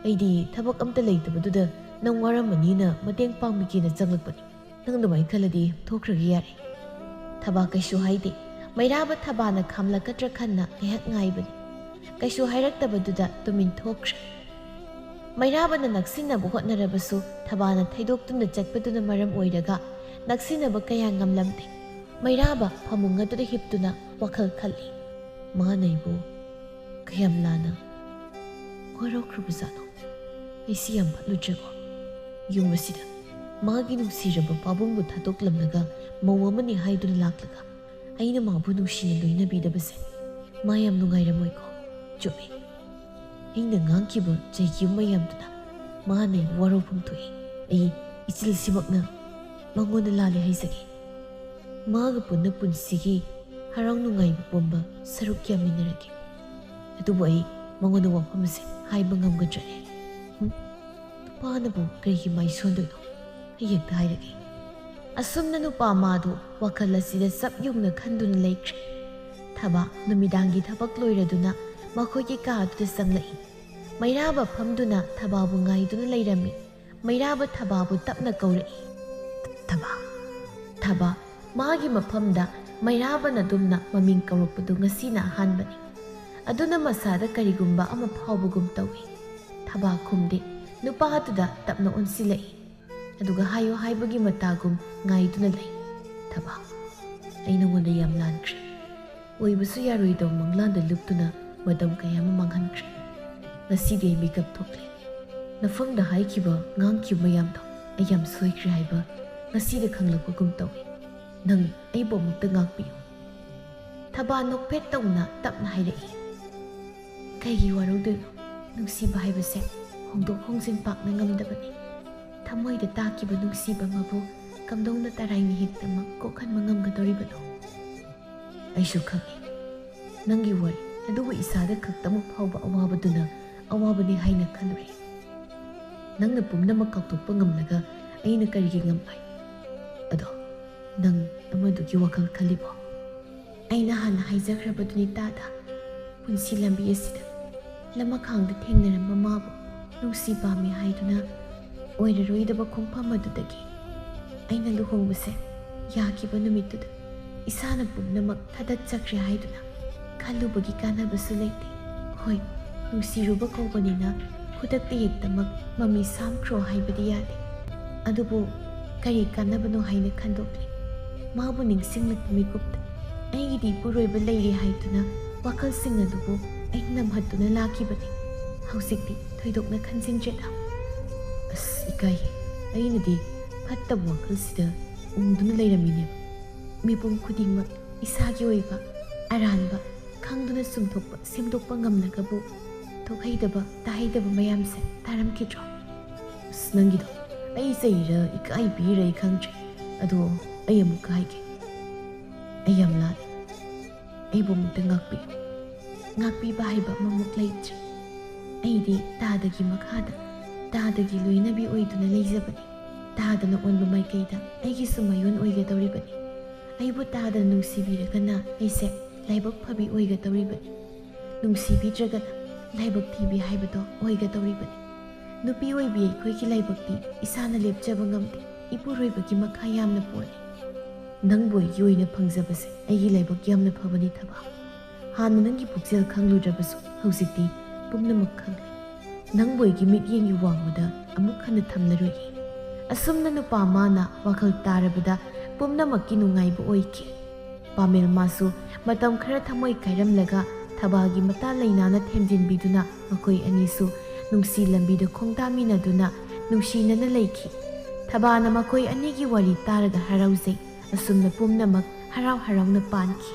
ꯑꯩꯗꯤ ꯊꯕꯛ ꯑꯝꯇ ꯂꯩꯇꯕꯗꯨꯗ ꯅꯪ ꯋꯥꯔꯝꯃꯅꯤꯅ ꯃꯇꯦꯡ ꯄꯥꯡꯕꯤꯒꯦꯅ ꯆꯪꯂꯛꯄꯅꯤ꯫ ꯅꯪ ꯑꯗꯨꯃꯥꯏꯅ ꯈꯜꯂꯗꯤ ꯊꯣꯛꯈ꯭ꯔꯒꯦ ꯌꯥꯔꯦ꯫ ꯊꯕꯥ ꯀꯩꯁꯨ ꯍꯥꯏꯗꯦ꯫ ꯃꯩꯔꯥꯕ ꯊꯕꯥꯅ ꯈꯥꯝꯂꯛꯀꯗ꯭ꯔꯥ ꯈꯟꯅ ꯉꯥꯏꯍꯥꯛ ꯉꯥꯏꯕꯅꯤ꯫ ꯀꯩꯁꯨ ꯍꯥꯏꯔꯛꯇꯕꯗꯨꯗ ꯇꯨꯃꯤꯟ ꯊꯣꯛꯈ꯭ꯔꯦ꯫ ꯃꯩꯔꯥꯕꯅ ꯅꯛꯁꯤꯟꯅꯕ ꯍꯣꯠꯅꯔꯕꯁꯨ ꯊꯕꯥꯅ ꯊꯩꯗꯣꯛꯇꯨꯅ ꯆꯠꯄꯗꯨꯅ ꯃꯔꯝ ꯑꯣꯏꯔꯒ ꯅꯛꯁꯤꯟꯅꯕ ꯀꯌꯥ ꯉꯝꯂꯝꯗꯦ꯫ ꯃꯩꯔꯥꯕ ꯐꯃꯨꯡ ꯑꯗꯨꯗ ꯍꯤꯞꯇꯨꯅ ꯋꯥꯈꯜ ꯈꯜꯂꯤ꯫ ꯃꯥꯅ ꯑꯩꯕꯨ ꯀꯌꯥꯝ ꯂꯥꯟꯅ ꯋꯥꯔꯧꯈ꯭ꯔꯕꯖꯥꯠꯅꯣ? ꯑꯩꯁꯤ ꯌꯥꯝ ꯐꯠꯂꯨꯗ꯭ꯔꯦꯀꯣ꯫ ꯌꯨꯝ ꯑꯁꯤꯗ ꯃꯥꯒꯤ ꯅꯨꯡꯁꯤꯔꯕ ꯄꯥꯕꯨꯡꯕꯨ ꯊꯥꯗꯣꯛꯂꯝꯂꯒ ꯃꯧ ꯑꯃꯅꯤ ꯍꯥꯏꯗꯨꯅ ꯂꯥꯛꯂꯒ ꯑꯩꯅ ꯃꯥꯕꯨ ꯅꯨꯡꯁꯤꯅ ꯂꯣꯏꯅꯕꯤꯗꯕꯁꯦ ꯃꯥ ꯌꯥꯝ ꯅꯨꯡꯉꯥꯏꯔꯝꯃꯣꯏꯀꯣ꯫ ꯆꯨꯝꯃꯤ꯫ ꯑꯩꯅ ꯉꯥꯡꯈꯤꯕ ꯆꯩꯈꯤꯕ ꯃꯌꯥꯝꯗꯨꯅ ꯃꯥꯅ ꯑꯩꯕꯨ ꯋꯥꯔꯧꯐꯝ ꯊꯣꯛꯏ꯫ ꯑꯩ ꯏꯆꯤꯜꯁꯤꯃꯛꯅ ꯃꯉꯣꯟꯗ ꯂꯥꯜꯂꯦ ꯍꯥꯏꯖꯒꯦ꯫ ꯃꯥꯒ ꯄꯨꯟꯅ ꯄꯨꯟꯁꯤꯒꯤ ꯍꯔꯥꯎ ꯅꯨꯡꯉꯥꯏꯕ ꯄꯨꯝꯕ ꯁꯔꯨꯛ ꯌꯥꯃꯤꯟꯅꯔꯒꯦ꯫ ꯑꯗꯨꯕꯨ ꯑꯩ ꯃꯉꯣꯟꯗ ꯋꯥꯐꯝ ꯑꯁꯦ ꯍꯥꯏꯕ ꯉꯝꯒꯗ꯭ꯔꯅꯦ? ꯍꯨꯝ? ꯅꯨꯄꯥꯅꯕꯨ ꯀꯔꯤꯒꯤ ꯃꯥꯏ ꯁꯣꯟꯗꯣꯏꯅꯣ? ꯑꯩ ꯍꯦꯛꯇ ꯍꯥꯏꯔꯒꯦ꯫ ꯑꯁꯨꯝꯅ ꯅꯨꯄꯥ ꯃꯥꯗꯨ ꯋꯥꯈꯜ ꯑꯁꯤꯗ ꯆꯞ ꯌꯨꯡꯅ ꯈꯟꯗꯨꯅ ꯂꯩꯈ꯭ꯔꯦ꯫ ꯊꯕꯥ ꯅꯨꯃꯤꯗꯥꯡꯒꯤ ꯊꯕꯛ ꯂꯣꯏꯔꯗꯨꯅ ꯃꯈꯣꯏꯒꯤ ꯀꯥ ꯑꯗꯨꯗ ꯆꯪꯂꯛꯏ꯫ ꯃꯩꯔꯥꯕ ꯐꯝꯗꯨꯅ ꯊꯕꯥꯕꯨ ꯉꯥꯏꯗꯨꯅ ꯂꯩꯔꯝꯃꯤ꯫ ꯃꯩꯔꯥꯕ ꯊꯕꯥꯕꯨ ꯇꯞꯅ ꯀꯧꯔꯛꯏ꯫ "ꯊꯕꯥ, ꯊꯕꯥ!" ꯃꯥꯒꯤ ꯃꯐꯝꯗ ꯃꯩꯔꯥꯕꯅ ꯗꯨꯝꯅ ꯃꯃꯤꯡ ꯀꯧꯔꯛꯄꯗꯨ ꯉꯁꯤꯅ ꯑꯍꯥꯟꯕꯅꯤ꯫ ꯑꯗꯨꯅ ꯃꯁꯥꯗ ꯀꯔꯤꯒꯨꯝꯕ ꯑꯃ ꯐꯥꯎꯕꯒꯨꯝ ꯇꯧꯏ꯫ ꯊꯕꯥ ꯈꯨꯝꯗꯦ꯫ ꯅꯨꯄꯥꯗꯨꯗ ꯇꯞꯅ ꯑꯣꯟꯁꯤꯜꯂꯛꯏ꯫ ꯑꯗꯨꯒ ꯍꯥꯏꯌꯨ ꯍꯥꯏꯕꯒꯤ ꯃꯇꯥꯒꯨꯝ ꯉꯥꯏꯗꯨꯅ ꯂꯩ꯫ "ꯊꯕꯥ, ꯑꯩ ꯅꯉꯣꯟꯗ ꯌꯥꯝ ꯂꯥꯟꯈ꯭ꯔꯦ꯫ ꯑꯣꯏꯕꯁꯨ ꯌꯥꯔꯣꯏꯗꯕ ꯃꯪꯂꯥꯟꯗ ꯂꯨꯞꯇꯨꯅ ꯃꯇꯝ ꯀꯌꯥ ꯑꯃ ꯃꯥꯡꯍꯟꯈ꯭ꯔꯦ꯫ ꯉꯁꯤꯗꯤ ꯑꯩ ꯃꯤꯀꯞ ꯊꯣꯛꯂꯦ꯫ ꯅꯐꯝꯗ ꯍꯥꯏꯈꯤꯕ, ꯉꯥꯡꯈꯤꯕ ꯃꯌꯥꯝꯗꯣ ꯑꯩ ꯌꯥꯝ ꯁꯣꯏꯈ꯭ꯔꯦ ꯍꯥꯏꯕ ꯉꯁꯤꯗ ꯈꯪꯂꯛꯄꯒꯨꯝ ꯇꯧꯏ꯫ ꯅꯪ ꯑꯩꯕꯨ ꯑꯃꯨꯛꯇ ꯉꯥꯛꯄꯤꯌꯨ꯫" ꯊꯕꯥ ꯅꯣꯛꯐꯦꯠ ꯇꯧꯅ ꯇꯞꯅ ꯍꯥꯏꯔꯛꯏ꯫ "ꯀꯩꯒꯤ ꯋꯥꯔꯧꯗꯣꯏꯅꯣ? ꯅꯨꯡꯁꯤꯕ ꯍꯥꯏꯕꯁꯦ ꯍꯣꯡꯗꯣꯛ ꯍꯣꯡꯖꯤꯟ ꯄꯥꯛꯅ ꯉꯝꯗꯕꯅꯤ꯫ ꯊꯃꯣꯏꯗ ꯇꯥꯈꯤꯕ ꯅꯨꯡꯁꯤꯕ ꯑꯃꯕꯨ ꯀꯝꯗꯧꯅ ꯇꯔꯥꯏ ꯃꯤꯍꯤꯛꯇꯃꯛ ꯀꯣꯛꯍꯟꯕ ꯉꯝꯒꯗꯧꯔꯤꯕꯅꯣ?" "ꯑꯩꯁꯨ ꯈꯪꯏ꯫ ꯅꯪꯒꯤ ꯋꯥꯔꯤ ꯑꯗꯨꯕꯨ ꯏꯁꯥꯗ ꯈꯛꯇꯃꯛ ꯐꯥꯎꯕ ꯑꯋꯥꯕꯗꯨꯅ ꯑꯋꯥꯕꯅꯤ ꯍꯥꯏꯅ ꯈꯜꯂꯨꯔꯦ꯫ ꯅꯪꯅ ꯄꯨꯝꯅꯃꯛ ꯀꯥꯎꯊꯣꯛꯄ ꯉꯝꯂꯒ ꯑꯩꯅ ꯀꯔꯤꯒꯤ ꯉꯝꯂꯣꯏ? ꯑꯗꯣ ꯅꯪ ꯑꯃꯗꯨꯒꯤ ꯋꯥꯈꯜ ꯈꯜꯂꯤꯕꯣ?" ꯑꯩꯅ ꯍꯥꯟꯅ ꯍꯥꯏꯖꯈ꯭ꯔꯕꯗꯨꯅꯤ ꯇꯥꯗ, ꯄꯨꯟꯁꯤ ꯂꯝꯕꯤ ꯑꯁꯤꯗ ꯂꯃꯈꯥꯡꯗ ꯊꯦꯡꯅꯔꯝꯕ ꯃꯥꯕꯨ ꯅꯨꯡꯁꯤ ꯄꯥꯝꯃꯤ ꯍꯥꯏꯗꯨꯅ ꯑꯣꯏꯔꯔꯣꯏꯗꯕ ꯈꯣꯡꯐꯝ ꯑꯗꯨꯗꯒꯤ ꯑꯩꯅ ꯂꯨꯍꯣꯡꯕꯁꯦ ꯌꯥꯈꯤꯕ ꯅꯨꯃꯤꯠꯇꯨꯗ ꯏꯁꯥꯅ ꯄꯨꯝꯅꯃꯛ ꯊꯥꯗꯠꯆꯈ꯭ꯔꯦ ꯍꯥꯏꯗꯨꯅ ꯈꯜꯂꯨꯕꯒꯤ ꯀꯥꯟꯅꯕꯁꯨ ꯂꯩꯇꯦ꯫ ꯍꯣꯏ, ꯅꯨꯡꯁꯤꯔꯨꯕ ꯀꯧꯕꯅꯤꯅ ꯈꯨꯗꯛꯇ ꯍꯦꯛꯇꯃꯛ ꯃꯃꯤ ꯁꯥꯝꯈ꯭ꯔꯣ ꯍꯥꯏꯕꯗꯤ ꯌꯥꯗꯦ꯫ ꯑꯗꯨꯕꯨ ꯀꯔꯤ ꯀꯥꯟꯅꯕꯅꯣ ꯍꯥꯏꯅ ꯈꯟꯗꯣꯛꯂꯦ꯫ ꯃꯥꯕꯨ ꯅꯤꯡꯁꯤꯡꯂꯛꯄ ꯃꯤꯀꯨꯞꯇ ꯑꯩꯒꯤꯗꯤ ꯏꯄꯨꯔꯣꯏꯕ ꯂꯩꯔꯦ ꯍꯥꯏꯗꯨꯅ ꯋꯥꯈꯜꯁꯤꯡ ꯑꯗꯨꯕꯨ ꯑꯩ ꯅꯝꯍꯠꯇꯨꯅ ꯂꯥꯛꯈꯤꯕꯅꯤ꯫ ꯍꯧꯖꯤꯛꯇꯤ ꯊꯣꯏꯗꯣꯛꯅ ꯈꯟꯖꯤꯟꯗ꯭ꯔꯦꯗ꯫ ꯑꯁ, ꯏꯀꯥꯏ꯫ ꯑꯩꯅꯗꯤ ꯐꯠꯇꯕ ꯋꯥꯈꯜꯁꯤꯗ ꯎꯡꯗꯨꯅ ꯂꯩꯔꯝꯃꯤꯅꯦꯕ꯫ ꯃꯤꯄꯨꯝ ꯈꯨꯗꯤꯡꯃꯛ ꯏꯁꯥꯒꯤ ꯑꯣꯏꯕ ꯑꯔꯥꯟꯕ ꯈꯪꯗꯨꯅ ꯆꯨꯝꯊꯣꯛꯄ ꯁꯦꯝꯗꯣꯛꯄ ꯉꯝꯂꯒꯕꯨ ꯊꯣꯛꯍꯩꯗꯕ ꯇꯥꯍꯩꯗꯕ ꯃꯌꯥꯝꯁꯦ ꯇꯥꯔꯝꯈꯤꯗ꯭ꯔꯣ? ꯑꯁ, ꯅꯪꯒꯤꯗꯣ ꯑꯩ ꯆꯩꯔ ꯏꯀꯥꯏꯕꯤꯔ ꯑꯩ ꯈꯪꯗ꯭ꯔꯦ꯫ ꯑꯗꯣ ꯑꯩ ꯑꯃꯨꯛꯀ ꯍꯥꯏꯒꯦ, ꯑꯩ ꯌꯥꯝ ꯂꯥꯜꯂꯦ꯫ ꯑꯩꯕꯨ ꯑꯃꯨꯛꯇ ꯉꯥꯛꯄꯤꯌꯨ꯫ ꯉꯥꯛꯄꯤꯕ ꯍꯥꯏꯕ ꯑꯃꯃꯨꯛ ꯂꯩꯇ꯭ꯔꯦ꯫ ꯑꯩꯗꯤ ꯇꯥꯗꯒꯤ ꯃꯈꯥꯗ ꯇꯥꯗꯒꯤ ꯂꯣꯏꯅꯕꯤ ꯑꯣꯏꯗꯨꯅ ꯂꯩꯖꯕꯅꯤ꯫ ꯇꯥꯗꯅ ꯑꯣꯟꯕ ꯃꯥꯏꯀꯩꯗ ꯑꯩꯒꯤꯁꯨ ꯃꯌꯣꯟ ꯑꯣꯏꯒꯗꯧꯔꯤꯕꯅꯤ꯫ ꯑꯩꯕꯨ ꯇꯥꯗꯅ ꯅꯨꯡꯁꯤꯕꯤꯔꯒꯅ ꯑꯩꯁꯦ ꯂꯥꯏꯕꯛ ꯐꯕꯤ ꯑꯣꯏꯒꯗꯧꯔꯤꯕꯅꯤ꯫ ꯅꯨꯡꯁꯤꯕꯤꯗ꯭ꯔꯒꯅ ꯂꯥꯏꯕꯛ ꯊꯤꯕꯤ ꯍꯥꯏꯕꯗꯣ ꯑꯣꯏꯒꯗꯧꯔꯤꯕꯅꯤ꯫ ꯅꯨꯄꯤ ꯑꯣꯏꯕꯤ ꯑꯩꯈꯣꯏꯒꯤ ꯂꯥꯏꯕꯛꯇꯤ ꯏꯁꯥꯅ ꯂꯦꯞꯆꯕ ꯉꯝꯗꯦ꯫ ꯏꯄꯨꯔꯣꯏꯕꯒꯤ ꯃꯈꯥ ꯌꯥꯝꯅ ꯄꯣꯜꯂꯤ꯫ ꯅꯪꯕꯨ ꯑꯩꯒꯤ ꯑꯣꯏꯅ ꯐꯪꯖꯕꯁꯦ ꯑꯩꯒꯤ ꯂꯥꯏꯕꯛ ꯌꯥꯝꯅ ꯐꯕꯅꯤ, ꯊꯕꯥ꯫ ꯍꯥꯟꯅ ꯅꯪꯒꯤ ꯄꯨꯛꯆꯦꯜ ꯈꯪꯂꯨꯗ꯭ꯔꯕꯁꯨ ꯍꯧꯖꯤꯛꯇꯤ ꯄꯨꯝꯅꯃꯛ ꯈꯪꯂꯦ꯫ ꯅꯪꯕꯨ ꯑꯩꯒꯤ ꯃꯤꯠꯌꯦꯡꯒꯤ ꯋꯥꯡꯃꯗ ꯑꯃꯨꯛ ꯍꯟꯅ ꯊꯝꯂꯔꯣꯏꯌꯦ꯫ ꯑꯁꯨꯝꯅ ꯅꯨꯄꯥ ꯃꯥꯅ ꯋꯥꯈꯜ ꯇꯥꯔꯕꯗ ꯄꯨꯝꯅꯃꯛꯀꯤ ꯅꯨꯡꯉꯥꯏꯕ ꯑꯣꯏꯈꯤ꯫ ꯄꯥꯃꯦꯜ ꯃꯥꯁꯨ ꯃꯇꯝ ꯈꯔ ꯊꯃꯣꯏ ꯀꯥꯏꯔꯝꯂꯒ ꯊꯕꯥꯒꯤ ꯃꯇꯥ ꯂꯩꯅꯥꯅ ꯊꯦꯝꯖꯤꯟꯕꯤꯗꯨꯅ ꯃꯈꯣꯏ ꯑꯅꯤꯁꯨ ꯅꯨꯡꯁꯤ ꯂꯝꯕꯤꯗ ꯈꯣꯡꯗꯥꯃꯤꯟꯅꯗꯨꯅ ꯅꯨꯡꯁꯤꯅꯅ ꯂꯩꯈꯤ꯫ ꯊꯕꯥꯅ ꯃꯈꯣꯏ ꯑꯅꯤꯒꯤ ꯋꯥꯔꯤ ꯇꯥꯔꯒ ꯍꯔꯥꯎꯖꯩ꯫ ꯑꯁꯨꯝꯅ ꯄꯨꯝꯅꯃꯛ ꯍꯔꯥꯎ ꯍꯔꯥꯎꯅ ꯄꯥꯟꯈꯤ꯫